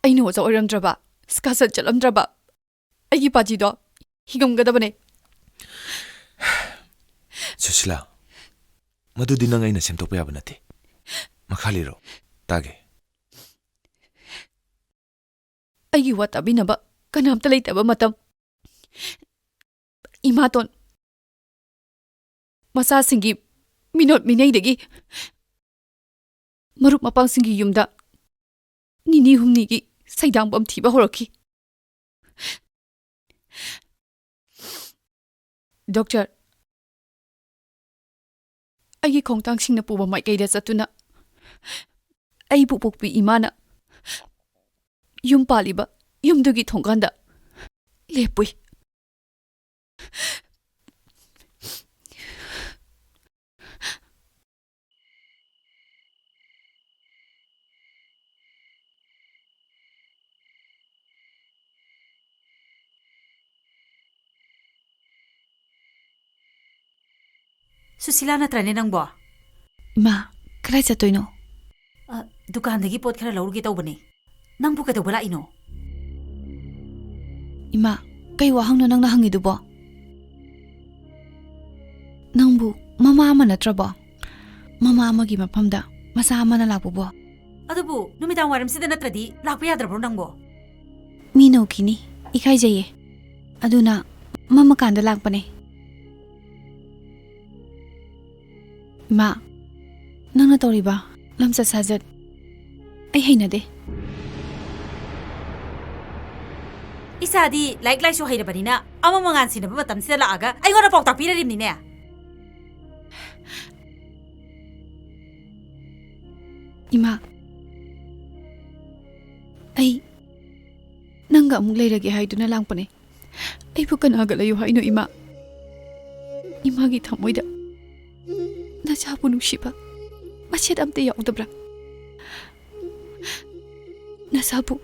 ꯑꯩꯅ ꯑꯣꯖꯥ ꯑꯣꯏꯔꯝꯗ꯭ꯔꯕ, ꯁ꯭ꯀꯥꯁꯟ ꯆꯠꯂꯝꯗ꯭ꯔꯕ, ꯑꯩꯒꯤ ꯄꯥꯖꯤꯗꯣ ꯍꯤꯡꯉꯝꯒꯗꯕꯅꯦ꯫ ꯁꯨꯁꯤꯂꯥ, ꯃꯗꯨꯗꯤ ꯅꯪ ꯑꯩꯅ ꯁꯦꯝꯗꯣꯛꯄ ꯌꯥꯕ ꯅꯠꯇꯦ꯫ ꯃꯈꯥ ꯂꯤꯔꯣ, ꯇꯥꯒꯦ꯫ ꯑꯩꯒꯤ ꯋꯥ ꯇꯥꯕꯤꯅꯕ ꯀꯅꯥꯝꯇ ꯂꯩꯇꯕ ꯃꯇꯝ, ꯏꯃꯥꯇꯣꯟ ꯃꯆꯥꯁꯤꯡꯒꯤ ꯃꯤꯅꯣꯠ ꯃꯤꯅꯩꯗꯒꯤ ꯃꯔꯨꯞ ꯃꯄꯥꯡꯁꯤꯡꯒꯤ ꯌꯨꯝꯗ ꯅꯤꯅꯤ ꯍꯨꯝꯅꯤꯒꯤ ꯁꯩꯗꯥꯡꯕꯝ ꯊꯤꯕ ꯍꯧꯔꯛꯈꯤ꯫ ꯗꯣꯛꯇꯔ, ꯑꯩꯒꯤ ꯈꯣꯡꯊꯥꯡꯁꯤꯡꯅ ꯄꯨꯕ ꯃꯥꯏꯀꯩꯗ ꯆꯠꯇꯨꯅ ꯑꯩꯕꯨ ꯄꯣꯛꯄꯤ ꯏꯃꯥꯅ ꯌꯨꯝ ꯄꯥꯜꯂꯤꯕ ꯌꯨꯝꯗꯨꯒꯤ ꯊꯣꯡꯒꯥꯟꯗ ꯂꯦꯞꯄꯨꯏ꯫ ꯁꯨꯁꯤꯂꯥ ꯅꯠꯇ꯭ꯔꯅꯦ ꯅꯪꯕꯣ? ꯏꯃꯥ, ꯀꯗꯥꯏ ꯆꯠꯇꯣꯏꯅꯣ? ꯑ, ꯗꯨꯀꯥꯟꯗꯒꯤ ꯄꯣꯠ ꯈꯔ ꯂꯧꯔꯨꯒꯦ ꯇꯧꯕꯅꯦ꯫ ꯅꯪꯕꯨ ꯀꯩꯗꯧꯕ ꯂꯥꯛꯏꯅꯣ? ꯏꯃꯥ, ꯀꯩ ꯋꯥꯍꯪꯅꯣ ꯅꯪꯅ ꯍꯪꯉꯤꯗꯨꯕꯣ? ꯅꯪꯕꯨ ꯃꯃꯥ ꯑꯃ ꯅꯠꯇ꯭ꯔꯕꯣ? ꯃꯃꯥ ꯑꯃꯒꯤ ꯃꯐꯝꯗ ꯃꯆꯥ ꯑꯃꯅ ꯂꯥꯛꯄꯕꯣ? ꯑꯗꯨꯕꯨ ꯅꯨꯃꯤꯗꯥꯡ ꯋꯥꯏꯔꯝꯁꯤꯗ ꯅꯠꯇ꯭ꯔꯗꯤ ꯂꯥꯛꯄ ꯌꯥꯗ꯭ꯔꯕ꯭ꯔꯣ ꯅꯪꯕꯣ? ꯃꯤꯅ ꯎꯈꯤꯅꯤ, ꯏꯀꯥꯏꯖꯩꯌꯦ꯫ ꯑꯗꯨꯅ ꯃꯝꯃꯀꯥꯟꯗ ꯂꯥꯛꯄꯅꯦ꯫ ꯏꯃꯥ, ꯅꯪꯅ ꯇꯧꯔꯤꯕ ꯂꯝꯆꯠ ꯁꯥꯖꯠ ꯑꯩ ꯍꯩꯅꯗꯦ꯫ ꯏꯆꯥꯗꯤ ꯂꯥꯏꯔꯤꯛ ꯂꯥꯏꯁꯨ ꯍꯩꯔꯕꯅꯤꯅ ꯑꯃ ꯃꯉꯥꯟ ꯁꯤꯟꯅꯕ ꯃꯇꯝꯁꯤꯗ ꯂꯥꯛꯑꯒ ꯑꯩꯉꯣꯟꯗ ꯄꯥꯎꯇꯥꯛ ꯄꯤꯔꯔꯤꯕꯅꯤꯅꯦ꯫ ꯏꯃꯥ, ꯑꯩ ꯅꯪꯒ ꯑꯃꯨꯛ ꯂꯩꯔꯒꯦ ꯍꯥꯏꯗꯨꯅ ꯂꯥꯛꯄꯅꯦ꯫ ꯑꯩꯕꯨ ꯀꯅꯥꯒ ꯂꯩꯌꯨ ꯍꯥꯏꯅꯣ, ꯏꯃꯥ? ꯏꯃꯥꯒꯤ ꯊꯃꯣꯏꯗ ꯅꯆꯥꯕꯨ ꯅꯨꯡꯁꯤꯕ ꯃꯆꯦꯠ ꯑꯝꯇ ꯌꯥꯎꯗꯕ꯭ꯔꯥ? ꯅꯆꯥꯕꯨ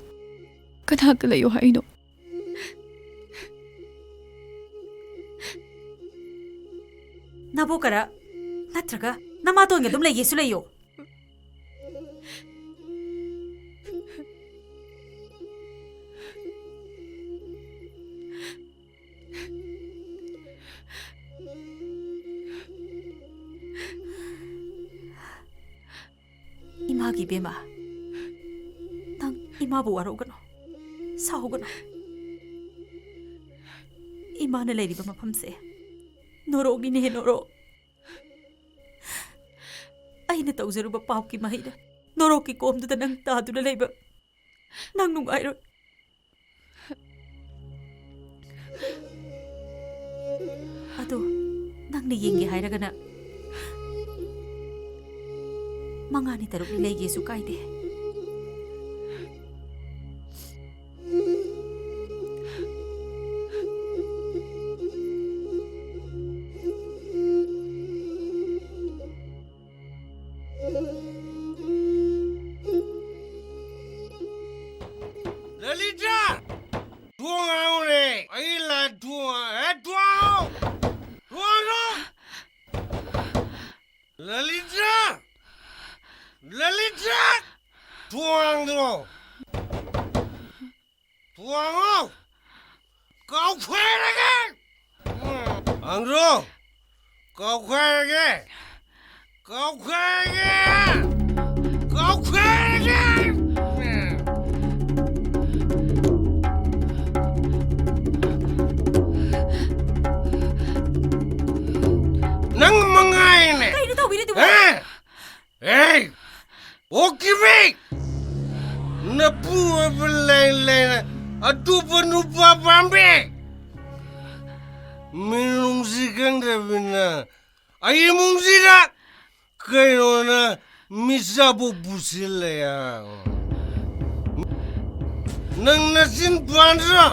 ꯀꯅꯥꯒ ꯂꯩꯌꯨ ꯍꯥꯏꯅꯣ? ꯅꯕꯣꯛꯀꯔ ꯅꯠꯇ꯭ꯔꯒ ꯅꯃꯥꯇꯣꯟꯒ ꯑꯗꯨꯝ ꯂꯩꯒꯦꯁꯨ ꯂꯩꯌꯣ꯫ ꯏꯕꯦꯝꯃ, ꯅꯪ ꯏꯃꯥꯕꯨ ꯋꯥꯔꯧꯒꯅꯨ, ꯁꯥꯎꯒꯅꯨ꯫ ꯏꯃꯥꯅ ꯂꯩꯔꯤꯕ ꯃꯐꯝꯁꯦ ꯅꯣꯔꯣꯛꯅꯤꯅꯦ, ꯅꯣꯔꯣꯛ꯫ ꯑꯩꯅ ꯇꯧꯖꯔꯨꯕ ꯄꯥꯞꯀꯤ ꯃꯍꯩꯅ ꯅꯣꯔꯣꯛꯀꯤ ꯀꯣꯝꯗꯨꯗ ꯅꯪ ꯇꯥꯗꯨꯅ ꯂꯩꯕ ꯅꯪ ꯅꯨꯡꯉꯥꯏꯔꯣꯏ꯫ ꯑꯗꯣ ꯅꯪꯅ ꯌꯦꯡꯒꯦ ꯍꯥꯏꯔꯒꯅ ꯃꯉꯥꯅꯤ ꯇꯔꯨꯛꯅꯤ ꯂꯩꯒꯦꯁꯨ ꯀꯥꯏꯗꯦ꯫ ꯂꯂꯤꯇꯥ! ꯊꯣꯡ ꯍꯥꯡꯉꯨꯅꯦ! ꯑꯩ ꯂꯥꯛ ꯊꯣꯡ ꯍꯥꯡ-, ꯑꯦ, ꯊꯣꯡ ꯍꯥꯡꯉꯣ! ꯊꯣꯡ ꯍꯥꯡꯉꯣ! ꯂꯂꯤꯇꯥ! ꯂꯂꯤꯇꯥ! ꯊꯣꯡ ꯍꯥꯡꯗ꯭ꯔꯣ? ꯊꯣꯡ ꯍꯥꯡꯉꯣ! ꯀꯥꯎꯈ꯭ꯔꯦꯔꯒ! ꯍꯥꯡꯗ꯭ꯔꯣ? ꯀꯥꯎꯈ꯭ꯔꯦꯔꯒꯦ! ꯀꯥꯎꯈ꯭ꯔꯦꯔꯒꯦ! ꯀꯥꯎꯈ꯭ꯔꯦꯔꯒꯦ! ꯅꯪ ꯃꯉꯥꯏꯅꯦ! ꯀꯩꯅꯣ ꯇꯧꯕꯤꯔꯤꯗꯨꯕꯣ? ꯍꯦ? ꯑꯦ! ꯑꯣꯛꯀꯤꯕꯤ! ꯅꯄꯨ ꯑꯣꯏꯕ ꯂꯩ ꯂꯩꯅ ꯑꯇꯣꯞꯄ ꯅꯨꯄꯥ ꯄꯥꯝꯕꯤ! ꯃꯤꯅꯨꯡꯁꯤ ꯈꯪꯗꯕꯤꯅ ꯑꯩ ꯏꯃꯨꯡꯁꯤꯗ ꯀꯩꯅꯣꯅ ꯃꯤꯆꯥꯕꯨ ꯄꯨꯁꯤꯜꯂꯦ ꯍꯥꯏ꯫ ꯅꯪ ꯅꯆꯤꯟ ꯄꯥꯟꯗ꯭ꯔꯣ?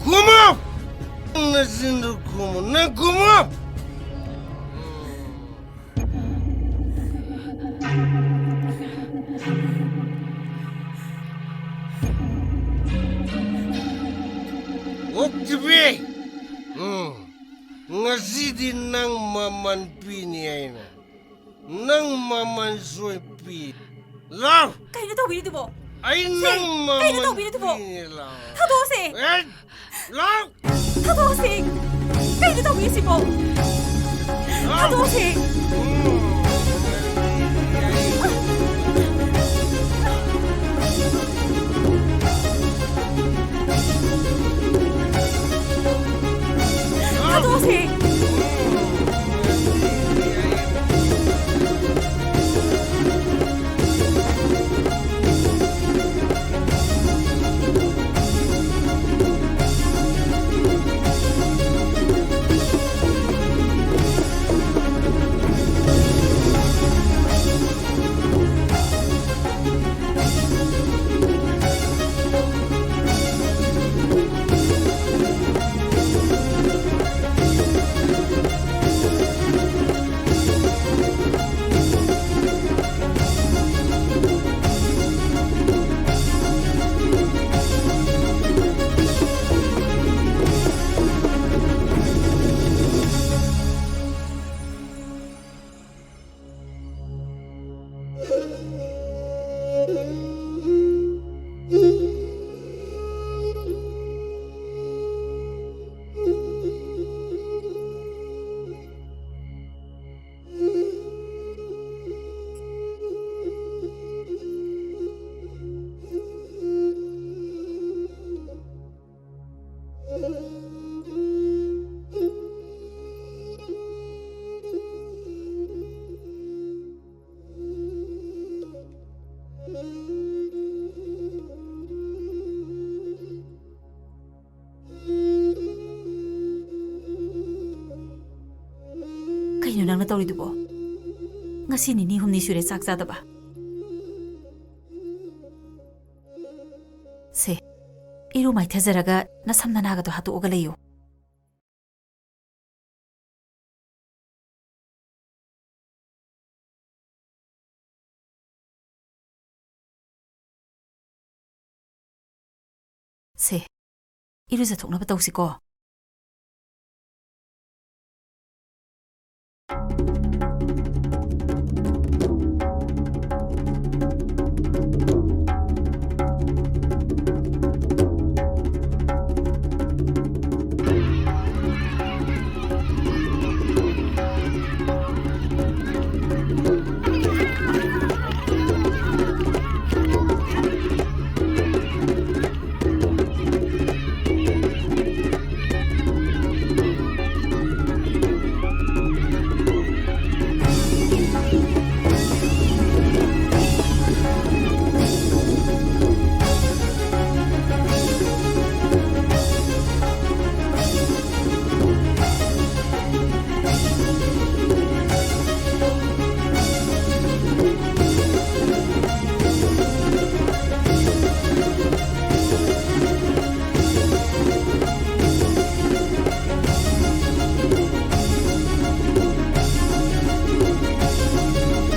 ꯈꯨꯝꯃꯣ! ꯅꯪ ꯅꯆꯤꯟꯗꯣ ꯈꯨꯝꯃꯣ, ꯅꯪ ꯈꯨꯝꯃꯣ! ꯑꯣꯛꯇꯤꯕꯤ! ꯎꯝ. ꯉꯁꯤꯗꯤ ꯅꯪ ꯃꯃꯜ ꯄꯤꯅꯤ ꯑꯩꯅ꯫ ꯅꯪ ꯃꯃꯜ ꯁꯣꯏ ꯄꯤ꯫ ꯂꯥꯎ! ꯀꯩꯅꯣ ꯇꯧꯕꯤꯔꯤꯗꯨꯕꯣ? ꯑꯩ ꯁꯦ, ꯅꯪ ꯀꯩꯅꯣ ꯃꯃꯜ ꯇꯧꯕꯤꯔꯤꯗꯨꯕꯣ? ꯄꯤꯅꯤ, ꯂꯥꯎ꯫ ꯊꯥꯗꯣꯛꯑꯣꯁꯦ! ꯑꯦ, ꯂꯥꯎ! ꯊꯥꯗꯣꯛꯑꯣꯁꯦ! ꯀꯩꯅꯣ ꯇꯧꯕꯤꯔꯤꯁꯤꯕꯣ? ꯂꯥꯎ! ꯊꯥꯗꯣꯛꯑꯣꯁꯦ! ꯎꯝ. ꯀꯩꯅꯣ ꯅꯪꯅ ꯇꯧꯔꯤꯗꯨꯕꯣ? ꯉꯁꯤ ꯅꯤꯅꯤ ꯍꯨꯝꯅꯤ ꯁꯨꯔꯦ ꯆꯥꯛ ꯆꯥꯗꯕ꯫ ꯁꯦ, ꯏꯔꯨ ꯃꯥꯏꯊꯖꯔꯒ ꯅꯁꯝ ꯅꯅꯥꯒꯗꯣ ꯍꯥꯠꯇꯣꯛꯑꯒ ꯂꯩꯌꯨ꯫ ꯁꯦ, ꯏꯔꯨꯖꯊꯣꯛꯅꯕ ꯇꯧꯁꯤꯀꯣ꯫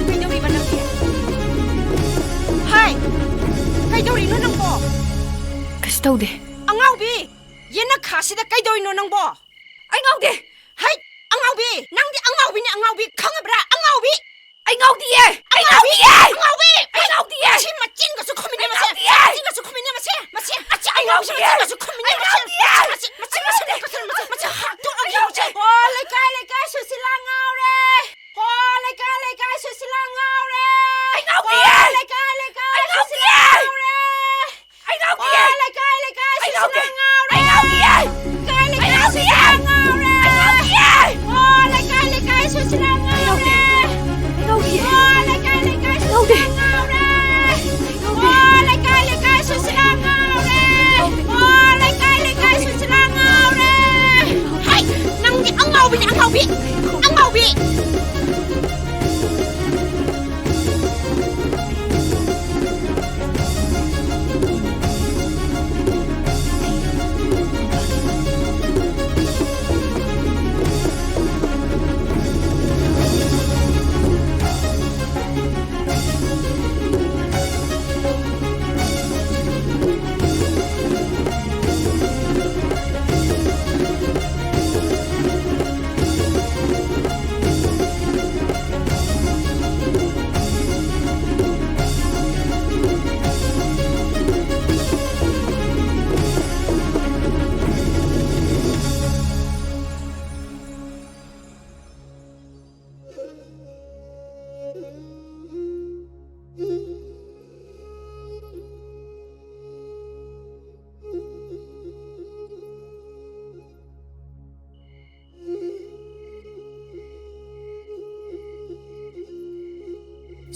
ꯀꯩꯗꯧꯔꯤꯕ ꯅꯪꯗꯤ? ꯍꯥꯏ! ꯀꯩꯗꯧꯔꯤꯅꯣ ꯅꯪꯕꯣ? ꯀꯩꯁꯨ ꯇꯧꯗꯦ꯫ ꯑꯉꯥꯎꯕꯤ! ꯌꯦꯅꯈꯥꯁꯤꯗ ꯀꯩꯗꯧꯔꯤꯅꯣ ꯅꯪꯕꯣ? ꯑꯩ ꯉꯥꯎꯗꯦ! ꯍꯩ! ꯑꯉꯥꯎꯕꯤ! ꯅꯪꯗꯤ ꯑꯉꯥꯎꯕꯤꯅꯦ, ꯑꯉꯥꯎꯕꯤ! ꯈꯪꯉꯕ꯭ꯔꯥ? ꯑꯉꯥꯎꯕꯤ! ꯑꯩ ꯉꯥꯎꯗꯤꯌꯦ! ꯑꯩ ꯉꯥꯎꯗꯤꯌꯦ! ꯑꯉꯥꯎꯕꯤ! ꯑꯩ ꯉꯥꯎꯗꯤꯌꯦ! ꯃꯁꯤ ꯃꯆꯤꯟꯒꯁꯨ ꯈꯨꯝꯃꯤꯅꯦ, ꯑꯩ ꯃꯁꯤ! ꯉꯥꯎꯗꯤꯌꯦ! ꯃꯆꯤꯟꯒꯁꯨ ꯈꯨꯝꯃꯤꯅꯦ, ꯃꯁꯤ! ꯃꯁꯤ! ꯃꯆꯤꯟ ꯑꯩ ꯉꯥꯎꯕꯤ! ꯉꯥꯎꯗꯤꯌꯦ! ꯃꯆꯤꯟꯒꯁꯨ ꯈꯨꯝꯃꯤꯅꯦ, ꯑꯩ ꯃꯁꯤ! ꯉꯥꯎꯗꯤꯌꯦ! ꯃꯁꯤ! ꯃꯁꯤ! ꯃꯁꯤ! ꯃꯁꯤ! ꯃꯁꯤ! ꯍꯥꯠꯇꯣꯛꯑꯒꯦ ꯍꯧꯖꯤꯛ! ꯑꯣ, ꯂꯩꯀꯥꯏ, ꯂꯩꯀꯥꯏ ꯁꯨꯁꯤꯂꯥ ꯉꯥꯎꯔꯦ! ꯑꯣ, ꯂꯩꯀꯥꯏ, ꯂꯩꯀꯥꯏ ꯁꯨꯁꯤꯂꯥ ꯉꯥꯎꯔꯦ! ꯑꯩ ꯉꯥꯎꯗꯤꯌꯦ! ꯑꯣ, ꯂꯩꯀꯥꯏ, ꯂꯩꯀꯥꯏ ꯑꯩ ꯁꯨꯁꯤꯂꯥ ꯉꯥꯎꯗꯤꯌꯦ! ꯉꯥꯎꯔꯦ! ꯑꯩ ꯉꯥꯎꯗꯤꯌꯦ! ꯑꯣ, ꯂꯩꯀꯥꯏ, ꯂꯩꯀꯥꯏ ꯑꯩ ꯁꯨꯁꯤꯂꯥ ꯉꯥꯎꯗꯦ! ꯉꯥꯎꯔꯦ! ꯑꯩ ꯉꯥꯎꯗꯤꯌꯦ! ꯂꯩꯀꯥꯏ, ꯑꯩ ꯂꯩꯀꯥꯏ ꯉꯥꯎꯗꯤꯌꯦ! ꯁꯨꯁꯤꯂꯥ ꯉꯥꯎꯔꯦ! ꯑꯩ ꯉꯥꯎꯗꯤꯌꯦ! ꯑꯣ, ꯂꯩꯀꯥꯏ, ꯂꯩꯀꯥꯏ ꯑꯩ ꯁꯨꯁꯤꯂꯥ ꯉꯥꯎꯗꯦ! ꯉꯥꯎꯔꯦ! ꯑꯩ ꯉꯥꯎꯗꯤꯌꯦ! ꯑꯣ, ꯂꯩꯀꯥꯏ, ꯂꯩꯀꯥꯏ ꯑꯩ ꯁꯨꯁꯤꯂꯥ ꯉꯥꯎꯗꯦ! ꯉꯥꯎꯔꯦ! ꯑꯉꯥꯎꯕꯤ!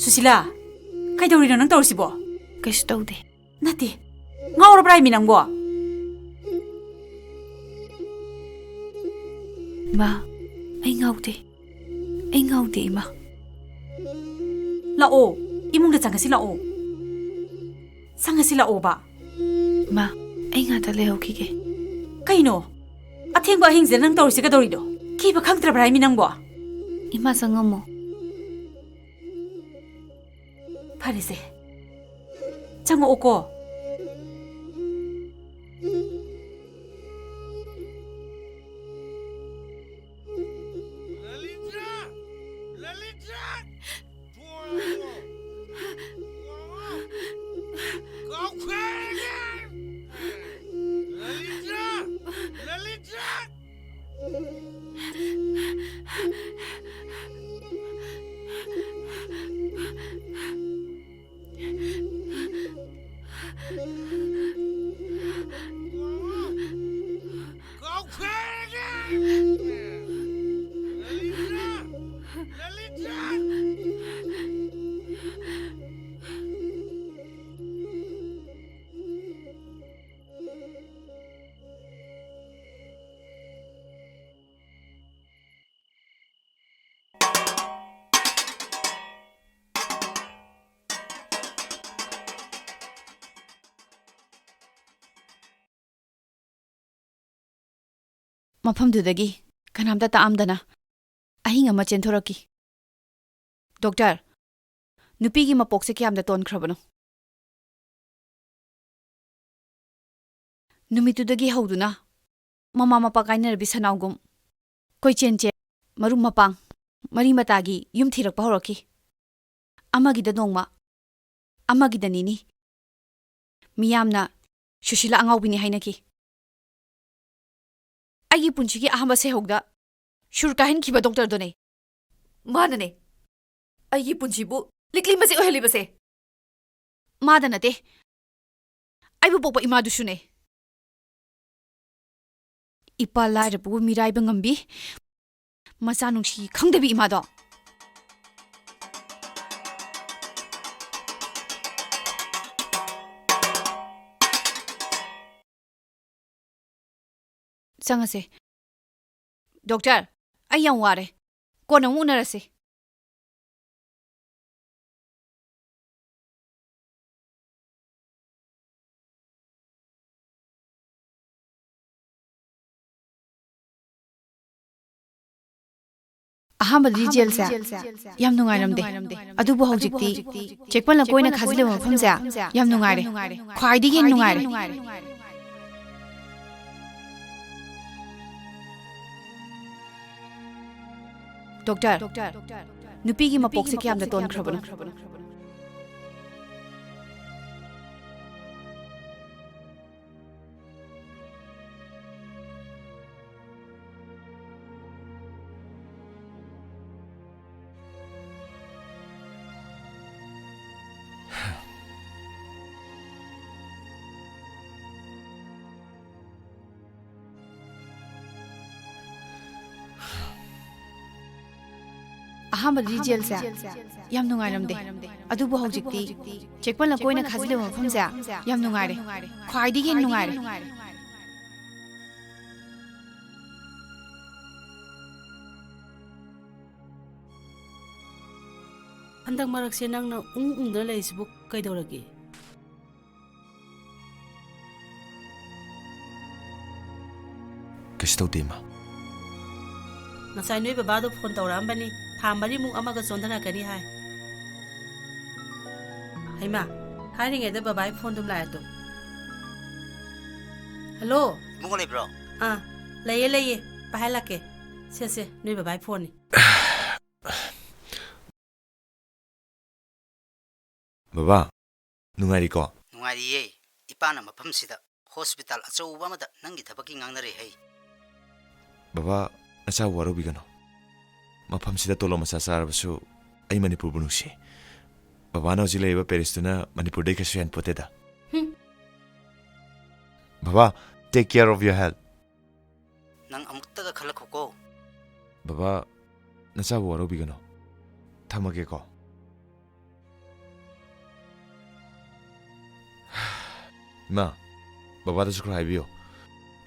ꯁꯨꯁꯤꯂꯥ, ꯀꯩꯗꯧꯔꯤꯅꯣ ꯅꯪ ꯇꯧꯔꯤꯁꯤꯕꯣ? ꯀꯩꯁꯨ ꯇꯧꯗꯦ꯫ ꯅꯠꯇꯦ, ꯉꯥꯎꯔꯕ꯭ꯔꯥ ꯍꯥꯏꯃꯤ ꯅꯪꯕꯣ? ꯏꯃꯥ, ꯑꯩ ꯉꯥꯎꯗꯦ꯫ ꯑꯩ ꯉꯥꯎꯗꯦ, ꯏꯃꯥ꯫ ꯂꯥꯛꯑꯣ, ꯏꯃꯨꯡꯗ ꯆꯪꯉꯁꯤ ꯂꯥꯛꯑꯣ꯫ ꯆꯪꯉꯁꯤ ꯂꯥꯛꯑꯣꯕ꯫ ꯏꯃꯥ, ꯑꯩ ꯉꯥꯛꯇ ꯂꯩꯍꯧꯈꯤꯒꯦ꯫ ꯀꯩꯅꯣ? ꯑꯊꯦꯡꯕ ꯑꯍꯤꯡꯁꯤꯗ ꯅꯪ ꯇꯧꯔꯤꯁꯦ ꯀꯩꯗꯧꯔꯤꯅꯣ? ꯀꯤꯕ ꯈꯪꯗ꯭ꯔꯕ꯭ꯔꯥ ꯍꯥꯏꯃꯤ ꯅꯪꯕꯣ? ꯏꯃꯥ, ꯆꯪꯉꯝꯃꯣ꯫ ꯐꯔꯦꯁꯦ, ꯆꯪꯉꯛꯑꯣꯀꯣ꯫ ꯂꯂꯤꯇꯥ! ꯂꯂꯤꯇꯥ! ꯀꯥꯎꯈ꯭ꯔꯦ! ꯂꯂꯤꯇꯥ! ꯂꯂꯤꯇꯥ! ꯃꯐꯝꯗꯨꯗꯒꯤ ꯀꯅꯥꯝꯇ ꯇꯥꯛꯑꯝꯗꯅ ꯑꯍꯤꯡ ꯑꯃ ꯆꯦꯟꯊꯣꯔꯛꯈꯤ꯫ "ꯗꯣꯛꯇꯔ, ꯅꯨꯄꯤꯒꯤ ꯃꯄꯣꯛꯁꯦ ꯀꯌꯥꯝꯗ ꯇꯣꯟꯈ꯭ꯔꯕꯅꯣ?" ꯅꯨꯃꯤꯠꯇꯨꯗꯒꯤ ꯍꯧꯗꯨꯅ ꯃꯃꯥ ꯃꯄꯥ ꯀꯥꯏꯅꯔꯕꯤ ꯁꯅꯥꯎꯒꯨꯝ ꯀꯣꯏꯆꯦꯟ ꯆꯦꯟ, ꯃꯔꯨꯞ ꯃꯄꯥꯡ, ꯃꯔꯤ ꯃꯇꯥꯒꯤ ꯌꯨꯝ ꯊꯤꯔꯛꯄ ꯍꯧꯔꯛꯈꯤ꯫ ꯑꯃꯒꯤꯗ ꯅꯣꯡꯃ, ꯑꯃꯒꯤꯗ ꯅꯤꯅꯤ꯫ ꯃꯤꯌꯥꯝꯅ ꯁꯨꯁꯤꯂꯥ ꯑꯉꯥꯎꯕꯤꯅꯤ ꯍꯥꯏꯅꯈꯤ꯫ ꯑꯩꯒꯤ ꯄꯨꯟꯁꯤꯒꯤ ꯑꯍꯥꯟꯕ ꯁꯩꯍꯧꯗ ꯁꯨꯔ ꯀꯥꯏꯍꯟꯈꯤꯕ ꯗꯣꯛꯇꯔꯗꯨꯅꯦ꯫ ꯃꯥꯅꯅꯦ ꯑꯩꯒꯤ ꯄꯨꯟꯁꯤꯕꯨ ꯂꯤꯛꯂꯤ ꯃꯆꯦꯠ ꯑꯣꯏꯍꯜꯂꯤꯕꯁꯦ꯫ ꯃꯥꯗ ꯅꯠꯇꯦ, ꯑꯩꯕꯨ ꯄꯣꯛꯄ ꯏꯃꯥꯗꯨꯁꯨꯅꯦ꯫ ꯏꯄꯥ ꯂꯥꯏꯔꯕꯕꯨ ꯃꯤꯔꯥꯏꯕ ꯉꯝꯕꯤ, ꯃꯆꯥ ꯅꯨꯡꯁꯤ ꯈꯪꯗꯕꯤ ꯏꯃꯥꯗꯣ꯫ ꯆꯪꯉꯁꯦ꯫ ꯗꯣꯛꯇꯔ, ꯑꯩ ꯌꯥꯝ ꯋꯥꯔꯦ꯫ ꯀꯣꯟꯅ ꯑꯃꯨꯛ ꯎꯅꯔꯁꯤ꯫ ꯑꯍꯥꯟꯕꯗꯤ ꯖꯦꯜꯁꯦ ꯌꯥꯝ ꯅꯨꯡꯉꯥꯏꯔꯝꯗꯦ, ꯑꯗꯨꯕꯨ ꯍꯧꯖꯤꯛꯇꯤ ꯆꯦꯛꯄꯜꯅ ꯀꯣꯏꯅ ꯈꯥꯖꯤꯜꯂꯕ ꯃꯐꯝꯁꯦ ꯌꯥꯝ ꯅꯨꯡꯉꯥꯏꯔꯦ, ꯈ꯭ꯋꯥꯏꯗꯒꯤ ꯍꯦꯟꯅ ꯅꯨꯡꯉꯥꯏꯔꯦ꯫ ꯗꯣꯛꯇꯔ, ꯅꯨꯄꯤꯒꯤ ꯃꯄꯣꯛꯁꯦ ꯀꯌꯥꯝꯗ ꯇꯣꯟꯈ꯭ꯔꯕꯅꯣ? ꯑꯍꯥꯟꯕꯗꯤ ꯖꯦꯜꯁꯦ ꯌꯥꯝ ꯅꯨꯡꯉꯥꯏꯔꯝꯗꯦ, ꯑꯗꯨꯕꯨ ꯍꯧꯖꯤꯛꯇꯤ ꯆꯦꯛꯄꯜꯅ ꯀꯣꯏꯅ ꯈꯥꯖꯤꯜꯂꯕ ꯃꯐꯝꯁꯦ ꯌꯥꯝ ꯅꯨꯡꯉꯥꯏꯔꯦ, ꯈ꯭ꯋꯥꯏꯗꯒꯤ ꯍꯦꯟꯅ ꯅꯨꯡꯉꯥꯏꯔꯦ꯫ ꯍꯟꯗꯛ ꯃꯔꯛꯁꯦ ꯅꯪꯅ ꯎꯪ ꯎꯪꯗꯅ ꯂꯩꯔꯤꯁꯤꯕꯨ ꯀꯩꯗꯧꯔꯒꯦ? ꯀꯩꯁꯨ ꯇꯧꯗꯦ, ꯏꯃꯥ꯫ ꯉꯁꯥꯏ ꯅꯣꯏ ꯕꯕꯥꯗꯣ ꯐꯣꯟ ꯇꯧꯔꯛꯑꯝꯕꯅꯤ, ꯊꯥ ꯃꯔꯤꯃꯨꯛ ꯑꯃꯒ ꯆꯣꯟꯊꯔꯛꯀꯅꯤ ꯍꯥꯏ꯫ ꯍꯩꯃꯥ, ꯍꯥꯏꯔꯤꯉꯩꯗ ꯕꯕꯥꯒꯤ ꯐꯣꯟ ꯑꯗꯨꯝ ꯂꯥꯛꯑꯦ ꯇꯨ꯫ ꯍꯜꯂꯣ꯫ ꯏꯕꯨꯡꯉꯣ ꯂꯩꯕ꯭ꯔꯣ? ꯑꯥ, ꯂꯩꯌꯦ, ꯂꯩꯌꯦ꯫ ꯄꯥꯏꯍꯜꯂꯛꯀꯦ꯫ ꯁꯦ, ꯁꯦ, ꯅꯣꯏ ꯕꯕꯥꯒꯤ ꯐꯣꯟꯅꯤ꯫ ꯕꯕꯥ, ꯅꯨꯡꯉꯥꯏꯔꯤꯀꯣ? ꯅꯨꯡꯉꯥꯏꯔꯤꯌꯦ꯫ ꯏꯄꯥꯅ ꯃꯐꯝꯁꯤꯗ ꯍꯣꯁꯄꯤꯇꯥꯜ ꯑꯆꯧꯕ ꯑꯃꯗ ꯅꯪꯒꯤ ꯊꯕꯛꯀꯤ ꯉꯥꯡꯅꯔꯦ ꯍꯩ꯫ ꯕꯕꯥ, ꯅꯆꯥꯕꯨ ꯋꯥꯔꯧꯕꯤꯒꯅꯨ꯫ ꯃꯐꯝꯁꯤꯗ ꯇꯣꯂꯣꯞ ꯃꯆꯥ ꯆꯥꯔꯕꯁꯨ ꯑꯩ ꯃꯅꯤꯄꯨꯔꯕꯨ ꯅꯨꯡꯁꯤ꯫ ꯕꯕꯥꯅ ꯍꯧꯖꯤꯛ ꯂꯩꯔꯤꯕ ꯄꯦꯔꯤꯁꯇꯨꯅ ꯃꯅꯤꯄꯨꯔꯗꯩ ꯀꯩꯁꯨ ꯍꯦꯟꯄꯣꯠꯇꯦꯗ꯫ ꯍꯨꯝ꯫ ꯕꯕꯥ, take care of your health꯫ ꯅꯪ ꯑꯃꯨꯛꯇꯒ ꯈꯜꯂꯛꯈꯣꯀꯣ꯫ ꯕꯕꯥ, ꯅꯆꯥꯕꯨ ꯋꯥꯔꯧꯕꯤꯒꯅꯨ꯫ ꯊꯝꯃꯒꯦꯀꯣ꯫ ꯏꯃꯥ, ꯕꯕꯥꯗꯁꯨ ꯈꯔ ꯍꯥꯏꯕꯤꯌꯣ꯫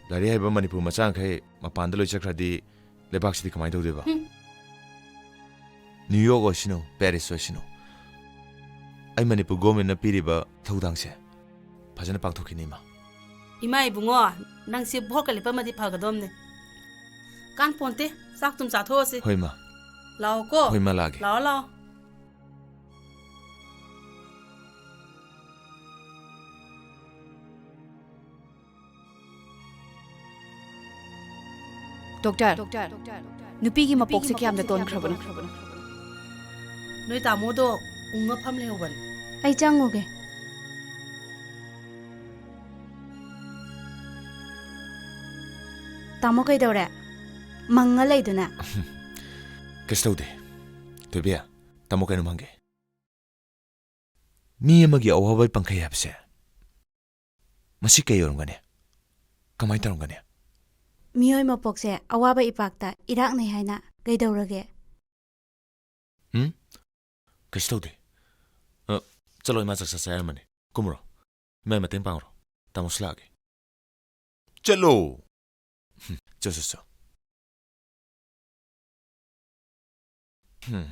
ꯂꯥꯏꯔꯤꯛ ꯍꯩꯕ ꯃꯅꯤꯄꯨꯔ ꯃꯆꯥꯈꯩ ꯃꯄꯥꯟꯗ ꯂꯣꯏ ꯆꯠꯈ꯭ꯔꯗꯤ ꯂꯩꯕꯥꯛꯁꯤꯗꯤ ꯀꯃꯥꯏꯅ ꯇꯧꯗꯣꯏꯕ? ꯍꯨꯝ꯫ ꯅ꯭ꯌꯨ ꯌꯣꯔꯛ ꯑꯣꯏꯁꯅꯨ, ꯄꯦꯔꯤꯁ ꯑꯣꯏꯁꯅꯨ, ꯑꯩ ꯃꯅꯤꯄꯨꯔ ꯒꯣꯔꯃꯦꯟꯅ ꯄꯤꯔꯤꯕ ꯊꯧꯗꯥꯡꯁꯦ ꯐꯖꯅ ꯄꯥꯡꯊꯣꯛꯈꯤꯅꯤ, ꯏꯃꯥ꯫ ꯏꯃꯥ ꯏꯕꯨꯡꯉꯣ, ꯅꯪꯁꯦ ꯚꯣꯠꯀ ꯂꯦꯞꯄꯝꯃꯗꯤ ꯐꯒꯗꯧꯕꯅꯦ꯫ ꯀꯥꯟꯄꯣꯟꯇꯦ, ꯆꯥꯛ ꯇꯨꯝ ꯆꯥꯊꯣꯛꯑꯁꯤ꯫ ꯍꯣꯏ, ꯏꯃꯥ꯫ ꯂꯥꯛꯑꯣꯀꯣ꯫ ꯍꯣꯏ, ꯏꯃꯥ, ꯂꯥꯛꯑꯒꯦ꯫ ꯂꯥꯛꯑꯣ, ꯂꯥꯛꯑꯣ꯫ ꯗꯣꯛꯇꯔ, ꯅꯨꯄꯤꯒꯤ ꯃꯄꯣꯛꯁꯦ ꯀꯌꯥꯝꯗ ꯇꯣꯟꯈ꯭ꯔꯕꯅꯣ? ꯅꯣꯏ ꯇꯥꯃꯣꯗꯣ ꯎꯪꯉ ꯐꯝ ꯂꯩꯍꯧꯕꯅꯤ꯫ ꯑꯩ ꯆꯪꯉꯨꯒꯦ꯫ ꯇꯥꯃꯣ, ꯀꯩꯗꯧꯔꯦ? ꯃꯪꯉ ꯂꯩꯗꯨꯅ꯫ ꯀꯩꯁꯨ ꯇꯧꯗꯦ꯫ ꯊꯣꯏꯕꯤ, ꯇꯥꯃꯣ ꯀꯩꯅꯣꯝ ꯍꯪꯒꯦ꯫ ꯃꯤ ꯑꯃꯒꯤ ꯑꯋꯥꯕ ꯄꯪꯈꯩ ꯍꯥꯏꯕꯁꯦ ꯃꯁꯤ ꯀꯩ ꯑꯣꯏꯔꯝꯒꯅꯤ? ꯀꯃꯥꯏꯅ ꯇꯧꯔꯝꯒꯅꯤ? ꯃꯤꯑꯣꯏ ꯃꯄꯣꯛꯁꯦ ꯑꯋꯥꯕ ꯏꯄꯥꯛꯇ ꯏꯔꯥꯛꯅꯩ ꯍꯥꯏꯅ ꯀꯩꯗꯧꯔꯒꯦ? ꯎꯝ? ꯀꯩꯁꯨ ꯇꯧꯗꯦ꯫ ꯑ, ꯆꯠꯂꯣ, ꯏꯃꯥ ꯆꯥꯛ ꯆꯥꯁꯦ ꯍꯥꯏꯔꯝꯕꯅꯤ꯫ ꯀꯨꯝꯃꯨꯔꯣ꯫ ꯏꯃꯥꯏ ꯃꯇꯦꯡ ꯄꯥꯡꯉꯨꯔꯣ꯫ ꯇꯥꯃꯣꯁꯨ ꯂꯥꯛꯑꯒꯦ꯫ ꯆꯠꯂꯣ꯫ ꯍꯨꯝ, ꯆꯣ, ꯆꯣ, ꯆꯣ꯫ ꯍꯨꯝ꯫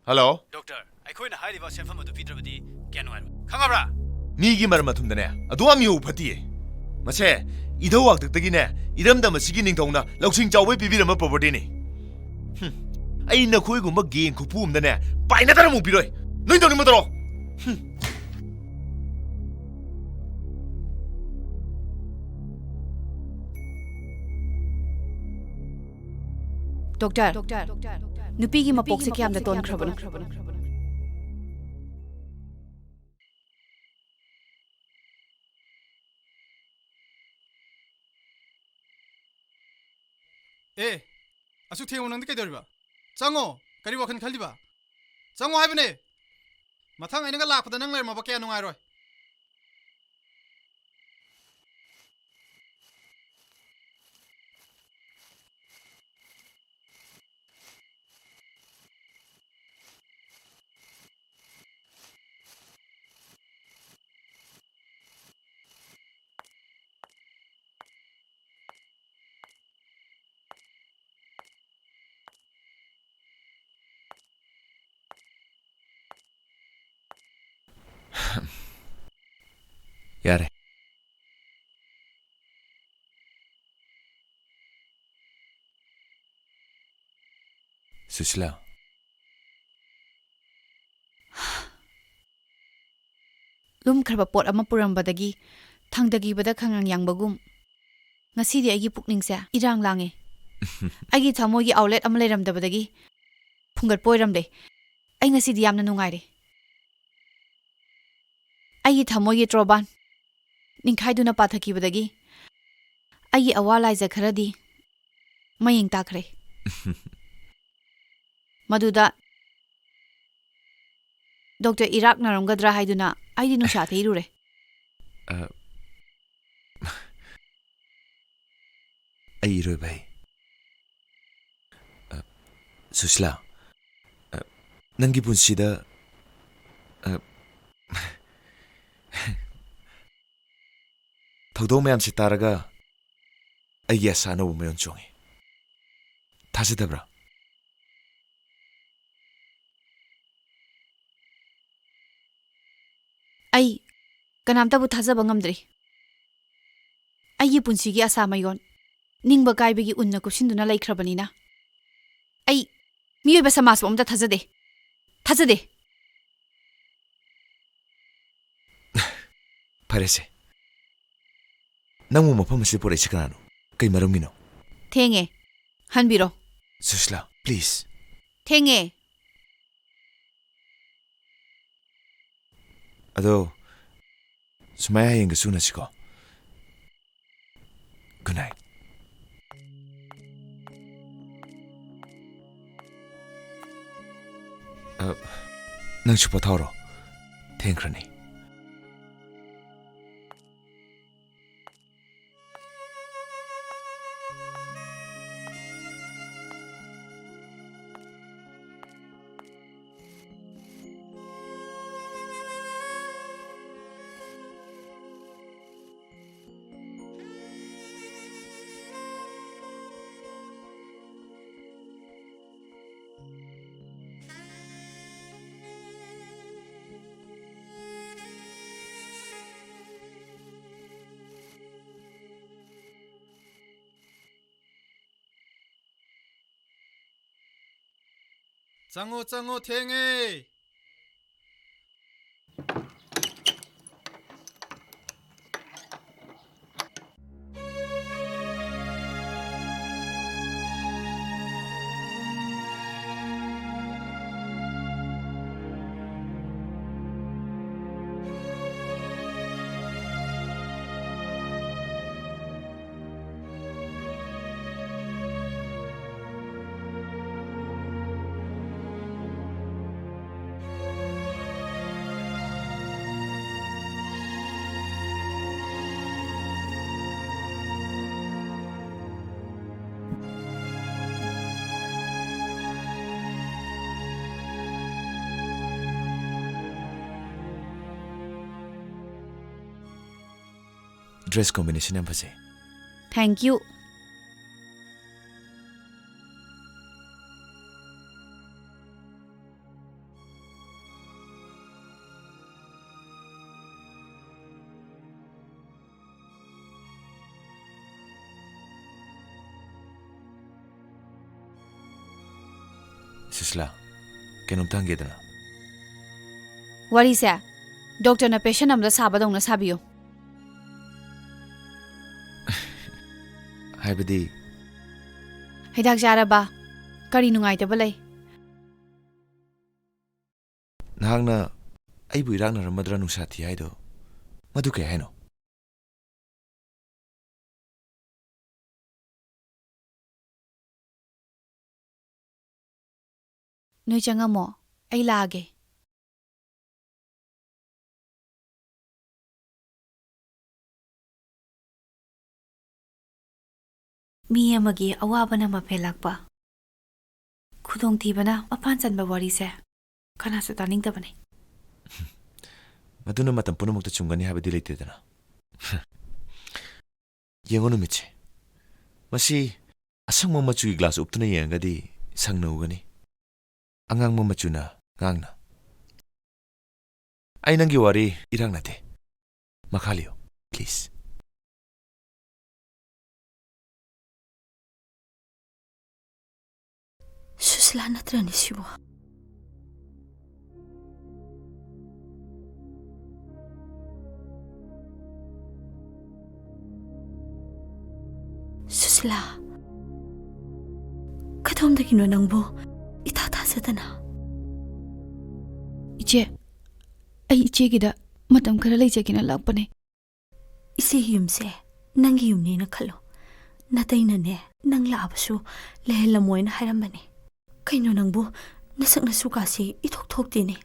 ꯍꯜꯂꯣ꯫ ꯗꯣꯛꯇꯔ, ꯑꯩꯈꯣꯏꯅ ꯍꯥꯏꯔꯤꯕ ꯁꯦꯟꯐꯝ ꯑꯗꯨ ꯄꯤꯗ꯭ꯔꯕꯗꯤ ꯀꯌꯥ ꯅꯨꯡꯉꯥꯏꯔꯣꯏ, ꯈꯪꯉꯕ꯭ꯔꯥ? ꯃꯤꯒꯤ ꯃꯔꯝ ꯑꯊꯨꯝꯗꯅꯦ ꯑꯗꯨ ꯌꯥꯝ ꯌꯧ ꯐꯠꯇꯤꯌꯦ꯫ ꯃꯁꯦ ꯏꯙꯧ ꯋꯥꯛꯇꯛꯇꯒꯤꯅꯦ ꯏꯔꯝꯗꯝ ꯑꯁꯤꯒꯤ ꯅꯤꯡꯊꯧꯅ ꯂꯧꯁꯤꯡ ꯆꯥꯎꯕꯩ ꯄꯤꯕꯤꯔꯝꯕ ꯄ꯭ꯔꯣꯄꯔꯇꯤꯅꯤ꯫ ꯍꯨꯝ, ꯑꯩ ꯅꯈꯣꯏꯒꯨꯝꯕ ꯒꯦꯡ ꯈꯨꯄꯨ ꯑꯃꯗꯅꯦ ꯄꯥꯏꯅꯗꯅ ꯑꯃꯨꯛ ꯄꯤꯔꯣꯏ꯫ ꯅꯣꯏ ꯇꯧꯅꯤꯡꯕ ꯇꯧꯔꯣ꯫ ꯍꯨꯝ꯫ ꯗꯣꯛꯇꯔ, ꯅꯨꯄꯤꯒꯤ ꯃꯄꯣꯛꯁꯦ ꯀꯌꯥꯝꯗ ꯇꯣꯟꯈ꯭ꯔꯕꯅꯣ? ꯑꯦ, ꯑꯁꯨꯛ ꯊꯦꯡꯉꯨ ꯅꯪꯗꯤ ꯀꯩꯗꯧꯔꯤꯕ? ꯆꯪꯉꯣ, ꯀꯔꯤ ꯋꯥꯈꯜ ꯈꯜꯂꯤꯕ? ꯆꯪꯉꯣ ꯍꯥꯏꯕꯅꯦ꯫ ꯃꯊꯪ ꯑꯩꯅꯒ ꯂꯥꯛꯄꯗ ꯅꯪ ꯂꯩꯔꯝꯃꯕ ꯀꯌꯥ ꯅꯨꯡꯉꯥꯏꯔꯣꯏ꯫ ꯌꯥꯔꯦ꯫ ꯁꯨꯁꯤꯂꯥ꯫ ꯂꯨꯝꯈ꯭ꯔꯕ ꯄꯣꯠ ꯑꯃ ꯄꯨꯔꯝꯕꯗꯒꯤ ꯊꯥꯡꯗꯈꯤꯕꯗ ꯈꯪꯉꯪ ꯌꯥꯡꯕꯒꯨꯝ, ꯉꯁꯤꯗꯤ ꯑꯩꯒꯤ ꯄꯨꯛꯅꯤꯡꯁꯦ ꯏꯔꯥꯡ ꯂꯥꯡꯉꯦ꯫ ꯑꯩꯒꯤ ꯊꯃꯣꯏꯒꯤ ꯑꯥꯎꯠꯂꯦꯠ ꯑꯃ ꯂꯩꯔꯝꯗꯕꯗꯒꯤ ꯐꯨꯡꯒꯠꯄ ꯑꯣꯏꯔꯝꯂꯦ꯫ ꯑꯩ ꯉꯁꯤꯗꯤ ꯌꯥꯝꯅ ꯅꯨꯡꯉꯥꯏꯔꯦ꯫ ꯑꯩꯒꯤ ꯊꯃꯣꯏꯒꯤ ꯇ꯭ꯔꯣꯕꯥꯟ ꯅꯤꯡꯈꯥꯏꯗꯨꯅ ꯄꯥꯊꯈꯤꯕꯗꯒꯤ ꯑꯩꯒꯤ ꯑꯋꯥ ꯂꯥꯏꯖ ꯈꯔꯗꯤ ꯃꯌꯦꯡ ꯇꯥꯈ꯭ꯔꯦ꯫ ꯃꯗꯨꯗ ꯗꯣꯛꯇꯔ ꯏꯔꯥꯛꯅꯔꯝꯒꯗ꯭ꯔꯥ ꯍꯥꯏꯗꯨꯅ ꯑꯩꯗꯤ ꯅꯨꯡꯁꯥ ꯊꯤꯔꯨꯔꯦ꯫ ꯑ, ꯑꯩ ꯏꯔꯣꯏꯕ ꯍꯩ꯫ ꯑ, ꯁꯨꯁꯤꯂꯥ, ꯑ, ꯅꯪꯒꯤ ꯄꯨꯟꯁꯤꯗ, ꯑ, ꯊꯧꯗꯣꯛ ꯃꯌꯥꯝꯁꯤ ꯇꯥꯔꯒ ꯑꯩꯒꯤ ꯑꯁꯥ ꯑꯅꯧꯕ ꯃꯌꯣꯟ ꯆꯣꯡꯉꯤ꯫ ꯊꯥꯖꯗꯕ꯭ꯔꯥ? ꯑꯩ ꯀꯅꯥꯝꯇꯕꯨ ꯊꯥꯖꯕ ꯉꯝꯗ꯭ꯔꯤ꯫ ꯑꯩꯒꯤ ꯄꯨꯟꯁꯤꯒꯤ ꯑꯁꯥ ꯃꯌꯣꯟ ꯅꯤꯡꯕ ꯀꯥꯏꯕꯒꯤ ꯎꯟꯅ ꯀꯨꯞꯁꯤꯟꯗꯨꯅ ꯂꯩꯈ꯭ꯔꯕꯅꯤꯅ, ꯑꯩ ꯃꯤꯑꯣꯏꯕ ꯁꯃꯥꯖꯄꯨ ꯑꯝꯇ ꯊꯥꯖꯗꯦ꯫ ꯊꯥꯖꯗꯦ꯫ ꯐꯔꯦꯁꯦ꯫ ꯅꯪꯕꯨ ꯃꯐꯝ ꯑꯁꯤꯗ ꯄꯨꯔꯛꯏꯁꯤ ꯀꯅꯥꯅꯣ? ꯀꯩ ꯃꯔꯝꯒꯤꯅꯣ? ꯊꯦꯡꯉꯦ꯫ ꯍꯟꯕꯤꯔꯣ꯫ ꯁꯨꯁꯂꯥ, please꯫ ꯊꯦꯡꯉꯦ꯫ ꯑꯗꯣ, ꯁꯨꯃꯥꯏꯅ ꯍꯌꯦꯡꯒꯁꯨ ꯎꯅꯁꯤꯀꯣ꯫ Good night꯫ ꯑ, ꯅꯪꯁꯨ ꯄꯣꯊꯥꯎꯔꯣ꯫ ꯊꯦꯡꯈ꯭ꯔꯅꯤ꯫ ꯆꯪꯉꯣ, ꯆꯪꯉꯣ, ꯊꯦꯡꯉꯦ꯫ Dress combination ꯌꯥꯝ ꯐꯖꯩ꯫ Thank you꯫ ꯁꯨꯁꯤꯂꯥ, ꯀꯩꯅꯣꯝꯇ ꯍꯪꯒꯦꯗꯅ꯫ ꯋꯥꯔꯤꯁꯦ ꯗꯣꯛꯇꯔꯅ ꯄꯦꯁꯦꯟ ꯑꯃꯗ ꯁꯥꯕꯗꯧꯅ ꯁꯥꯕꯤꯌꯨ꯫ ꯍꯥꯏꯕꯗꯤ? ꯍꯤꯗꯥꯛ ꯆꯥꯔꯕ? ꯀꯔꯤ ꯅꯨꯡꯉꯥꯏꯇꯕ ꯂꯩ? ꯅꯍꯥꯛꯅ ꯑꯩꯕꯨ ꯏꯔꯥꯛꯅꯔꯝꯃꯗ꯭ꯔꯥ ꯅꯨꯡꯁꯥ ꯊꯤ ꯍꯥꯏꯗꯣ? ꯃꯗꯨ ꯀꯩ ꯍꯥꯏꯅꯣ? ꯅꯣꯏ ꯆꯪꯉꯝꯃꯣ, ꯑꯩ ꯂꯥꯛꯑꯒꯦ꯫ ꯃꯤ ꯑꯃꯒꯤ ꯑꯋꯥꯕꯅ ꯃꯐꯦꯜ ꯂꯥꯛꯄ, ꯈꯨꯗꯣꯡꯊꯤꯕꯅ ꯃꯄꯥꯟ ꯆꯟꯕ ꯋꯥꯔꯤꯁꯦ ꯀꯅꯥꯁꯨ ꯇꯥꯅꯤꯡꯗꯕꯅꯤ꯫ ꯃꯗꯨꯅ ꯃꯇꯝ ꯄꯨꯝꯅꯃꯛꯇ ꯆꯨꯝꯒꯅꯤ ꯍꯥꯏꯕꯗꯤ ꯂꯩꯇꯦꯗꯅ꯫ ꯌꯦꯡꯉꯨ ꯅꯨꯃꯤꯠꯁꯦ꯫ ꯃꯁꯤ ꯑꯁꯪꯕ ꯃꯆꯨꯒꯤ ꯒ꯭ꯂꯥꯁ ꯎꯞꯇꯨꯅ ꯌꯦꯡꯉꯒꯗꯤ ꯁꯪꯅ ꯎꯒꯅꯤ꯫ ꯑꯉꯥꯡꯕ ꯃꯆꯨꯅ ꯉꯥꯡꯅ꯫ ꯑꯩ ꯅꯪꯒꯤ ꯋꯥꯔꯤ ꯏꯔꯥꯡꯅꯗꯦ꯫ ꯃꯈꯥ ꯂꯤꯌꯨ, please꯫ ꯁꯨꯁꯤꯂꯥ ꯅꯠꯇ꯭ꯔꯅꯦ ꯁꯤꯕꯣ? ꯁꯨꯁꯤꯂꯥ, ꯀꯗꯣꯝꯗꯒꯤꯅꯣ ꯅꯪꯕꯨ ꯏꯊꯥ ꯊꯥꯖꯗꯅ? ꯏꯆꯦ, ꯑꯩ ꯏꯆꯦꯒꯤꯗ ꯃꯇꯝ ꯈꯔ ꯂꯩꯖꯒꯦꯅ ꯂꯥꯛꯄꯅꯦ꯫ ꯏꯆꯦꯒꯤ ꯌꯨꯝꯁꯦ ꯅꯪꯒꯤ ꯌꯨꯝꯅꯦꯅ ꯈꯜꯂꯣ꯫ ꯅꯇꯩꯅꯅꯦ, ꯅꯪ ꯂꯥꯛꯑꯕꯁꯨ ꯂꯩꯍꯜꯂꯝꯃꯣꯏꯅ ꯍꯥꯏꯔꯝꯕꯅꯦ꯫ ꯀꯩꯅꯣ ꯅꯪꯕꯨ, ꯅꯁꯛ ꯅꯁꯨꯀꯥꯁꯦ ꯏꯊꯣꯛ ꯊꯣꯛꯇꯦꯅꯦ꯫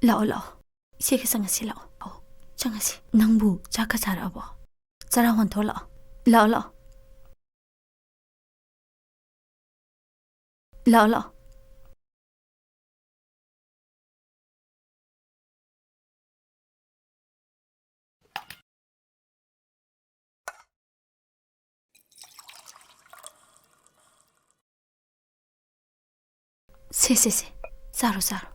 ꯂꯥꯛꯑꯣ, ꯂꯥꯛꯑꯣ꯫ ꯏꯆꯦꯒ ꯆꯪꯉꯁꯤ, ꯂꯥꯛꯑꯣ꯫ ꯑꯧ, ꯆꯪꯉꯁꯤ꯫ ꯅꯪꯕꯨ ꯆꯥꯛꯀ ꯆꯥꯔꯛꯑꯕꯣ? ꯆꯔꯥ ꯍꯣꯟꯊꯣꯛ ꯂꯥꯛꯑꯣ꯫ ꯂꯥꯛꯑꯣ, ꯂꯥꯛꯑꯣ꯫ ꯂꯥꯛꯑꯣ, ꯂꯥꯛꯑꯣ꯫ ꯁꯦ, ꯁꯦ, ꯁꯦ꯫ ꯆꯥꯔꯣ, ꯆꯥꯔꯣ꯫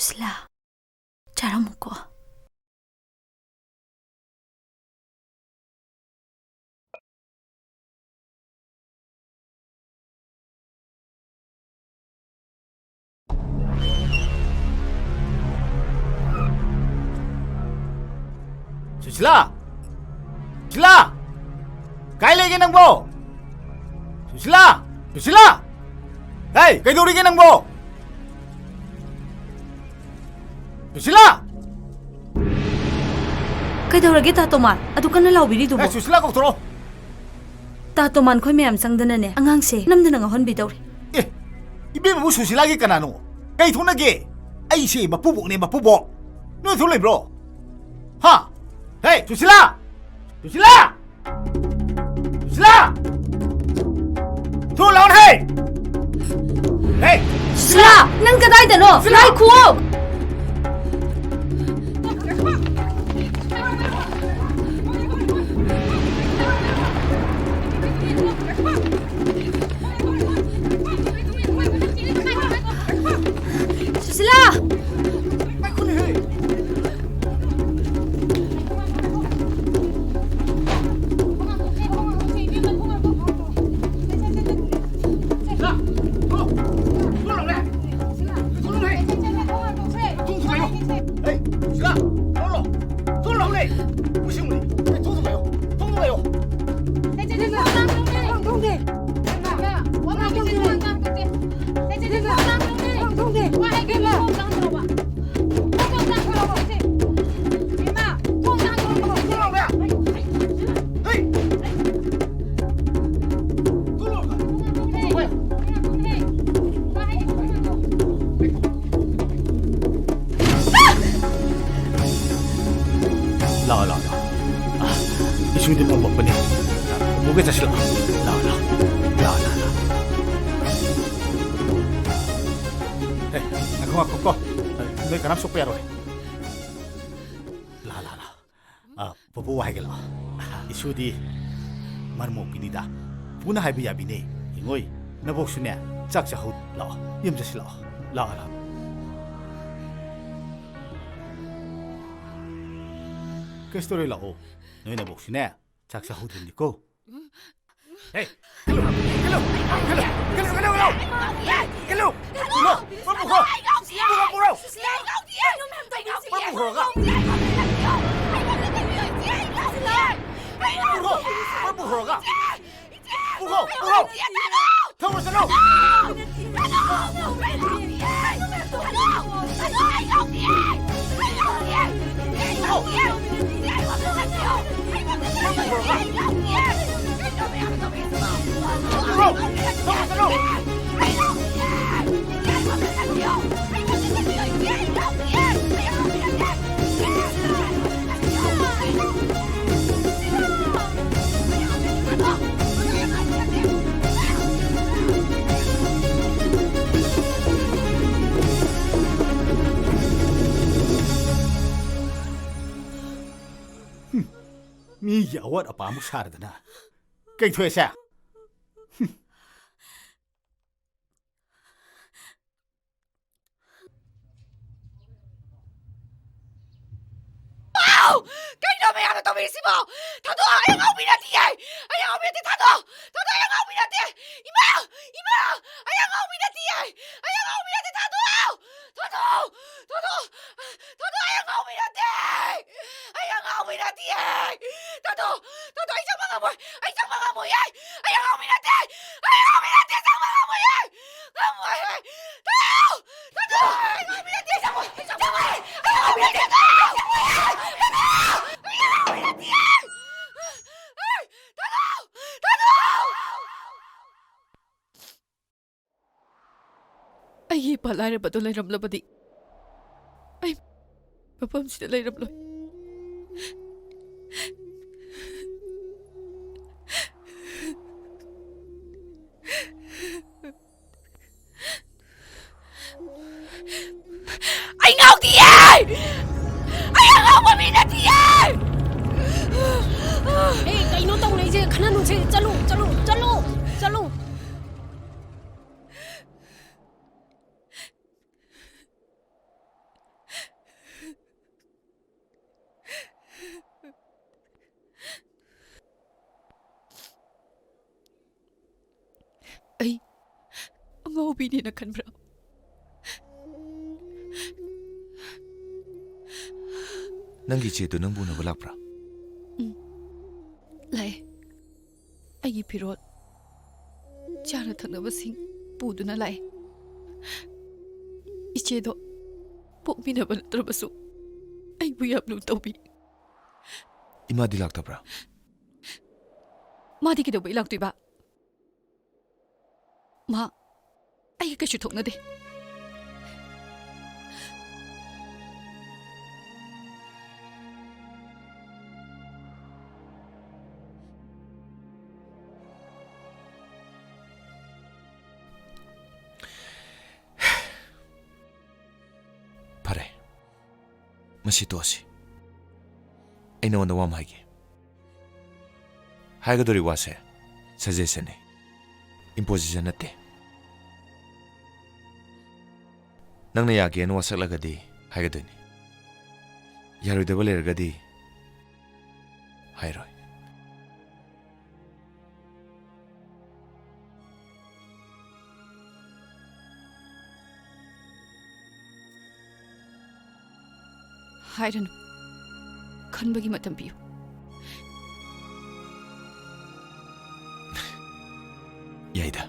ꯁꯤꯂꯥ, ꯆꯥꯔꯝꯃꯨꯀꯣ꯫ ꯁꯨꯁꯤꯂꯥ! ꯁꯨꯁꯤꯂꯥ! ꯀꯥꯏ ꯂꯩꯒꯦ ꯅꯪꯕꯣ? ꯁꯨꯁꯤꯂꯥ! ꯁꯨꯁꯤꯂꯥ! ꯍꯦ, ꯀꯩꯗꯧꯔꯤꯒꯦ ꯅꯪꯕꯣ? ꯁꯨꯁꯤꯂꯥ! ꯀꯩꯗꯧꯔꯒꯦ, ꯇꯥ ꯇꯣꯃꯥꯟ? ꯑꯗꯨ ꯀꯟꯅ ꯂꯥꯎꯕꯤꯔꯤꯗꯨꯕꯣ? ꯑꯦ, ꯁꯨꯁꯤꯂꯥ ꯀꯧꯊꯣꯔꯛꯑꯣ꯫ ꯇꯥ ꯇꯣꯃꯥꯟ ꯈꯣꯏ ꯃꯌꯥꯝ ꯆꯪꯗꯅꯅꯦ, ꯑꯉꯥꯡꯁꯦ ꯅꯝꯗꯅ ꯉꯥꯎꯍꯟꯕꯤꯗꯧꯔꯦ꯫ ꯑꯦ, ꯏꯕꯦꯝꯃꯕꯨ ꯁꯨꯁꯤꯂꯥꯒꯤ ꯀꯅꯥꯅꯣ? ꯀꯩ ꯊꯣꯛꯅꯒꯦ? ꯑꯩꯁꯦ ꯃꯄꯨꯕꯣꯛꯅꯦ, ꯃꯄꯨꯕꯣꯛ꯫ ꯅꯣꯏ ꯊꯣꯛ ꯂꯩꯕ꯭ꯔꯣ? ꯍꯥ? ꯍꯦ, ꯁꯨꯁꯤꯂꯥ! ꯁꯨꯁꯤꯂꯥ! ꯁꯨꯁꯤꯂꯥ! ꯊꯣꯛ ꯂꯥꯛꯑꯣꯅꯦ! ꯍꯦ! ꯁꯨꯁꯤꯂꯥ! ꯅꯪ ꯀꯗꯥꯏꯗꯅꯣ? ꯁꯨꯁꯤꯂꯥ! ꯉꯥꯏꯈꯨꯑꯣ! ꯁꯨꯁꯤꯂꯥ! ꯂꯥꯛꯑꯣ, ꯂꯥꯛꯑꯣ, ꯂꯥꯛꯑꯣ꯫ ꯑ, ꯏꯁꯨꯗꯤ ꯄꯣꯝꯃꯛꯄꯅꯦ꯫ ꯄꯨꯒꯦ ꯆꯠꯁꯤꯜꯂꯛꯑꯣ꯫ ꯂꯥꯛꯑꯣ, ꯂꯥꯛꯑꯣ꯫ ꯂꯥꯛꯑꯣ, ꯂꯥꯛꯑꯣ, ꯂꯥꯛꯑꯣ꯫ ꯑꯦ, ꯉꯥꯏꯈꯣ, ꯉꯥꯏꯈꯣ ꯀꯣ꯫ ꯅꯣꯏ ꯀꯅꯥꯝ ꯁꯣꯛꯄ ꯌꯥꯔꯣꯏ꯫ ꯂꯥꯛꯑꯣ, ꯂꯥꯛꯑꯣ, ꯂꯥꯛꯑꯣ꯫ ꯑ, ꯄꯨꯄꯨ ꯋꯥ ꯍꯥꯏꯒꯦ ꯂꯥꯛꯑꯣ꯫ ꯏꯁꯨꯗꯤ ꯃꯔꯝ ꯃꯣꯛꯄꯤꯅꯤꯗ꯫ ꯄꯨꯅ ꯍꯥꯏꯕ ꯌꯥꯕꯤꯅꯦ꯫ ꯌꯦꯡꯉꯣꯏ, ꯅꯕꯣꯛꯁꯨꯅꯦ, ꯆꯥꯛ ꯆꯥꯍꯧ꯫ ꯂꯥꯛꯑꯣ, ꯌꯨꯝ ꯆꯠꯁꯤ ꯂꯥꯛꯑꯣ꯫ ꯂꯥꯛꯑꯣ, ꯂꯥꯛꯑꯣ꯫ ꯀꯁꯇꯨꯔꯤ, ꯂꯥꯛꯑꯣ꯫ ꯅꯣꯏ ꯅꯕꯣꯛꯁꯤꯅꯦ, ꯆꯥꯛ ꯆꯥꯍꯧꯗ꯭ꯔꯤꯕꯅꯤꯀꯣ꯫ ꯍꯦ, ꯀꯜꯂꯨ, ꯀꯜꯂꯨ, ꯀꯜꯂꯨ, ꯀꯜꯂꯨ, ꯀꯜꯂꯨ, ꯀꯜꯂꯨ꯫ ꯀꯜꯂꯨ, ꯃꯔꯨ ꯄꯨꯈ꯭ꯔꯣ꯫ ꯃꯔꯨ ꯄꯨꯈ꯭ꯔꯣ꯫ ꯃꯔꯨ ꯄꯨꯈ꯭ꯔꯣꯒ꯫ ꯄꯨꯈ꯭ꯔꯣ, ꯄꯨꯈ꯭ꯔꯣ꯫ ꯊꯧꯔꯣ ꯆꯠꯂꯣ꯫ ꯃꯤꯒꯤ ꯑꯋꯥꯠ ꯑꯄꯥ ꯑꯃꯨꯛ ꯁꯥꯔꯗꯅ꯫ ꯀꯩ ꯊꯣꯛꯑꯦꯁꯦ? ꯑꯥꯎ! ꯀꯩꯅꯣ ꯃꯌꯥꯝꯅ ꯇꯧꯕꯤꯔꯤꯁꯤꯕꯣ? ꯊꯥꯗꯣꯛꯑꯣ! ꯑꯩ ꯑꯉꯥꯎꯕꯤ ꯅꯠꯇꯤꯌꯦ! ꯑꯩ ꯑꯉꯥꯎꯕꯤ ꯅꯠꯇꯦ! ꯊꯥꯗꯣꯛꯑꯣ! ꯊꯥꯗꯣꯛꯑꯣ! ꯑꯩ ꯑꯉꯥꯎꯕꯤ ꯅꯠꯇꯦ! ꯏꯃꯥ! ꯏꯃꯥ! ꯑꯩ ꯑꯉꯥꯎꯕꯤ ꯅꯠꯇꯤꯌꯦ! ꯑꯩ ꯑꯉꯥꯎꯕꯤ ꯅꯠꯇꯦ! ꯊꯥꯗꯣꯛꯑꯣ! ꯊꯥꯗꯣꯛꯑꯣ! ꯊꯥꯗꯣꯛꯑꯣ! ꯊꯥꯗꯣꯛꯑꯣ! ꯑꯩ ꯑꯉꯥꯎꯕꯤ ꯅꯠꯇꯦ! ꯑꯩ ꯑꯉꯥꯎꯕꯤ ꯅꯠꯇꯤꯌꯦ! ꯊꯥꯗꯣꯛꯑꯣ! ꯊꯥꯗꯣꯛꯑꯣ! ꯑꯩ ꯆꯪꯕ ꯉꯝꯃꯣꯏ! ꯑꯩ ꯆꯪꯕ ꯉꯝꯃꯣꯏꯌꯦ! ꯑꯩ ꯑꯉꯥꯎꯕꯤ ꯅꯠꯇꯦ! ꯑꯩ ꯑꯉꯥꯎꯕꯤ ꯅꯠꯇꯦ! ꯆꯪꯕ ꯉꯝꯃꯣꯏꯌꯦ! ꯉꯝꯃꯣꯏꯌꯦ! ꯊꯥꯗꯣꯛꯑꯣ! ꯑꯩꯒꯤ ꯏꯄꯥ ꯂꯥꯏꯔꯕꯗꯨ ꯂꯩꯔꯝꯂꯕꯗꯤ ꯑꯩ ꯃꯐꯝꯁꯤꯗ ꯂꯩꯔꯝꯂꯣꯏ꯫ ꯑꯩ ꯉꯥꯎꯗꯤꯌꯦ! ꯑꯩ ꯑꯉꯥꯎꯕ ꯃꯤ ꯅꯠꯇꯤꯌꯦ! ꯑꯦ, ꯀꯩꯅꯣ ꯇꯧꯅꯩꯁꯦ? ꯈꯟꯅꯅꯨꯁꯦ꯫ ꯆꯠꯂꯣ, ꯆꯠꯂꯣ, ꯆꯠꯂꯣ, ꯆꯠꯂꯣ꯫ ꯉꯥꯎꯕꯤꯅꯦꯅ ꯈꯟꯕ꯭ꯔꯥ? ꯅꯪꯒꯤ ꯏꯆꯦꯗꯨ ꯅꯪꯕꯨ ꯎꯅꯕ ꯂꯥꯛꯄ꯭ꯔꯥ? ꯎꯝ, ꯂꯥꯛꯑꯦ꯫ ꯑꯩꯒꯤ ꯐꯤꯔꯣꯜ, ꯆꯥꯅ ꯊꯛꯅꯕꯁꯤꯡ ꯄꯨꯗꯨꯅ ꯂꯥꯛꯑꯦ꯫ ꯏꯆꯦꯗꯣ ꯄꯣꯛꯃꯤꯟꯅꯕ ꯅꯠꯇ꯭ꯔꯕꯁꯨ ꯑꯩꯕꯨ ꯌꯥꯝ ꯂꯨ ꯇꯧꯕꯤ꯫ ꯏꯃꯥꯗꯤ ꯂꯥꯛꯇꯕ꯭ꯔꯥ? ꯃꯥꯗꯤ ꯀꯩꯗꯧꯕꯩ ꯂꯥꯛꯇꯣꯏꯕ? ꯃꯥ ꯑꯩꯒ ꯀꯩꯁꯨ ꯊꯣꯛꯅꯗꯦ꯫ ꯐꯔꯦ, ꯃꯁꯤ ꯇꯣꯛꯑꯁꯤ꯫ ꯑꯩ ꯅꯉꯣꯟꯗ ꯋꯥ ꯑꯃ ꯍꯥꯏꯒꯦ꯫ ꯍꯥꯏꯒꯗꯧꯔꯤ ꯋꯥꯁꯦ suggestionꯅꯤ, imposition ꯅꯠꯇꯦ꯫ ꯅꯪꯅ ꯌꯥꯒꯦꯅ ꯋꯥꯁꯛꯂꯒꯗꯤ ꯍꯥꯏꯒꯗꯣꯏꯅꯤ, ꯌꯥꯔꯣꯏꯗꯕ ꯂꯩꯔꯒꯗꯤ ꯍꯥꯏꯔꯣꯏ꯫ ꯍꯥꯏꯔꯅꯨ꯫ ꯈꯟꯕꯒꯤ ꯃꯇꯝ ꯄꯤꯌꯨ꯫ ꯌꯥꯏꯗ,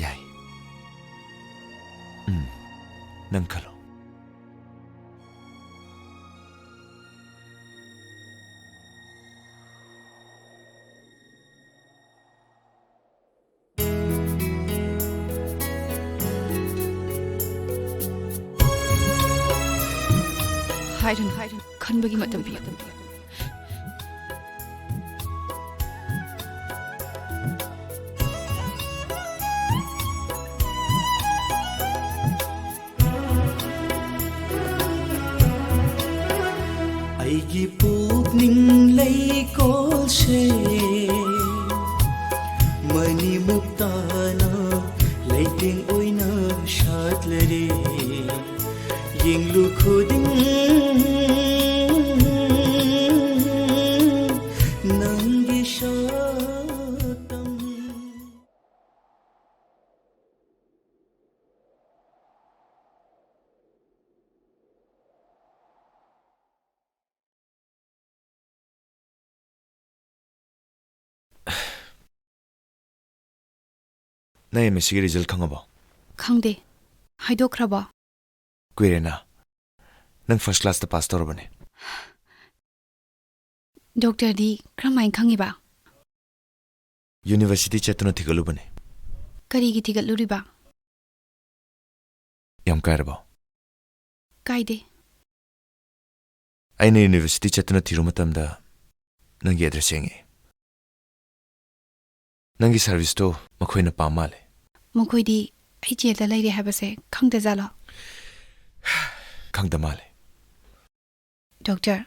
ꯌꯥꯏ꯫ ꯎꯝ, ꯅꯪ ꯈꯜꯂꯣ꯫ ꯍꯥꯏꯔꯅꯨ, ꯍꯥꯏꯔꯅꯨ꯫ ꯈꯟꯕꯒꯤ ꯃꯇꯝ ꯄꯤꯌꯨ꯫ ꯑꯩꯒꯤ ꯄꯨꯛꯅꯤꯡ ꯂꯩꯀꯣꯜꯁꯦ ꯃꯅꯤꯃꯨꯛꯇꯥꯅ ꯂꯩꯇꯦꯡ ꯑꯣꯏꯅ ꯁꯥꯠꯂꯔꯦ꯫ ꯌꯦꯡꯂꯨ ꯈꯨꯗꯤꯡ ꯅꯪꯒꯤ ꯁꯛꯇꯝ꯫ ꯅꯪ ꯑꯦꯝ ꯑꯦꯁ ꯁꯤꯒꯤ ꯔꯤꯖꯜ ꯈꯪꯉꯕꯣ? ꯈꯪꯗꯦ꯫ ꯍꯥꯏꯗꯣꯛꯈ꯭ꯔꯕꯣ? ꯀꯨꯏꯔꯦꯅ꯫ ꯅꯪ ꯐꯥꯔꯁ ꯀ꯭ꯂꯥꯁꯇ ꯄꯥꯁ ꯇꯧꯔꯕꯅꯦ꯫ ꯗꯣꯛꯇꯔꯗꯤ ꯀꯔꯝꯍꯥꯏꯅ ꯈꯪꯉꯤꯕ? ꯌꯨꯅꯤꯚꯔꯁꯤꯇꯤ ꯆꯠꯇꯨꯅ ꯊꯤꯒꯠꯂꯨꯕꯅꯦ꯫ ꯀꯔꯤꯒꯤ ꯊꯤꯒꯠꯂꯨꯔꯤꯕ? ꯌꯥꯝ ꯀꯥꯏꯔꯕꯣ? ꯀꯥꯏꯗꯦ꯫ ꯑꯩꯅ ꯌꯨꯅꯤꯚꯔꯁꯤꯇꯤ ꯆꯠꯇꯨꯅ ꯊꯤꯔꯨ ꯃꯇꯝꯗ ꯅꯪꯒꯤ ꯑꯦꯗ꯭ꯔꯦꯁ ꯌꯦꯡꯉꯛꯑꯦ꯫ ꯅꯪꯒꯤ ꯁꯥꯔꯚꯤꯁꯇꯣ ꯃꯈꯣꯏꯅ ꯄꯥꯝ ꯃꯥꯜꯂꯦ꯫ ꯃꯈꯣꯏꯗꯤ ꯑꯩ ꯖꯦꯜꯗ ꯂꯩꯔꯦ ꯍꯥꯏꯕꯁꯦ ꯈꯪꯗꯖꯥꯠꯂꯣ? ꯈꯪꯗ ꯃꯥꯜꯂꯦ꯫ ꯗꯣꯛꯇꯔ,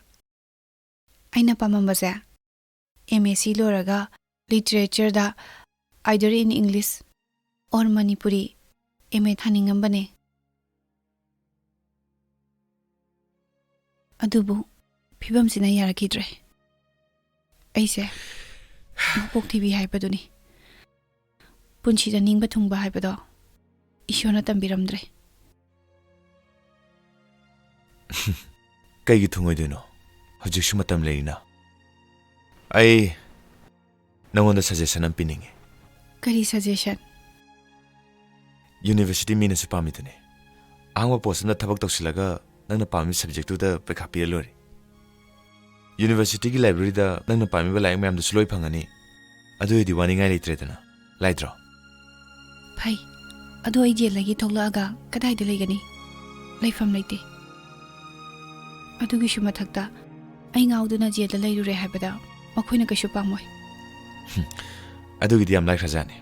ꯑꯩꯅ ꯄꯥꯝꯃꯝꯕꯁꯦ ꯑꯦꯝ ꯑꯦꯁ ꯁꯤ ꯂꯣꯏꯔꯒ ꯂꯤꯇꯔꯦꯆꯔꯗ, either in English or Manipuri, M A ꯊꯥꯅꯤꯡꯉꯝꯕꯅꯦ꯫ ꯑꯗꯨꯕꯨ ꯐꯤꯕꯝꯁꯤꯅ ꯌꯥꯔꯛꯈꯤꯗ꯭ꯔꯦ꯫ ꯑꯩꯁꯦ ꯃꯄꯣꯛ ꯊꯤꯕꯤ ꯍꯥꯏꯕꯗꯨꯅꯤ꯫ ꯄꯨꯟꯁꯤꯗ ꯅꯤꯡꯕ ꯊꯨꯡꯕ ꯍꯥꯏꯕꯗꯣ ꯏꯁꯣꯔꯅ ꯇꯝꯕꯤꯔꯝꯗ꯭ꯔꯦ꯫ ꯀꯩꯒꯤ ꯊꯨꯡꯉꯣꯏꯗꯣꯏꯅꯣ? ꯍꯧꯖꯤꯛꯁꯨ ꯃꯇꯝ ꯂꯩꯔꯤꯅ꯫ ꯑꯩ ꯅꯪꯉꯣꯟꯗ ꯁꯖꯦꯁꯟ ꯑꯃ ꯄꯤꯅꯤꯡꯉꯤ꯫ ꯀꯔꯤ ꯁꯖꯦꯁꯟ? ꯌꯨꯅꯤꯚꯔꯁꯤꯇꯤ ꯃꯤꯅꯁꯨ ꯄꯥꯝꯃꯤꯗꯨꯅꯤ꯫ ꯑꯍꯥꯡꯕ ꯄꯣꯁ ꯑꯃꯗ ꯊꯕꯛ ꯇꯧꯁꯤꯜꯂꯒ ꯅꯪꯅ ꯄꯥꯝꯃꯤꯕ ꯁꯕꯖꯦꯛꯇꯨꯗ ꯄꯩꯈꯥ ꯄꯤꯔ ꯂꯣꯏꯔꯦ꯫ ꯌꯨꯅꯤꯚꯔꯁꯤꯇꯤꯒꯤ ꯂꯥꯏꯕ꯭ꯔꯦꯔꯤꯗ ꯅꯪꯅ ꯄꯥꯝꯃꯤꯕ ꯂꯥꯏꯔꯤꯛ ꯃꯌꯥꯝꯗꯨꯁꯨ ꯂꯣꯏ ꯐꯪꯉꯅꯤ꯫ ꯑꯗꯨ ꯑꯣꯏꯔꯗꯤ ꯋꯥꯅꯤꯡꯉꯥꯏ ꯂꯩꯇ꯭ꯔꯦꯗꯅ꯫ ꯂꯥꯏꯗ꯭ꯔꯣ? ꯐꯩ꯫ ꯑꯗꯣ ꯑꯩ ꯖꯦꯜꯗꯒꯤ ꯊꯣꯛꯂꯛꯑꯒ ꯀꯗꯥꯏꯗ ꯂꯩꯒꯅꯤ? ꯂꯩꯐꯝ ꯂꯩꯇꯦ꯫ ꯑꯗꯨꯒꯤꯁꯨ ꯃꯊꯛꯇ ꯑꯩ ꯉꯥꯎꯗꯨꯅ ꯖꯦꯜꯗ ꯂꯩꯔꯨꯔꯦ ꯍꯥꯏꯕꯗ ꯃꯈꯣꯏꯅ ꯀꯩꯁꯨ ꯄꯥꯝꯃꯣꯏ꯫ ꯑꯗꯨꯒꯤꯗꯤ ꯌꯥꯝ ꯂꯥꯏꯈ꯭ꯔꯖꯥꯠꯅꯤ꯫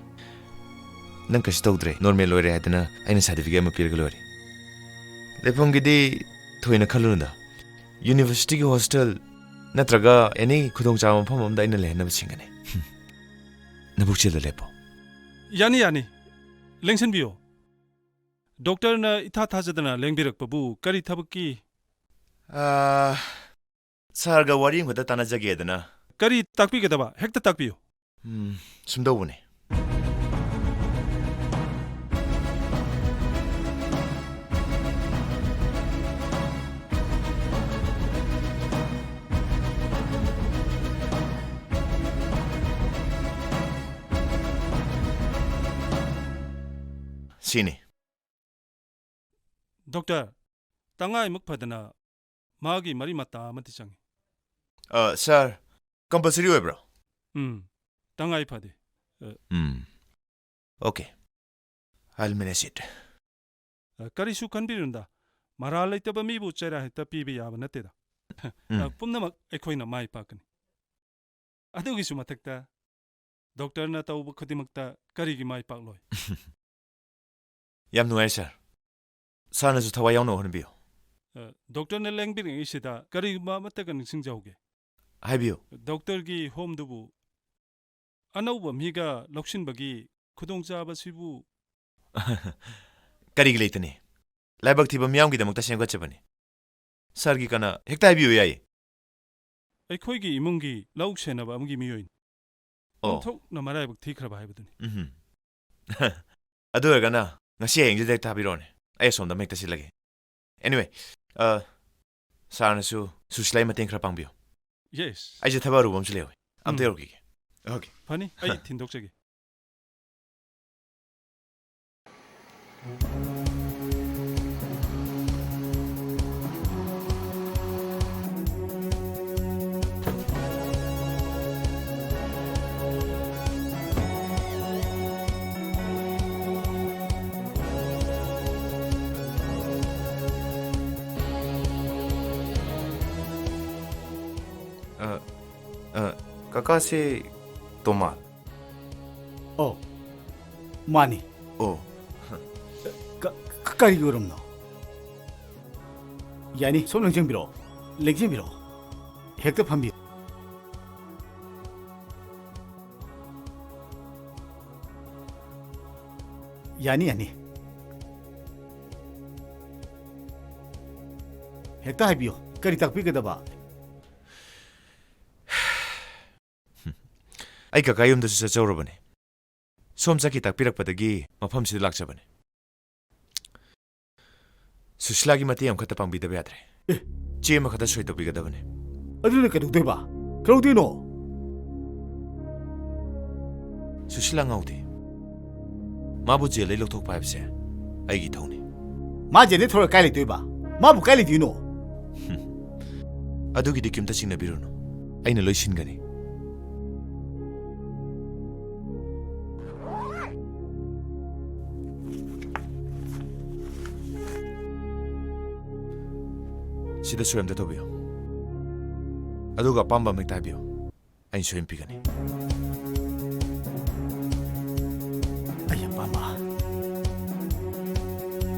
ꯅꯪ ꯀꯩꯁꯨ ꯇꯧꯗ꯭ꯔꯦ, ꯅꯣꯔꯃꯦꯜ ꯑꯣꯏꯔꯦ ꯍꯥꯏꯗꯅ ꯑꯩꯅ ꯁꯥꯔꯇꯤꯐꯤꯀꯦꯠ ꯑꯃ ꯄꯤꯔꯒ ꯂꯣꯏꯔꯦ꯫ ꯂꯩꯐꯝꯒꯤꯗꯤ ꯊꯣꯏꯅ ꯈꯜꯂꯨꯅꯨꯗ꯫ ꯌꯨꯅꯤꯚꯔꯁꯤꯇꯤꯒꯤ ꯍꯣꯁꯇꯦꯜ ꯅꯠꯇ꯭ꯔꯒ ꯑꯦꯅꯤ ꯈꯨꯗꯣꯡꯆꯥꯕ ꯃꯐꯝ ꯑꯃꯗ ꯑꯩꯅ ꯂꯩꯍꯟꯅꯕ ꯁꯤꯟꯒꯅꯤ꯫ ꯅꯕꯨꯛꯆꯦꯜꯗ ꯂꯦꯞꯄꯣ꯫ ꯌꯥꯅꯤ, ꯌꯥꯅꯤ꯫ ꯂꯦꯡꯁꯤꯟꯕꯤꯌꯣ꯫ ꯗꯣꯛꯇꯔꯅ ꯏꯊꯥ ꯊꯥꯖꯗꯅ ꯂꯦꯡꯕꯤꯔꯛꯄꯕꯨ ꯀꯔꯤ ꯊꯕꯛꯀꯤ? ꯑꯥ, ꯁꯥꯔꯒ ꯋꯥꯔꯤ ꯑꯃꯈꯛꯇ ꯇꯥꯟꯅꯖꯒꯦꯗꯅ꯫ ꯀꯔꯤ ꯇꯥꯛꯄꯤꯒꯗꯕ? ꯍꯦꯛꯇ ꯇꯥꯛꯄꯤꯌꯨ꯫ ꯎꯝ, ꯁꯨꯝꯗꯧꯕꯅꯦ꯫ ꯁꯤꯅꯤ꯫ ꯗꯣꯛꯇꯔ, ꯇꯉꯥꯏꯃꯛ ꯐꯗꯅ ꯃꯥꯒꯤ ꯃꯔꯤ ꯃꯇꯥ ꯑꯃꯗꯤ ꯆꯪꯏ꯫ ꯑ, ꯁꯥꯔ, ꯀꯝꯄꯜꯁꯔꯤ ꯑꯣꯏꯕ꯭ꯔꯣ? ꯎꯝ, ꯇꯉꯥꯏ ꯐꯗꯦ꯫ ꯑ, ꯎꯝ꯫ Okay. I'll manage it. ꯑ, ꯀꯔꯤꯁꯨ ꯈꯟꯕꯤꯔꯨꯅꯨꯗ꯫ ꯃꯔꯥꯜ ꯂꯩꯇꯕ ꯃꯤꯕꯨ ꯆꯩꯔꯥ ꯍꯦꯛꯇ ꯄꯤꯕ ꯌꯥꯕ ꯅꯠꯇꯦꯗ꯫ ꯎꯝ꯫ ꯑ, ꯄꯨꯝꯅꯃꯛ ꯑꯩꯈꯣꯏꯅ ꯃꯥꯏ ꯄꯥꯛꯀꯅꯤ꯫ ꯑꯗꯨꯒꯤꯁꯨ ꯃꯊꯛꯇ, ꯗꯣꯛꯇꯔꯅ ꯇꯧꯕ ꯈꯨꯗꯤꯡꯃꯛꯇ ꯀꯔꯤꯒꯤ ꯃꯥꯏ ꯄꯥꯛꯂꯣꯏ? ꯌꯥꯝ ꯅꯨꯡꯉꯥꯏꯔꯦ, ꯁꯥꯔ꯫ ꯁꯥꯔꯅꯁꯨ ꯊꯋꯥꯏ ꯌꯥꯎꯅ ꯍꯣꯠꯅꯕꯤꯌꯨ꯫ ꯑ, ꯗꯣꯛꯇꯔꯅ ꯂꯦꯡꯕꯤꯔꯤꯉꯩꯁꯤꯗ ꯀꯔꯤꯒꯨꯝꯕ ꯑꯃꯠꯇꯒ ꯅꯤꯡꯁꯤꯡꯖꯍꯧꯒꯦ꯫ ꯍꯥꯏꯕꯤꯌꯨ꯫ ꯗꯣꯛꯇꯔꯒꯤ ꯍꯣꯝꯗꯨꯕꯨ ꯑꯅꯧꯕ ꯃꯤꯒ ꯂꯧꯁꯤꯟꯕꯒꯤ ꯈꯨꯗꯣꯡꯆꯥꯕꯁꯤꯕꯨ ꯀꯔꯤꯒꯤ ꯂꯩꯇꯅꯤ? ꯂꯥꯏꯕꯛ ꯊꯤꯕ ꯃꯤꯌꯥꯝꯒꯤꯗꯃꯛꯇ ꯁꯦꯝꯒꯠꯆꯕꯅꯤ꯫ ꯁꯥꯔꯒꯤ ꯀꯅꯥ ꯍꯦꯛꯇ ꯍꯥꯏꯕꯤꯌꯨ ꯌꯥꯏꯌꯦ꯫ ꯑꯩꯈꯣꯏꯒꯤ ꯏꯃꯨꯡꯒꯤ ꯂꯧ ꯁꯦꯟꯅꯕ ꯑꯃꯒꯤ ꯃꯤꯑꯣꯏꯅꯤ꯫ ꯑꯣ꯫ ꯑꯣꯟꯊꯣꯛꯅ ꯃꯔꯥꯏꯕꯛ ꯊꯤꯈ꯭ꯔꯕ ꯍꯥꯏꯕꯗꯨꯅꯤ꯫ ꯎꯝꯍꯨꯝ꯫ ꯑꯗꯨ ꯑꯣꯏꯔꯒꯅ ꯉꯁꯤ ꯍꯌꯦꯡꯁꯤꯗ ꯍꯦꯛꯇ ꯊꯥꯕꯤꯔꯛꯑꯣꯅꯦ꯫ ꯑꯩ ꯑꯁꯣꯝꯗ ꯑꯃ ꯍꯦꯛꯇ ꯁꯤꯜꯂꯒꯦ꯫ Anyway, ꯑ, ꯁꯥꯔꯅꯁꯨ ꯁꯨꯁꯤꯂꯥꯒꯤ ꯃꯇꯦꯡ ꯈꯔ ꯄꯥꯡꯕꯤꯌꯨ꯫ Yes꯫ ꯑꯩꯁꯦ ꯊꯕꯛ ꯑꯔꯨꯕ ꯑꯃꯁꯨ ꯂꯩꯍꯧꯋꯤ꯫ ꯑꯝꯇ ꯎꯝ꯫ ꯌꯧꯔꯛꯈꯤꯒꯦ꯫ Okay꯫ ꯐꯅꯤ, ꯑꯩ ꯊꯤꯟꯗꯣꯛꯆꯒꯦ꯫ ꯑ, ꯑ, ꯀꯀꯥꯁꯦ ꯇꯣꯃꯥꯜ? ꯑꯣ, ꯃꯥꯅꯤ꯫ ꯑꯣ꯫ ꯀ-, ꯀ-, ꯀꯔꯤꯒꯤ ꯑꯣꯏꯔꯝꯅꯣ? ꯌꯥꯅꯤ, ꯁꯣꯝ ꯂꯦꯡꯖꯟꯕꯤꯔꯛꯑꯣ, ꯂꯦꯡꯖꯟꯕꯤꯔꯛꯑꯣ꯫ ꯍꯦꯛꯇ ꯐꯝꯕꯤꯌꯨ꯫ ꯌꯥꯅꯤ, ꯌꯥꯅꯤ꯫ ꯍꯦꯛꯇ ꯍꯥꯏꯕꯤꯌꯨ, ꯀꯔꯤ ꯇꯥꯛꯄꯤꯒꯗꯕ? ꯑꯩ ꯀꯀꯥ ꯌꯨꯝꯗꯁꯨ ꯆꯠꯆꯧꯔꯕꯅꯦ꯫ ꯁꯣꯝ ꯆꯠꯈꯤ ꯇꯥꯛꯄꯤꯔꯛꯄꯗꯒꯤ ꯃꯐꯝꯁꯤꯗ ꯂꯥꯛꯆꯕꯅꯦ꯫ ꯁꯨꯁꯤꯂꯥꯒꯤ ꯃꯇꯦꯡ ꯑꯃꯈꯛꯇ ꯄꯥꯡꯕꯤꯗꯕ ꯌꯥꯗ꯭ꯔꯦ꯫ ꯑꯦ꯫ ꯆꯦ ꯑꯃꯈꯛꯇ ꯁꯣꯏ ꯇꯧꯕꯤꯒꯗꯕꯅꯦ꯫ ꯑꯗꯨꯅ ꯀꯩꯗꯧꯗꯣꯏꯕ? ꯀꯩꯗꯧꯗꯣꯏꯅꯣ? ꯁꯨꯁꯤꯂꯥ ꯉꯥꯎꯗꯦ꯫ ꯃꯥꯕꯨ ꯖꯦꯜꯗꯩ ꯂꯧꯊꯣꯛꯄ ꯍꯥꯏꯕꯁꯦ ꯑꯩꯒꯤ ꯏꯊꯧꯅꯤ꯫ ꯃꯥ ꯖꯦꯜꯗꯩ ꯊꯣꯔꯒ ꯀꯥꯏ ꯂꯩꯗꯣꯏꯕ? ꯃꯥꯕꯨ ꯀꯥꯏ ꯂꯩꯗꯣꯏꯅꯣ? ꯑꯗꯨꯒꯤꯗꯤ ꯀꯩꯝꯇ ꯆꯤꯡꯅꯕꯤꯔꯨꯅꯨ, ꯑꯩꯅ ꯂꯣꯏ ꯁꯤꯟꯒꯅꯤ꯫ ꯁꯤꯗ ꯁꯣꯏ ꯑꯝꯇ ꯇꯧꯕꯤꯌꯨ, ꯑꯗꯨꯒ ꯑꯄꯥꯝꯕ ꯑꯃ ꯍꯦꯛꯇ ꯍꯥꯏꯕꯤꯌꯨ꯫ ꯑꯩꯅ ꯁꯣꯏꯗꯅ ꯄꯤꯒꯅꯤ꯫ ꯑꯩ ꯑꯄꯥꯝꯕ꯫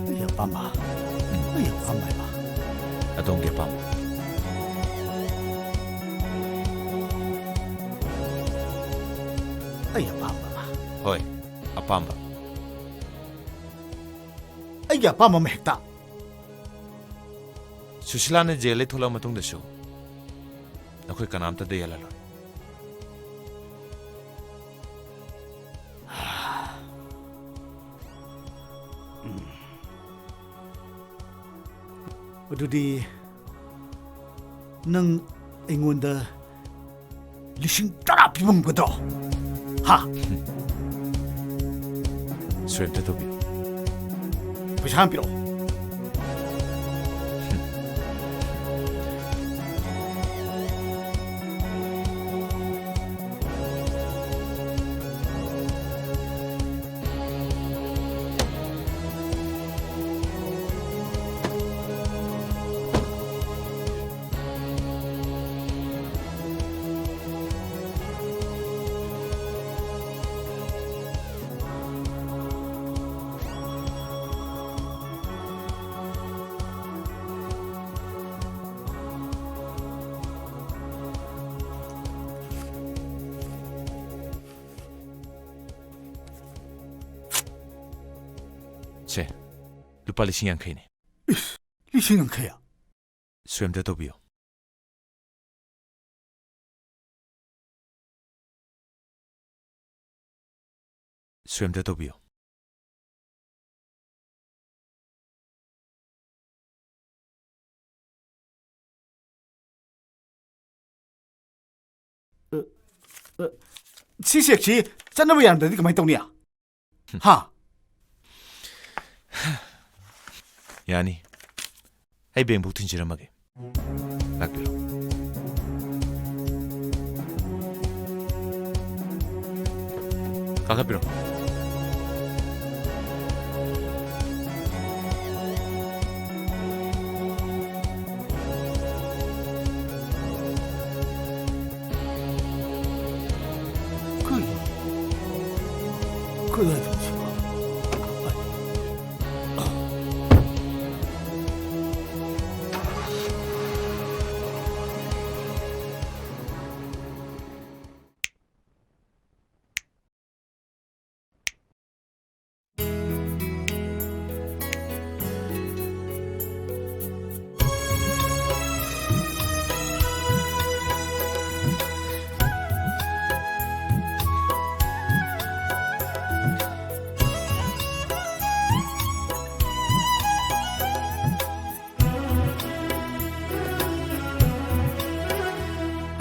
ꯑꯩ ꯑꯄꯥꯝꯕ꯫ ꯑꯩ ꯑꯄꯥꯝꯕ ꯍꯥꯏꯕ꯫ ꯑꯗꯣꯝꯒꯤ ꯑꯄꯥꯝꯕ꯫ ꯑꯩ ꯑꯄꯥꯝꯕ꯫ ꯍꯣꯏ, ꯑꯄꯥꯝꯕ꯫ ꯑꯩꯒꯤ ꯑꯄꯥꯝꯕ ꯑꯃ ꯍꯦꯛꯇ꯫ ꯁꯨꯁꯤꯂꯥꯅ ꯖꯦꯜꯗꯒꯤ ꯊꯣꯛꯂꯛꯑ ꯃꯇꯨꯡꯗꯁꯨ ꯅꯈꯣꯏ ꯀꯅꯥꯝꯇꯗ ꯌꯥꯜꯍꯜꯂꯣꯏ꯫ ꯑꯗꯨꯗꯤ ꯅꯪ ꯑꯩꯉꯣꯟꯗ ꯂꯤꯁꯤꯡ ꯇꯔꯥ ꯄꯤꯕ ꯉꯝꯒꯗ꯭ꯔꯣ? ꯍꯥ? ꯁꯣꯏ ꯑꯝꯇ ꯇꯧꯕꯤꯌꯨ꯫ ꯄꯩꯁꯥ ꯍꯥꯟꯅ ꯄꯤꯔꯛꯑꯣ꯫ ꯁꯦ, ꯂꯨꯄꯥ ꯂꯤꯁꯤꯡ ꯌꯥꯡꯈꯩꯅꯦ꯫ ꯏꯁ, ꯂꯤꯁꯤꯡ ꯌꯥꯡꯈꯩ? ꯁꯣꯏ ꯑꯝꯇ ꯇꯧꯕꯤꯌꯨ꯫ ꯁꯣꯏ ꯑꯝꯇ ꯇꯧꯕꯤꯌꯨ꯫ ꯑ, ꯑ, ꯁꯤ ꯆꯦꯛꯁꯤ ꯆꯠꯅꯕ ꯌꯥꯔꯝꯗ꯭ꯔꯗꯤ ꯀꯃꯥꯏꯅ ꯇꯧꯅꯤ? ꯍꯥ? ꯌꯥꯅꯤ꯫ ꯑꯩ ꯕꯦꯡꯕꯨꯛ ꯊꯤꯟꯖꯔꯝꯃꯒꯦ꯫ ꯂꯥꯛꯄꯤꯔꯣ꯫ ꯀꯥꯈꯠꯄꯤꯔꯣ꯫ ꯀꯩ? ꯀꯗꯥꯏꯗꯅꯣ ꯁꯤꯕꯣ?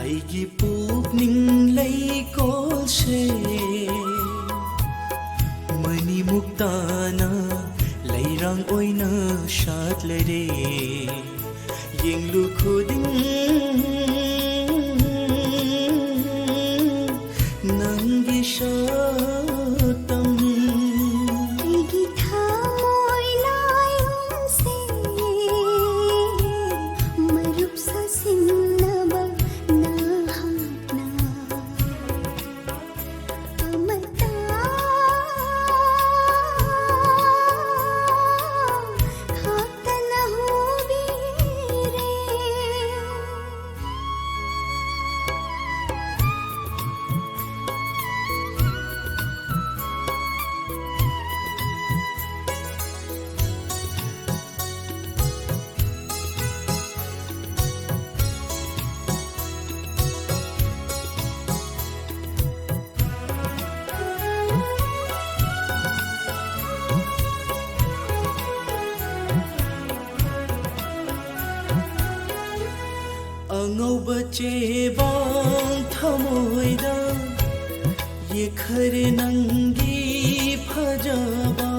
ꯑꯩꯒꯤ ꯄꯨꯛꯅꯤꯡ ꯂꯩꯀꯣꯜꯁꯦ ꯃꯅꯤꯃꯨꯛꯇꯥꯅ ꯂꯩꯔꯥꯡ ꯑꯣꯏꯅ ꯁꯥꯠꯂꯔꯦ꯫ ꯌꯦꯡꯂꯨ ꯈꯨꯗꯤꯡ ꯅꯪꯒꯤ ꯁꯛꯇꯝ꯫ ꯑꯩꯒꯤ ꯊꯃꯣꯏ ꯂꯥꯏꯑꯣꯟꯁꯦ ꯃꯔꯨꯞ ꯁꯥꯁꯤꯟꯅꯕ ꯅꯍꯥꯛꯅ ꯑꯃꯠꯇ ꯈꯛꯇꯅ ꯍꯨꯕꯤꯔꯦ꯫ ꯑꯉꯧꯕ ꯆꯦꯕꯥꯡ ꯊꯃꯣꯏꯗ ꯌꯦꯛꯈꯔꯦ ꯅꯪꯒꯤ ꯐꯖꯕ꯫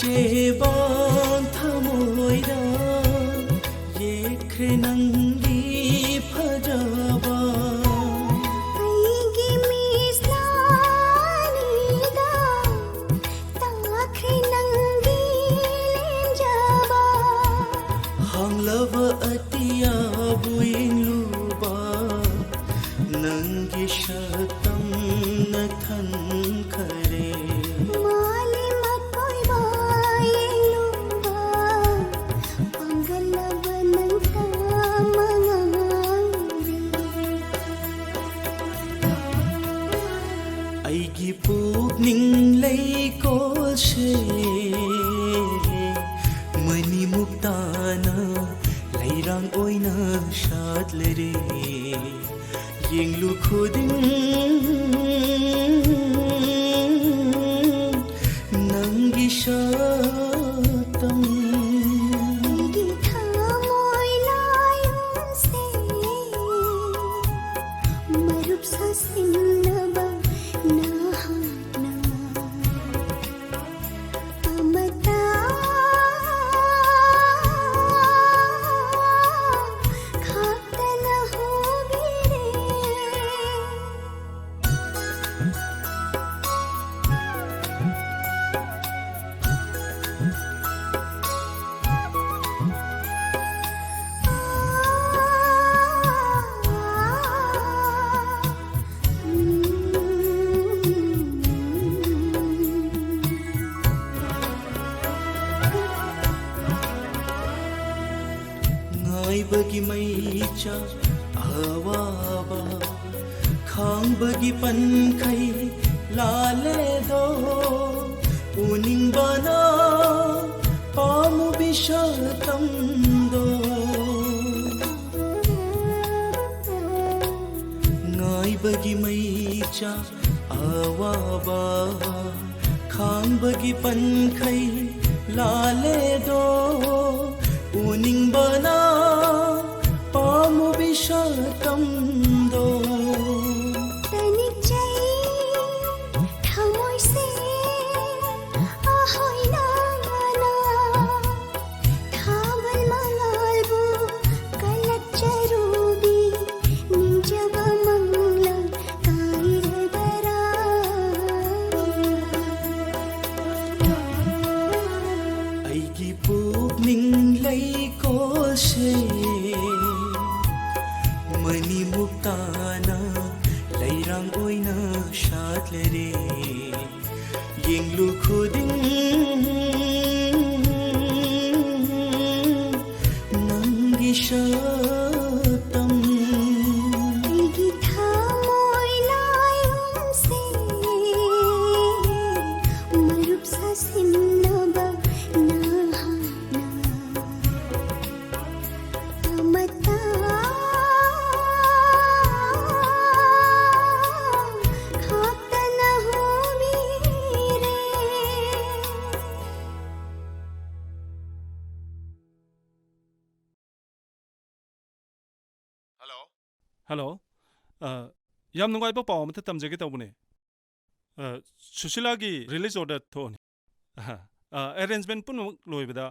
ꯆꯦꯕꯥꯡ ꯊꯃꯣꯏꯗ ꯌꯦꯛꯈ꯭ꯔꯦ ꯅꯪꯒꯤ ꯐꯖꯕ꯫ ꯑꯩꯒꯤ ꯃꯤꯠꯁꯅꯥꯅꯤꯗ ꯇꯥꯈ꯭ꯔꯦ ꯅꯪꯒꯤ ꯂꯦꯝꯖꯕ꯫ ꯍꯥꯡꯂꯕ ꯑꯇꯤꯌꯥꯕꯨ ꯌꯦꯡꯂꯨꯕ, ꯅꯪꯒꯤ ꯁꯛꯇꯝꯅ ꯊꯟꯈꯔꯦ꯫ ꯃꯥꯂꯦꯝ ꯑꯀꯣꯏꯕ ꯌꯦꯡꯂꯨꯕ, ꯄꯥꯡꯒꯜꯂꯕ ꯅꯪꯇ ꯃꯉꯥꯏꯔꯦ꯫ ꯑꯩꯒꯤ ꯄꯨꯛꯅꯤꯡ ꯂꯩꯀꯣꯜꯁꯦ ꯃꯅꯤꯃꯨꯛꯇꯥꯅ ꯂꯩꯔꯥꯡ ꯑꯣꯏꯅ ꯁꯥꯠꯂꯔꯦ꯫ ꯌꯦꯡꯂꯨ ꯈꯨꯗꯤꯡ ꯅꯪꯒꯤ ꯁꯛꯇꯝ꯫ ꯑꯩꯒꯤ ꯊꯃꯣꯏ ꯂꯥꯏꯌꯣꯟꯁꯦ ꯃꯔꯨꯞ ꯁꯥꯁꯤꯟꯅꯕ ꯅꯍꯥꯛꯅ ꯑꯃꯇ ꯈꯥꯛꯇꯅ ꯍꯧꯕꯤꯔꯦ꯫ ꯉꯥꯏꯕꯒꯤ ꯃꯩꯆꯥꯛ ꯑꯋꯥꯕ ꯈꯥꯡꯕꯒꯤ ꯄꯟꯈꯩ ꯂꯥꯜꯂꯦꯗꯣ, ꯎꯅꯤꯡꯕꯅ ꯄꯥꯝꯃꯨꯕꯤ ꯁꯛꯇꯝꯗꯣ꯫ ꯉꯥꯏꯕꯒꯤ ꯃꯩꯆꯥꯛ ꯑꯋꯥꯕ ꯈꯥꯡꯕꯒꯤ ꯄꯟꯈꯩ ꯂꯥꯜꯂꯦꯗꯣ, ꯎꯅꯤꯡꯕꯅ ꯄꯥꯝꯃꯨꯕꯤ ꯁꯛꯇꯝꯗꯣ꯫ ꯇꯅꯤꯛꯆꯩ ꯊꯃꯣꯏꯁꯦ ꯑꯍꯣꯏꯅ ꯁꯥꯠꯂꯔꯦ, ꯌꯦꯡꯂꯨ ꯈꯨꯗꯤꯡ ꯅꯪꯒꯤ ꯁꯛꯇꯝ꯫ ꯑꯩꯒꯤ ꯊꯃꯣꯏ ꯂꯥꯏꯑꯣꯡꯁꯦ ꯃꯔꯨꯞ ꯁꯥꯁꯤꯟꯅꯕ ꯅꯍꯥꯛꯅ ꯑꯃꯇ ꯈꯥꯛꯇꯅ ꯍꯣꯃꯤꯔꯦ꯫ ꯍꯜꯂꯣ꯫ ꯍꯜꯂꯣ꯫ ꯑ, ꯌꯥꯝ ꯅꯨꯡꯉꯥꯏꯕ ꯄꯥꯎ ꯑꯃꯇ ꯇꯝꯖꯒꯦ ꯇꯧꯕꯅꯦ꯫ ꯑ, ꯁꯨꯁꯤꯂꯥꯒꯤ ꯔꯤꯂꯤꯖ ꯑꯣꯔꯗꯔ ꯊꯣꯛꯑꯅꯤ꯫ ꯑꯍ, ꯑ, ꯑꯦꯔꯦꯟꯖꯃꯦꯟ ꯄꯨꯝꯅꯃꯛ ꯂꯣꯏꯕꯗ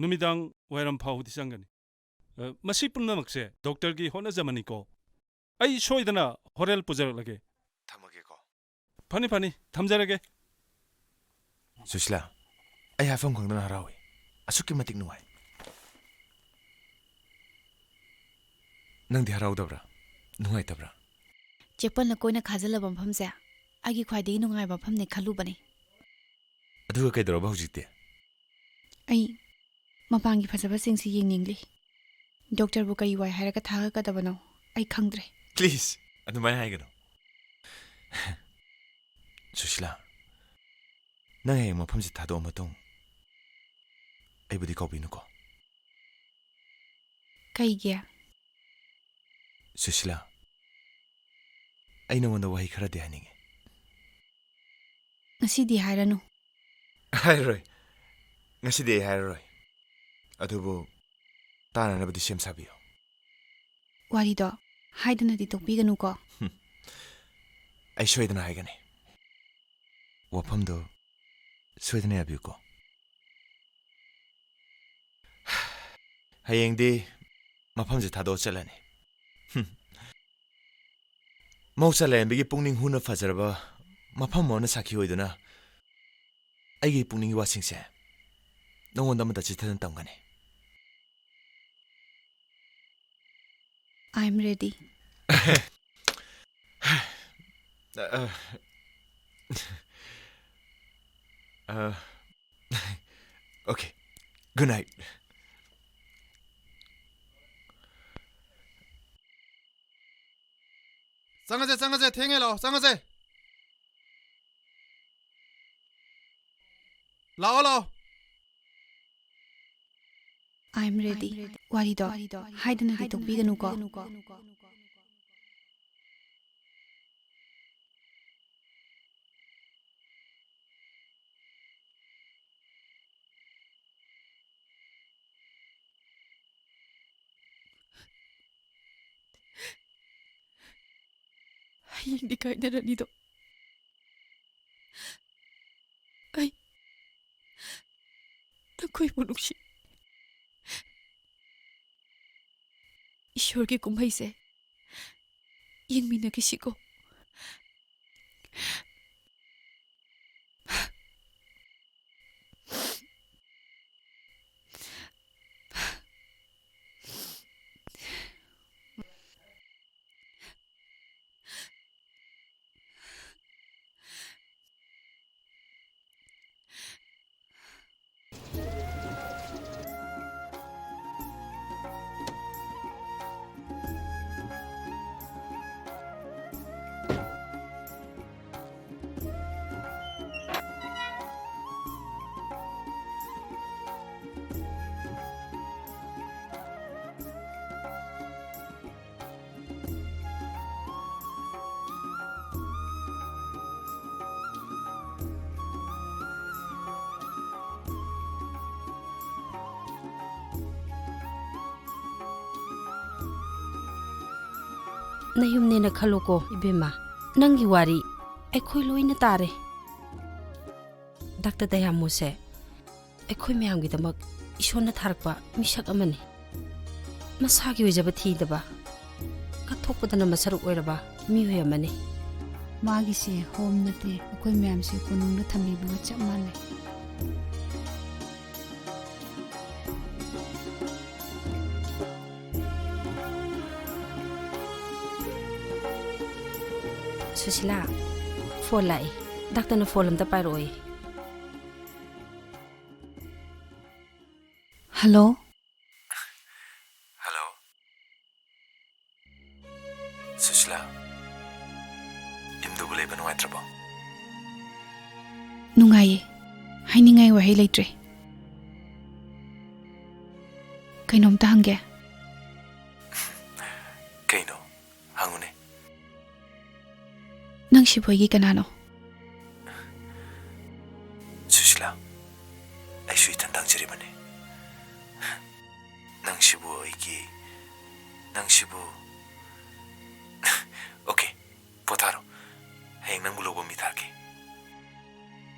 ꯅꯨꯃꯤꯗꯥꯡ ꯋꯥꯏꯔꯝ ꯐꯥꯎꯕꯗꯤ ꯆꯪꯒꯅꯤ꯫ ꯑ, ꯃꯁꯤ ꯄꯨꯝꯅꯃꯛꯁꯦ ꯗꯣꯛꯇꯔꯒꯤ ꯍꯣꯠꯅꯖꯃꯅꯤꯀꯣ꯫ ꯑꯩ ꯁꯣꯏꯗꯅ ꯍꯣꯔꯦꯜ ꯄꯨꯖꯔꯛꯂꯒꯦ꯫ ꯊꯝꯃꯒꯦꯀꯣ꯫ ꯐꯅꯤ, ꯐꯅꯤ꯫ ꯊꯝꯖꯔꯒꯦ꯫ ꯁꯨꯁꯤꯂꯥ, ꯑꯩ ꯍꯥꯏꯐꯝ ꯈꯪꯗꯅ ꯍꯔꯥꯎꯏ꯫ ꯑꯁꯨꯛꯀꯤ ꯃꯇꯤꯛ ꯅꯨꯡꯉꯥꯏ꯫ ꯅꯪꯗꯤ ꯍꯔꯥꯎꯗꯕ꯭ꯔꯥ? ꯅꯨꯡꯉꯥꯏꯇꯕ꯭ꯔꯥ? ꯆꯦꯄꯜꯅ ꯀꯣꯏꯅ ꯈꯥꯖꯤꯜꯂꯕ ꯃꯐꯝꯁꯦ ꯑꯩꯒꯤ ꯈ꯭ꯋꯥꯏꯗꯒꯤ ꯅꯨꯡꯉꯥꯏꯕ ꯃꯐꯝꯅꯦ ꯈꯜꯂꯨꯕꯅꯦ꯫ ꯑꯗꯨꯒ ꯀꯩꯗꯧꯔꯕ ꯍꯧꯖꯤꯛꯇꯤ? ꯑꯩ ꯃꯄꯥꯟꯒꯤ ꯐꯖꯕꯁꯤꯡꯁꯤ ꯌꯦꯡꯅꯤꯡꯂꯤ꯫ ꯗꯣꯛꯇꯔꯕꯨ ꯀꯔꯤ ꯋꯥꯏ ꯍꯥꯏꯔꯒ ꯊꯥꯒꯠꯀꯗꯕꯅꯣ ꯑꯩ ꯈꯪꯗ꯭ꯔꯦ꯫ ꯄ꯭ꯂꯤꯖ, ꯑꯗꯨꯃꯥꯏꯅ ꯍꯥꯏꯒꯅꯨ꯫ ꯁꯨꯁꯤꯂꯥ, ꯅꯪ ꯍꯌꯦꯡ ꯃꯐꯝꯁꯤ ꯊꯥꯗꯣꯛꯑ ꯃꯇꯨꯡ ꯑꯩꯕꯨꯗꯤ ꯀꯥꯎꯕꯤꯅꯨꯀꯣ꯫ ꯀꯩꯒꯤ? ꯁꯨꯁꯤꯂꯥ, ꯑꯩ ꯅꯉꯣꯟꯗ ꯋꯥꯍꯩ ꯈꯔꯗꯤ ꯍꯥꯏꯅꯤꯡꯉꯤ꯫ ꯉꯁꯤꯗꯤ ꯍꯥꯏꯔꯅꯨ꯫ ꯍꯥꯏꯔꯔꯣꯏ꯫ ꯉꯁꯤꯗꯤ ꯑꯩ ꯍꯥꯏꯔꯔꯣꯏ꯫ ꯑꯗꯨꯕꯨ ꯇꯥꯅꯅꯕꯗꯤ ꯁꯦꯝ ꯁꯥꯕꯤꯌꯨ꯫ ꯋꯥꯔꯤꯗꯣ ꯍꯥꯏꯗꯅꯗꯤ ꯇꯣꯛꯄꯤꯒꯅꯨꯀꯣ꯫ ꯍꯨꯝ꯫ ꯑꯩ ꯁꯣꯏꯗꯅ ꯍꯥꯏꯒꯅꯤ꯫ ꯋꯥꯐꯝꯗꯣ ꯁꯣꯏꯗꯅ ꯌꯥꯕꯤꯌꯨꯀꯣ꯫ ꯍꯌꯦꯡꯗꯤ ꯃꯐꯝꯁꯦ ꯊꯥꯗꯣꯛꯑ ꯆꯠꯂꯅꯤ꯫ ꯍꯨꯝ꯫ ꯃꯍꯧꯁꯥ ꯂꯥꯏꯔꯦꯝꯕꯤꯒꯤ ꯄꯨꯛꯅꯤꯡ ꯍꯨꯅ ꯐꯖꯔꯕ ꯃꯐꯝ ꯑꯃꯅ ꯁꯥꯈꯤ ꯑꯣꯏꯗꯨꯅ ꯑꯩꯒꯤ ꯄꯨꯛꯅꯤꯡꯒꯤ ꯋꯥꯁꯤꯡꯁꯦ ꯅꯉꯣꯟꯗ ꯑꯃꯠꯇ ꯆꯤꯊꯗꯅ ꯇꯝꯒꯅꯤ꯫ I am ready. Uh, uh, okay. Good night. ꯆꯪꯉꯁꯦ, ꯆꯪꯉꯁꯦ, ꯊꯦꯡꯉꯦ, ꯂꯥꯛꯑꯣ, ꯆꯪꯉꯁꯦ꯫ ꯂꯥꯛꯑꯣ, ꯂꯥꯛꯑꯣ꯫ I am ready꯫ ꯋꯥꯔꯤꯗꯣ ꯍꯥꯏꯗꯅꯗꯤ ꯇꯣꯛꯄꯤꯒꯅꯨꯀꯣ꯫ ꯍꯌꯦꯡꯗꯤ ꯀꯥꯏꯅꯔꯅꯤꯗꯣ꯫ ꯑꯩ ꯅꯈꯣꯏꯕꯨ ꯅꯨꯡꯁꯤ꯫ ꯏꯁꯣꯔꯒꯤ ꯀꯨꯝꯍꯩꯁꯦ ꯌꯦꯡꯃꯤꯟꯅꯈꯤꯁꯤꯀꯣ꯫ ꯅꯌꯨꯝꯅꯦꯅ ꯈꯜꯂꯣꯀꯣ, ꯏꯕꯦꯝꯃ꯫ ꯅꯪꯒꯤ ꯋꯥꯔꯤ ꯑꯩꯈꯣꯏ ꯂꯣꯏꯅ ꯇꯥꯔꯦ꯫ ꯗꯥꯛꯇꯔ ꯗꯌꯥꯃꯣꯁꯦ ꯑꯩꯈꯣꯏ ꯃꯌꯥꯝꯒꯤꯗꯃꯛ ꯏꯁꯣꯔꯅ ꯊꯥꯔꯛꯄ ꯃꯤꯁꯛ ꯑꯃꯅꯤ꯫ ꯃꯁꯥꯒꯤ ꯑꯣꯏꯖꯕ ꯊꯤꯗꯕ, ꯀꯠꯊꯣꯛꯄꯗꯅ ꯃꯁꯔꯨꯛ ꯑꯣꯏꯔꯕ ꯃꯤꯑꯣꯏ ꯑꯃꯅꯤ꯫ ꯃꯥꯒꯤꯁꯦ ꯍꯣꯝ ꯅꯠꯇꯦ, ꯑꯩꯈꯣꯏ ꯃꯌꯥꯝꯁꯦ ꯀꯣꯅꯨꯡꯗ ꯊꯝꯕꯤꯕꯒ ꯆꯞ ꯃꯥꯟꯅꯩ꯫ ꯁꯨꯁꯤꯂꯥ, ꯐꯣꯟ ꯂꯥꯛꯏ꯫ ꯗꯥꯛꯇꯔꯅ ꯐꯣꯟ ꯑꯝꯇ ꯄꯥꯏꯔꯛꯑꯣꯏ꯫ ꯍꯜꯂꯣ꯫ ꯍꯜꯂꯣ꯫ ꯁꯨꯁꯤꯂꯥ, ꯌꯨꯝꯗꯨꯕꯨ ꯂꯩꯕ ꯅꯨꯡꯉꯥꯏꯇ꯭ꯔꯕꯣ? ꯅꯨꯡꯉꯥꯏꯌꯦ꯫ ꯍꯥꯏꯅꯤꯡꯉꯥꯏ ꯋꯥꯍꯩ ꯂꯩꯇ꯭ꯔꯦ꯫ ꯀꯩꯅꯣꯝꯇ ꯍꯪꯒꯦ꯫ ꯀꯩꯅꯣ? ꯍꯪꯉꯨꯅꯦ꯫ ꯅꯪ ꯁꯤꯕꯨ ꯑꯩꯒꯤ ꯀꯅꯥꯅꯣ? ꯁꯨꯁꯤꯂꯥ, ꯑꯩꯁꯨ ꯏꯊꯟ ꯇꯥꯡꯖꯔꯤꯕꯅꯤ꯫ ꯅꯪꯁꯤꯕꯨ ꯑꯩꯒꯤ, ꯅꯪꯁꯤꯕꯨ, ꯑꯣꯀꯦ, ꯄꯣꯊꯥꯔꯣ꯫ ꯍꯌꯦꯡ ꯅꯪꯕꯨ ꯂꯧꯕ ꯃꯤ ꯊꯥꯔꯛꯀꯦ꯫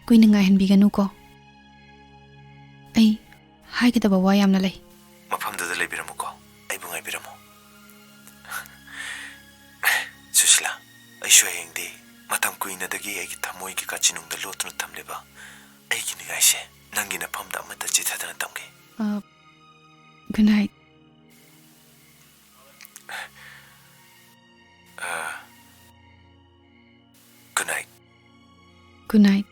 ꯀꯨꯏꯅ ꯉꯥꯏꯍꯟꯕꯤꯒꯅꯨꯀꯣ꯫ ꯑꯩ ꯍꯥꯏꯒꯗꯕ ꯋꯥ ꯌꯥꯝꯅ ꯂꯩ꯫ ꯃꯐꯝꯗꯨꯗ ꯂꯩꯕꯤꯔꯝꯃꯨꯀꯣ, ꯑꯩꯕꯨ ꯉꯥꯏꯕꯤꯔꯝꯃꯨ꯫ ꯁꯨꯁꯤꯂꯥ, ꯑꯩꯁꯨ ꯍꯌꯦꯡꯗꯤ ꯃꯇꯝ ꯀꯨꯏꯅꯗꯒꯤ ꯑꯩꯒꯤ ꯊꯃꯣꯏꯒꯤ ꯀꯥꯆꯤꯟꯅꯨꯡꯗ ꯂꯣꯠꯇꯨꯅ ꯊꯝꯂꯤꯕ ꯑꯩꯒꯤ ꯅꯤꯡꯉꯥꯏꯁꯦ ꯅꯪꯒꯤ ꯅꯐꯝꯗ ꯑꯃꯠꯇ ꯆꯤꯊꯗꯅ ꯊꯝꯒꯦ꯫ ꯑ, good night꯫ ꯑ, good night꯫ Good night꯫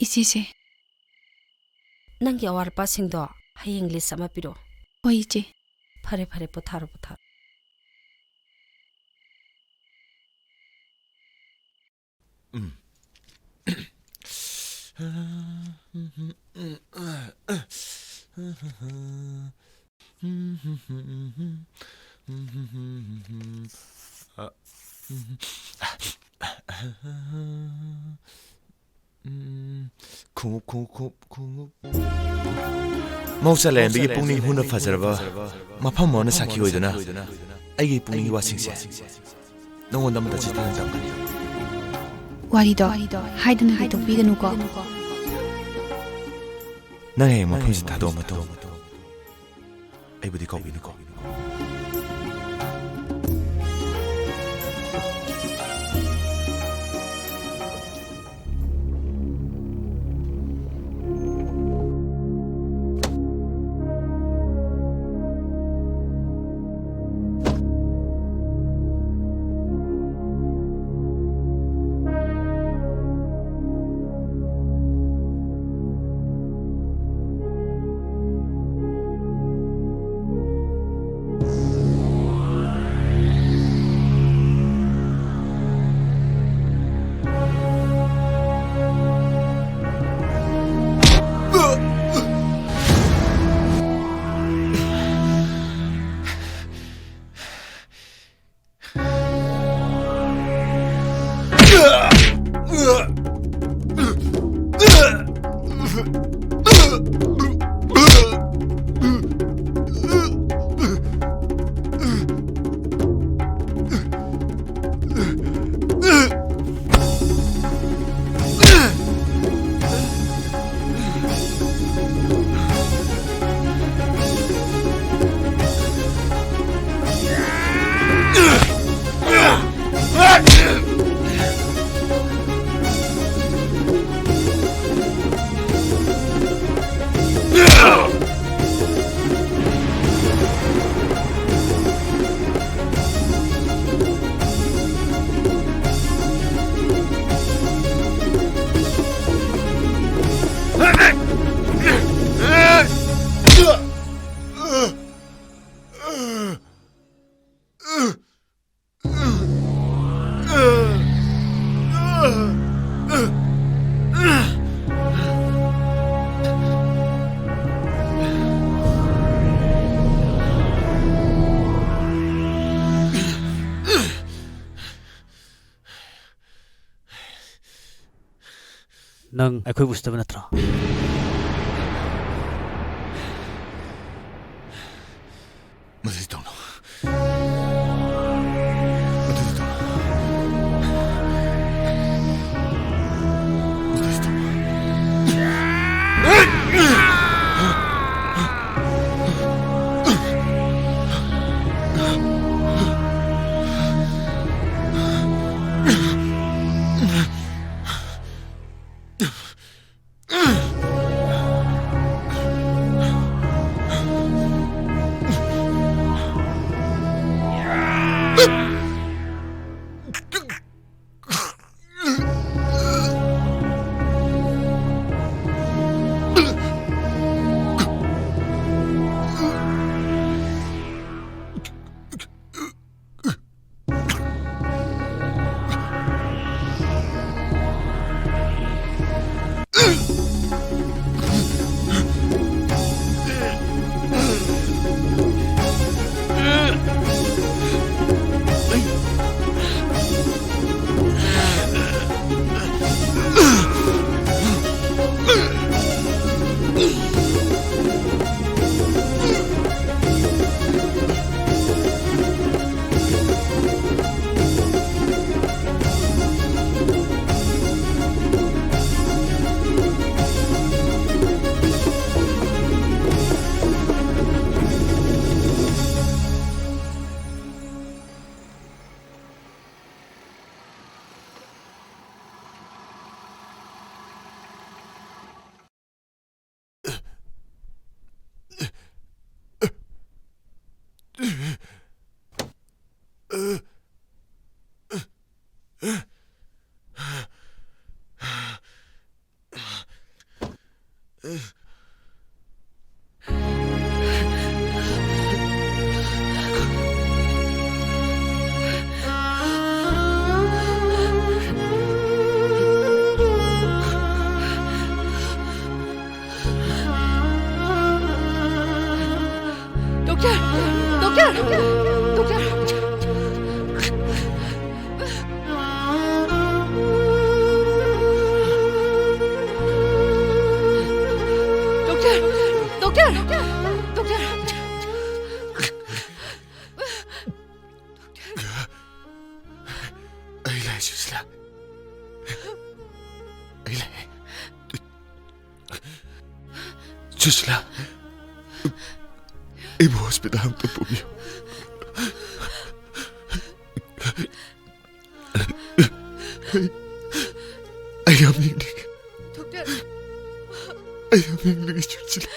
ꯏꯆꯦꯁꯦ꯫ ꯅꯪꯒꯤ ꯑꯋꯥꯠ ꯑꯄꯥꯁꯤꯡꯗꯣ ꯍꯌꯦꯡ ꯂꯤꯁ ꯑꯃ ꯄꯤꯔꯛꯑꯣ꯫ ꯍꯣꯏ, ꯏꯆꯦ꯫ ꯐꯔꯦ, ꯐꯔꯦ, ꯄꯣꯊꯥꯔꯣ, ꯄꯣꯊꯥꯔꯣ꯫ ꯎꯝ꯫ ꯎꯝ, ꯈꯣꯡꯎꯞ, ꯈꯣꯡꯎꯞ, ꯈꯣꯡꯎꯞ, ꯈꯣꯡꯎꯞ꯫ ꯃꯍꯧꯁꯥ ꯂꯥꯏꯔꯦꯝꯕꯤꯒꯤ ꯄꯨꯛꯅꯤꯡ ꯍꯨꯅ ꯐꯖꯔꯕ ꯃꯐꯝ ꯑꯃꯅ ꯁꯥꯈꯤ ꯑꯣꯏꯗꯨꯅ ꯑꯩꯒꯤ ꯄꯨꯛꯅꯤꯡꯒꯤ ꯋꯥꯁꯤꯡꯁꯦ ꯅꯉꯣꯟꯗ ꯑꯃꯠꯇ ꯆꯤꯊꯅ ꯇꯝꯒꯅꯤ꯫ ꯋꯥꯔꯤꯗꯣ ꯍꯥꯏꯗꯅ ꯂꯩꯊꯣꯛꯄꯤꯒꯅꯨꯀꯣ꯫ ꯅꯪ ꯍꯌꯦꯡ ꯃꯐꯝꯁꯤ ꯊꯥꯗꯣꯛꯑ ꯃꯇꯨꯡ ꯑꯩꯕꯨꯗꯤ ꯀꯥꯎꯕꯤꯅꯨꯀꯣ꯫ ꯅꯪ ꯑꯩꯈꯣꯏꯕꯨ ꯎꯁꯤꯠꯇꯕ ꯅꯠꯇ꯭ꯔꯣ? ꯃꯁꯤ ꯇꯧꯅꯨ꯫ ꯃꯗꯨꯗꯤ ꯇꯧꯅꯨ꯫ ꯃꯗꯨꯗꯤ ꯇꯧꯅꯨ꯫ ꯗꯣꯛꯇꯔ! ꯗꯣꯛꯇꯔ! ꯗꯣꯛꯇꯔ! ꯁꯨꯁꯤꯂꯥ, ꯑꯩ ꯂꯥꯛꯑꯦ꯫ ꯁꯨꯁꯤꯂꯥ, ꯑꯩꯕꯨ ꯍꯣꯁꯄꯤꯇꯥꯜ ꯑꯝꯇ ꯄꯨꯕꯤꯌꯨ꯫ ꯑꯩ, ꯑꯩ ꯌꯥꯝ ꯌꯦꯡꯅꯤꯡꯉꯦ꯫ ꯗꯣꯛꯇꯔ꯫ ꯑꯩ ꯌꯥꯝ ꯌꯦꯡꯅꯤꯡꯉꯦ, ꯁꯨꯁꯤꯂꯥ꯫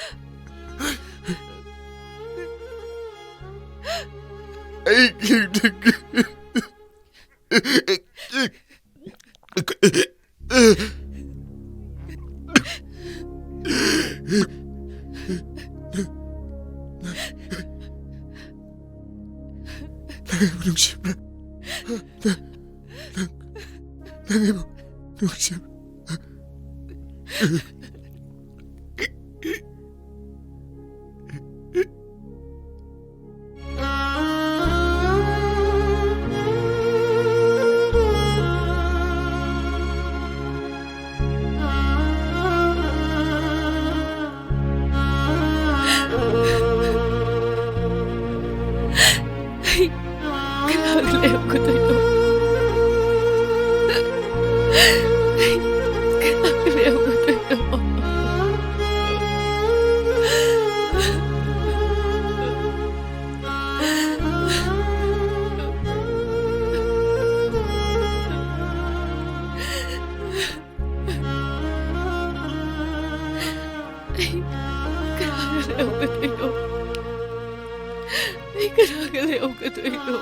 ꯑꯩ ꯌꯦꯡꯅꯤꯡꯉꯦ꯫ ꯅꯪ ꯑꯩꯕꯨ ꯅꯨꯡꯁꯤꯕ꯭ꯔꯥ? ꯅꯪ, ꯅꯪ, ꯅꯪ ꯑꯩꯕꯨ ꯅꯨꯡꯁꯤꯕ꯭ꯔꯥ? ꯑꯩ ꯀꯅꯥꯒ ꯂꯩꯍꯧꯒꯗꯣꯏꯅꯣ? ꯑꯩ ꯀꯅꯥꯒ ꯂꯩꯍꯧꯒꯗꯣꯏꯅꯣ? ꯑꯩ ꯀꯅꯥꯒ ꯂꯩꯍꯧꯒꯗꯣꯏꯅꯣ? ꯑꯩ ꯀꯅꯥꯒ ꯂꯩꯍꯧꯒꯗꯣꯏꯅꯣ?